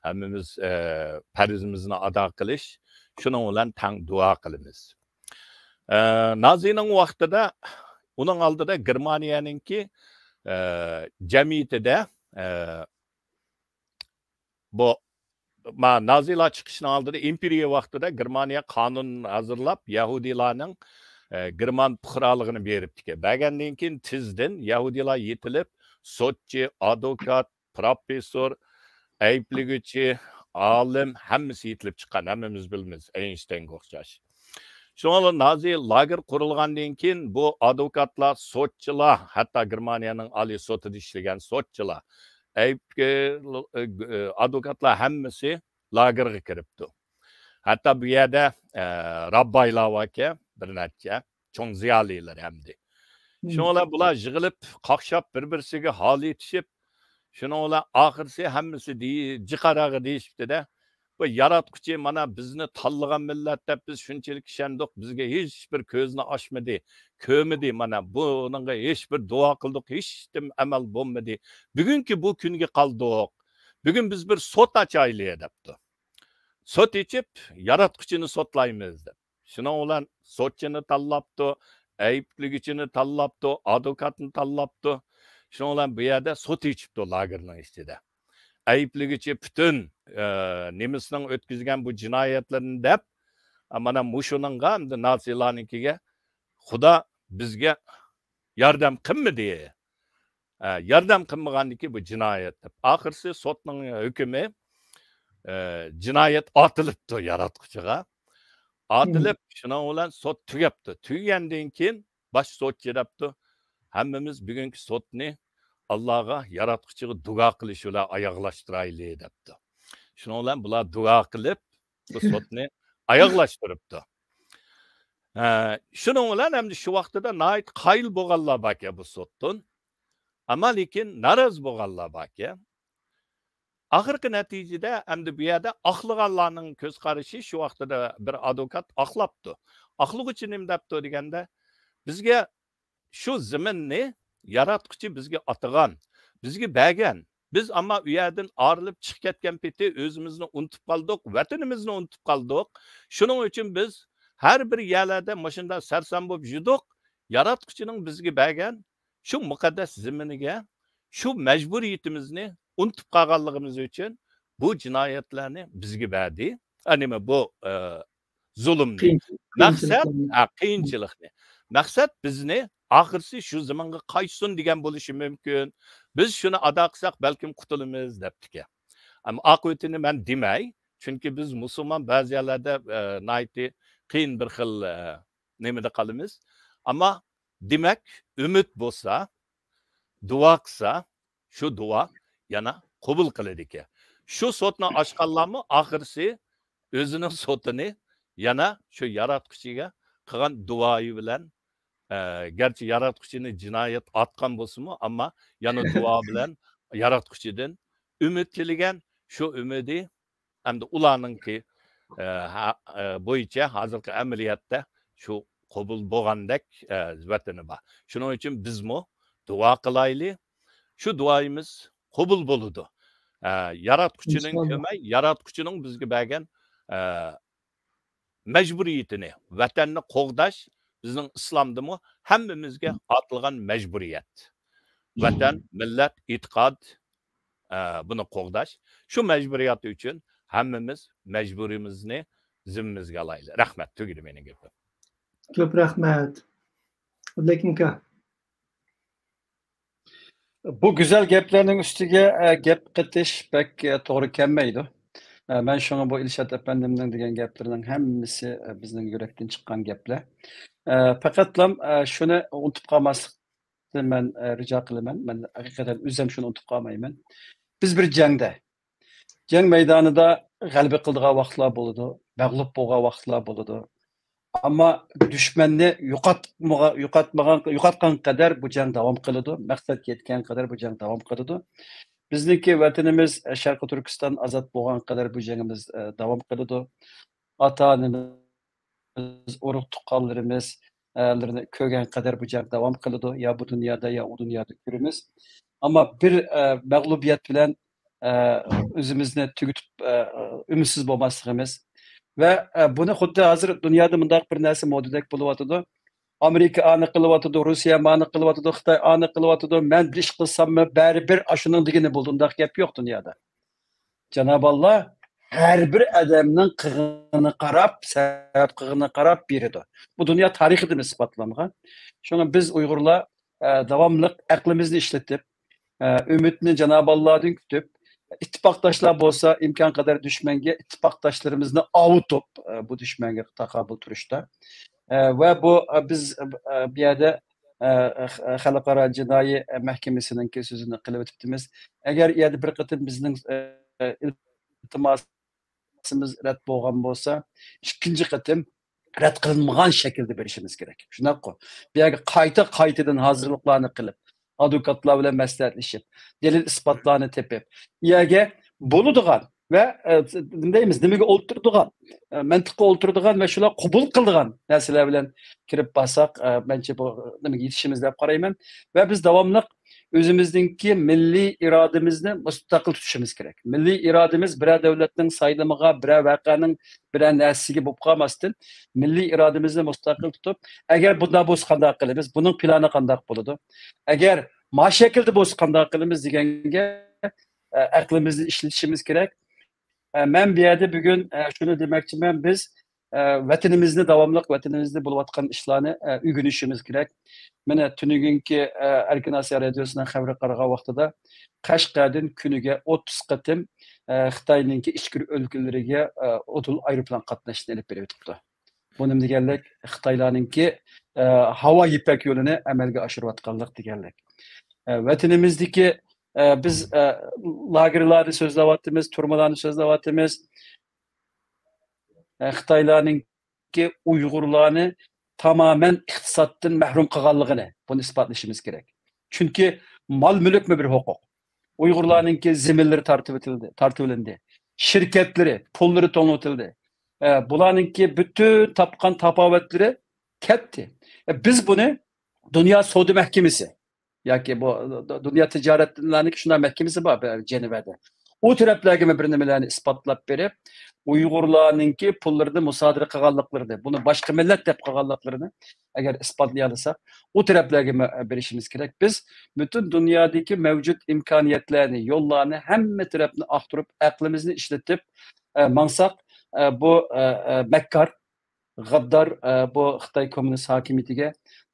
ھەممىمىز، ئە، پەرزىمىزنى ئادا قىلىش، شۇنىڭ بىلەن تەڭ دۇئا قىلىمىز. ئە، نازىنىڭ ۋاقتىدا، ئۇنىڭ ئالدىدا گېرمانىيەنىڭكى، ئە، جەمئىيىتىدە، ئە، بۇ، ما، نازىلار چىقىشنىڭ ئالدىدا ئىمپېرىيە ۋاقتىدا گېرمانىيە قانۇن ھازىرلاپ، يەھۇدىيلارنىڭ، ئە، گېرمان پۇقرالىقىنى بېرىپتىكەن. بەرگەندىن كېيىن تېزدىن يەھۇدىيلار يېتىلىپ، سوتچى، ئادۋوكات، پروفېسسور، ئەيىبلىگۈچى، ئالىم، ھەممىسى يېتىلىپ چىققان، ھەممىمىز بىلىمىز، ئەينشتەينگە ئوخشاش. شۇڭا نازى لاگېر قۇرۇلغاندىن كېيىن، بۇ ئادۋوكاتلار، سوتچىلار، ھەتتا گېرمانىيەنىڭ ئالىي سوتىدا ئىشلىگەن سوتچىلار، ئەيىب-، ئادۋوكاتلار ھەممىسى لاگېرغا كىرىپتۇ. ھەتتا بۇ يەردە، ئە، راببايلار باركەن، بىر نەچچە، چوڭ زىيالىيلار ھەمدە. شۇنىڭ بىلەن بۇلار يىغىلىپ، قاقشاپ، بىر-بىرسىگە ھال ئېيتىشىپ، شۇنىڭ بىلەن ئاخىرسى ھەممىسى دېي-، جىقاراغا دېيىشىپتىدە، بۇ ياراتقۇچى مانا بىزنى تاللىغان مىللەت دەپ بىز شۇنچىلىك ئىشەندۇق، بىزگە ھېچ بىر كۆزنى ئاچمىدى، كۆرمىدى، مانا بۇنىڭغا ھېچ بىر دۇئا قىلدۇق، ھېچنېمە ئەمەل بولمىدى. بۈگۈنكى بۇ كۈنگە قالدۇق. بۈگۈن بىز بىر سوت ئاچايلى دەپتۇ. سوت ئېچىپ، ياراتقۇچىنى سوتلايمىز دەپ. شۇنىڭ بىلەن سوتچىنى تاللاپتۇ، ئەيىبلىگۈچىنى تاللاپتۇ، ئادۋوكاتنى تاللاپتۇ. شۇنىڭ بىلەن بۇ يەردە سوت ئېچىپتۇ لاگېرنىڭ ئىچىدە. ئەيىبلىگۈچى پۈتۈن، ئە، نېمىسىنىڭ ئۆتكۈزگەن بۇ جىنايەتلىرىنى دەپ، مانا مۇشۇنىڭغا، ئەمدى نازىلارنىڭكىگە خۇدا بىزگە ياردەم قىلمىدى. ئە، ياردەم قىلمىغاندىكى بۇ جىنايەت دەپ. ئاخىرسى سوتنىڭ ھۆكمى، ئە، جىنايەت ئاتىلىپتۇ ياراتقۇچىغا. ئاتىلىپ، شۇنىڭ بىلەن سوت تۈگەپتۇ. تۈگىگەندىن كېيىن باش سوتچى دەپتۇ، ھەممىمىز بۈگۈنكى سوتنى ئاللاغا، ياراتقۇچىغا دۇئا قىلىش بىلەن ئاياغلاشتۇرايلى دەپتۇ. شۇنىڭ بىلەن بۇلار دۇئا قىلىپ، بۇ سوتنى ئاياغلاشتۇرۇپتۇ. ھە، شۇنىڭ بىلەن ئەمدى شۇ ۋاقتىدا ناھايىتى قايىل بولغانلار باركەن بۇ سوتتىن. ئەمما لېكىن نارازى بولغانلار باركەن. ئاخىرقى نەتىجىدە ئەمدى بۇ يەردە ئاقلىغانلارنىڭ كۆز قارىشى شۇ ۋاقتىدا بىر ئادۋوكات ئاقلاپتۇ. ئاقلىغۇچى نېمە دەپتۇ دېگەندە، بىزگە شۇ زېمىننى ياراتقۇچى بىزگە ئاتىغان، بىزگە بەرگەن. بىز ئەمما ئۇ يەردىن ئايرىلىپ چىقىپ كەتكەن پېتى ئۆزىمىزنى ئۇنتۇپ قالدۇق، ۋەتىنىمىزنى ئۇنتۇپ قالدۇق. شۇنىڭ ئۈچۈن بىز ھەر بىر يەرلەردە مۇشۇنداق سەرسان بولۇپ يۈردۇق. ياراتقۇچىنىڭ بىزگە بەرگەن شۇ مۇقەددەس زېمىنىگە شۇ مەجبۇرىيىتىمىزنى ئۇنتۇپ قالغانلىقىمىز ئۈچۈن بۇ جىنايەتلەرنى بىزگە بەردى. ئە، نېمە، بۇ، ئە، زۇلۇمنى. قىيىنچىلىق، مەقسەت، قىيىنچىلىقلارنى. ھە، قىيىنچىلىقنى. مەقسەت بىزنى ئاخىرسى شۇ زېمىنغا قايتسۇن دېگەن بولۇشى مۇمكىن. بىز شۇنى ئادا قىلساق، بەلكىم قۇتۇلىمىز، دەپتىكەن. ئەمما ئاقىۋىتىنى مەن دېمەي، چۈنكى بىز مۇسۇلمان بەزى يەرلەردە، ئە، ناھايىتى قىيىن بىر خىل، ئە، نېمىدە قالىمىز. ئەمما دېمەك، ئۈمىد بولسا، دۇئا قىلسا، شۇ دۇئا يەنە قوبۇل قىلىدىكەن. شۇ سوتنى ئاچقانلارمۇ ئاخىرسى ئۆزىنىڭ سوتىنى يەنە شۇ ياراتقۇچىغا قىلغان دۇئايى بىلەن، ئە، گەرچە ياراتقۇچىنى جىنايەت ئاتقان بولسىمۇ، ئەمما يەنە دۇئا بىلەن ياراتقۇچىدىن ئۈمىد تىلىگەن، شۇ ئۈمىدى ئەمدى ئۇلارنىڭكى، ئە، ھە-، ئە، بويىچە ھازىرقى ئەمەلىيەتتە شۇ قوبۇل بولغاندەك، ئە، ۋەتىنى بار. شۇنىڭ ئۈچۈن بىزمۇ دۇئا قىلايلى. شۇ دۇئايىمىز قوبۇل بولىدۇ. ئە، ياراتقۇچىنىڭ ئىنشاللا. كۆمەي، ياراتقۇچىنىڭ بىزگە بەرگەن، ئە، مەجبۇرىيىتىنى، ۋەتەننى قوغداش بىزنىڭ ئىسلامدىمۇ ھەممىمىزگە ئاتىلغان مەجبۇرىيەت. ۋەتەن، مىللەت، ئېتىقاد، ئە، بۇنى قوغداش. شۇ مەجبۇرىيەت ئۈچۈن ھەممىمىز مەجبۇرىيىتىمىزنى زىممىمىزگە ئالايلى. رەھمەت، تۈگىدى مېنىڭ گېپىم. كۆپ رەھمەت. ئابلىكىم ئاكا. بۇ گۈزەل گەپلەرنىڭ ئۈستىگە، ئە، گەپ قېتىش بەك، ئە، توغرا كەلمەيدۇ. ئە، مەن شۇڭا بۇ ئىلشات ئەپەندىمنىڭ دېگەن گەپلىرىنىڭ ھەممىسى، ئە، بىزنىڭ يۈرەكتىن چىققان گەپلەر. ئە، پەقەتلام، ئە، شۇنى ئۇنتۇپ قالماسلىقنى مەن، ئە، رىجا قىلىمەن. مەن ھەقىقەتەن ئۆزۈم شۇنى ئۇنتۇپ قالمايمەن. بىز بىر جەڭدە. جەڭ مەيدانىدا غەلىبە قىلىدىغان ۋاقىتلار بولىدۇ، مەغلۇپ بولغان ۋاقىتلار بولىدۇ. ئەمما دۈشمەننى يوقاتمىغا-، يوقاتمىغان، يوقاتقان قەدەر بۇ جەڭ داۋام قىلىدۇ. مەقسەتكە يەتكەن قەدەر بۇ جەڭ داۋام قىلىدۇ. بىزنىڭكى ۋەتىنىمىز، ئە، شەرقىي تۈركىستان ئازاد بولغان قەدەر بۇ جېڭىمىز، ئە، داۋام قىلىدۇ. ئاتا-ئانىمىز، ئۇرۇق-تۇغقانلىرىمىز، ئە، لىرىنى كۆرگەن قەدەر بۇ جەڭ داۋام قىلىدۇ. يا بۇ دۇنيادا، يا ئۇ دۇنيادا كۆرىمىز. ئەمما بىر، ئە، مەغلۇبىيەت بىلەن، ئە، ئۆزىمىزنى تۈگىتىپ، ئە، ئۈمىدسىز بولماسلىقىمىز. ۋە، ئە، بۇنى خۇددى ھازىر دۇنيادا مۇنداق بىر نەرسە مودىدەك بولۇۋاتىدۇ. ئامېرىكا ئانى قىلىۋاتىدۇ، روسىيە مانى قىلىۋاتىدۇ، خىتاي ئانى قىلىۋاتىدۇ، مەن بىر ئىش قىلساممۇ بەرىبىر ئاشۇنىڭ دېگىنى بولىدۇ، ئۇنداق گەپ يوق دۇنيادا. جانابى ئاللا ھەر بىر ئادەمنىڭ قىلغىنىغا قاراپ، سەۋەب قىلغىنىغا قاراپ بېرىدۇ. بۇ دۇنيا تارىخىدىن ئىسپاتلانغان. شۇڭا بىز ئۇيغۇرلار، ئە، داۋاملىق ئەقلىمىزنى ئىشلىتىپ، ئە، ئۈمىدنى جانابى ئاللادىن كۈتۈپ، ئىتتىپاقداشلار بولسا ئىمكان قەدەر دۈشمەنگە، ئىتتىپاقداشلىرىمىزنى ئاۋۇتۇپ، ئە، بۇ دۈشمەنگە تاقابىل تۇرۇشتا. ئە، ۋە بۇ، ئە، بىز، ئە، بۇ يەردە، ئە، خەلقئارا جىنايى مەھكىمىسىنىڭكى سۆزىنى قىلىۋېتىپتىمىز. ئەگەر ئۇ يەردە بىر قېتىم بىزنىڭ، ئە، ئىلتىماسىمىز رەت بولغان بولسا، ئىككىنچى قېتىم رەت قىلىنمىغان شەكىلدە بېرىشىمىز كېرەك. شۇنداققۇ؟ بۇ يەرگە قايتا، قايتىدىن ھازىرلىقلارنى قىلىپ، ئادۋوكاتلار بىلەن مەسلىھەتلىشىپ، دەلىل ئىسپاتلارنى تېپىپ، ئۇ يەرگە بولىدىغان ۋە، ئە، نېمە دەيمىز، نېمىگە ئولتۇرىدىغان، ئە، مەنتىققە ئولتۇرىدىغان ۋە شۇلار قوبۇل قىلىدىغان نەرسىلەر بىلەن كىرىپ بارساق، ئە، مەنچە بۇ نېمىگە يېتىشىمىز دەپ قارايمەن. ۋە بىز داۋاملىق ئۆزىمىزنىڭكى مىللىي ئىرادىمىزنى مۇستەقىل تۇتۇشىمىز كېرەك. مىللىي ئىرادىمىز بىرەر دۆلەتنىڭ سايلىمىغا، بىرەر ۋەقەنىڭ بىرەر نەرسىگە بولۇپ قالماستىن، مىللىي ئىرادىمىزنى مۇستەقىل تۇتۇپ، ئەگەر بۇنداق بولسا قانداق قىلىمىز؟ بۇنىڭ پىلانى قانداق بولىدۇ؟ ئەگەر ما شەكىلدە بولسا قانداق قىلىمىز دېگەنگە، ئە، ئەقلىمىزنى ئىشلىتىشىمىز كېرەك. ئە، مەن بۇ يەردە بۈگۈن، ئە، شۇنى دېمەكچىمەن، بىز، ئە، ۋەتىنىمىزنى داۋاملىق، ۋەتىنىمىزدە بولۇۋاتقان ئىشلارنى، ئە، ئۆگىنىشىمىز كېرەك. مانا تۈنۈگۈنكى، ئە، ئەركىن ئاسىيا رادىيوسىنىڭ خەۋىرىگە قارىغان ۋاقتىدا، قەشقەردىن كۈنىگە ئوتتۇز قېتىم، ئە، خىتاينىڭكى ئىچكىرى ئۆلكىلىرىگە، ئە، ئۇدۇل ئايروپىلان قاتناشنى ئېلىپ بېرىۋېتىپتۇ. بۇ نېمە دېگەنلىك؟ خىتايلارنىڭكى، ئە، ھاۋا يىپەك يولىنى ئەمەلگە ئاشۇرۇۋاتقانلىق دېگەنلىك. ئە، ۋەتىنىمىزدىكى، ئە، بىز، ئە، لاگېرلارنى سۆزلەۋاتىمىز، تۈرمىلەرنى سۆزلەۋاتىمىز. ئە، خىتايلارنىڭكى ئۇيغۇرلارنى تامامەن ئىقتىسادتىن مەھرۇم قىلغانلىقىنى، بۇنى ئىسپاتلىشىمىز كېرەك. چۈنكى مال-مۈلۈكمۇ بىر ھوقۇق. ئۇيغۇرلارنىڭكى زېمىنلىرى تارتىۋېتىلدى، تارتىۋېلىندى. شىركەتلىرى، پۇللىرى توڭلىتىلدى. ئە، بۇلارنىڭكى پۈتۈن تاپقان تاپاۋەتلىرى كەتتى. ئە، بىز بۇنى دۇنيا سودا مەھكىمىسى ياكى بۇ دۇنيا تىجارەتلەرنىڭكى شۇنداق مەھكىمىسى بار بىر جەنىۋەدە. ئۇ تەرەپلەرگىمۇ بىر نېمىلەرنى ئىسپاتلاپ بېرىپ، ئۇيغۇرلارنىڭكى پۇللىرىنى مۇسادىرە قىلغانلىقلىرىنى، بۇنى باشقا مىللەت دەپ قىلغانلىقلىرىنى ئەگەر ئىسپاتلىيالىساق، ئۇ تەرەپلەرگىمۇ بېرىشىمىز كېرەك. بىز پۈتۈن دۇنيادىكى مەۋجۇت ئىمكانىيەتلەرنى، يوللارنى، ھەممە تەرەپنى ئاختۇرۇپ، ئەقلىمىزنى ئىشلىتىپ، ئە، ماڭساق، ئە، بۇ، ئە، ئە، مەككار، غەددار، ئە، بۇ خىتاي كوممۇنىست ھاكىمىيىتىگە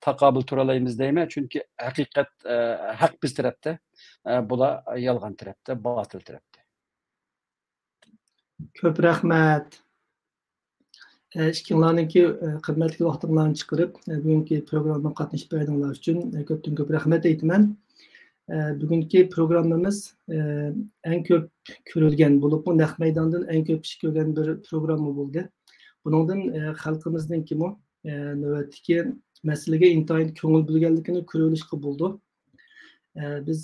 تاقابىل تۇرالايمىز دەيمەن. چۈنكى ھەقىقەت، ئە، ھەق بىز تەرەپتە، ئە، بۇلار يالغان تەرەپتە، باتىل تەرەپتە. كۆپ رەھمەت. ئىككىڭلارنىڭكى قىممەتلىك ۋاقتىڭلارنى چىقىرىپ بۈگۈنكى پروگراممىغا قاتنىشىپ بەرگىنىڭلار ئۈچۈن كۆپتىن كۆپ رەھمەت ئېيتىمەن. بۈگۈنكى پروگراممىمىز ئەڭ كۆپ كۆرۈلگەن بولۇپمۇ نەق مەيداندىن ئەڭ كۆپ كىشى كۆرگەن بىر پروگرامما بولدى. بۇنىڭدىن خەلقىمىزنىڭكىمۇ نۆۋەتتىكى مەسىلىگە ئىنتايىن كۆڭۈل بۆلگەنلىكىنى كۆرۈۋېلىشقا بولىدۇ. بىز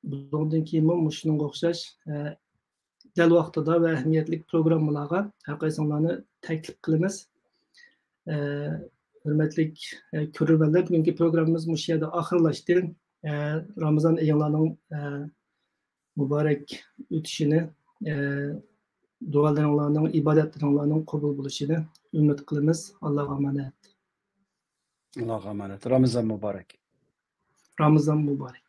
بۇنىڭدىن كېيىنمۇ مۇشۇنىڭغا ئوخشاش دەل ۋاقتىدا ۋە ئەھمىيەتلىك پروگراممىلارغا ھەر قايسىڭلارنى تەكلىپ قىلىمىز. ھۆرمەتلىك كۆرۈرمەنلەر، بۈگۈنكى پروگراممىمىز مۇشۇ يەردە ئاخىرلاشتى. رامىزان ئېيىڭلارنىڭ مۇبارەك ئۆتۈشىنى، دۇئالىرىڭلارنىڭ، ئىبادەتلىرىڭلارنىڭ قوبۇل بولۇشىنى ئۈمىد قىلىمىز. ئاللاغا ئامانەت. ئاللاغا ئامانەت. رامىزان مۇبارەك. رامىزان مۇبارەك.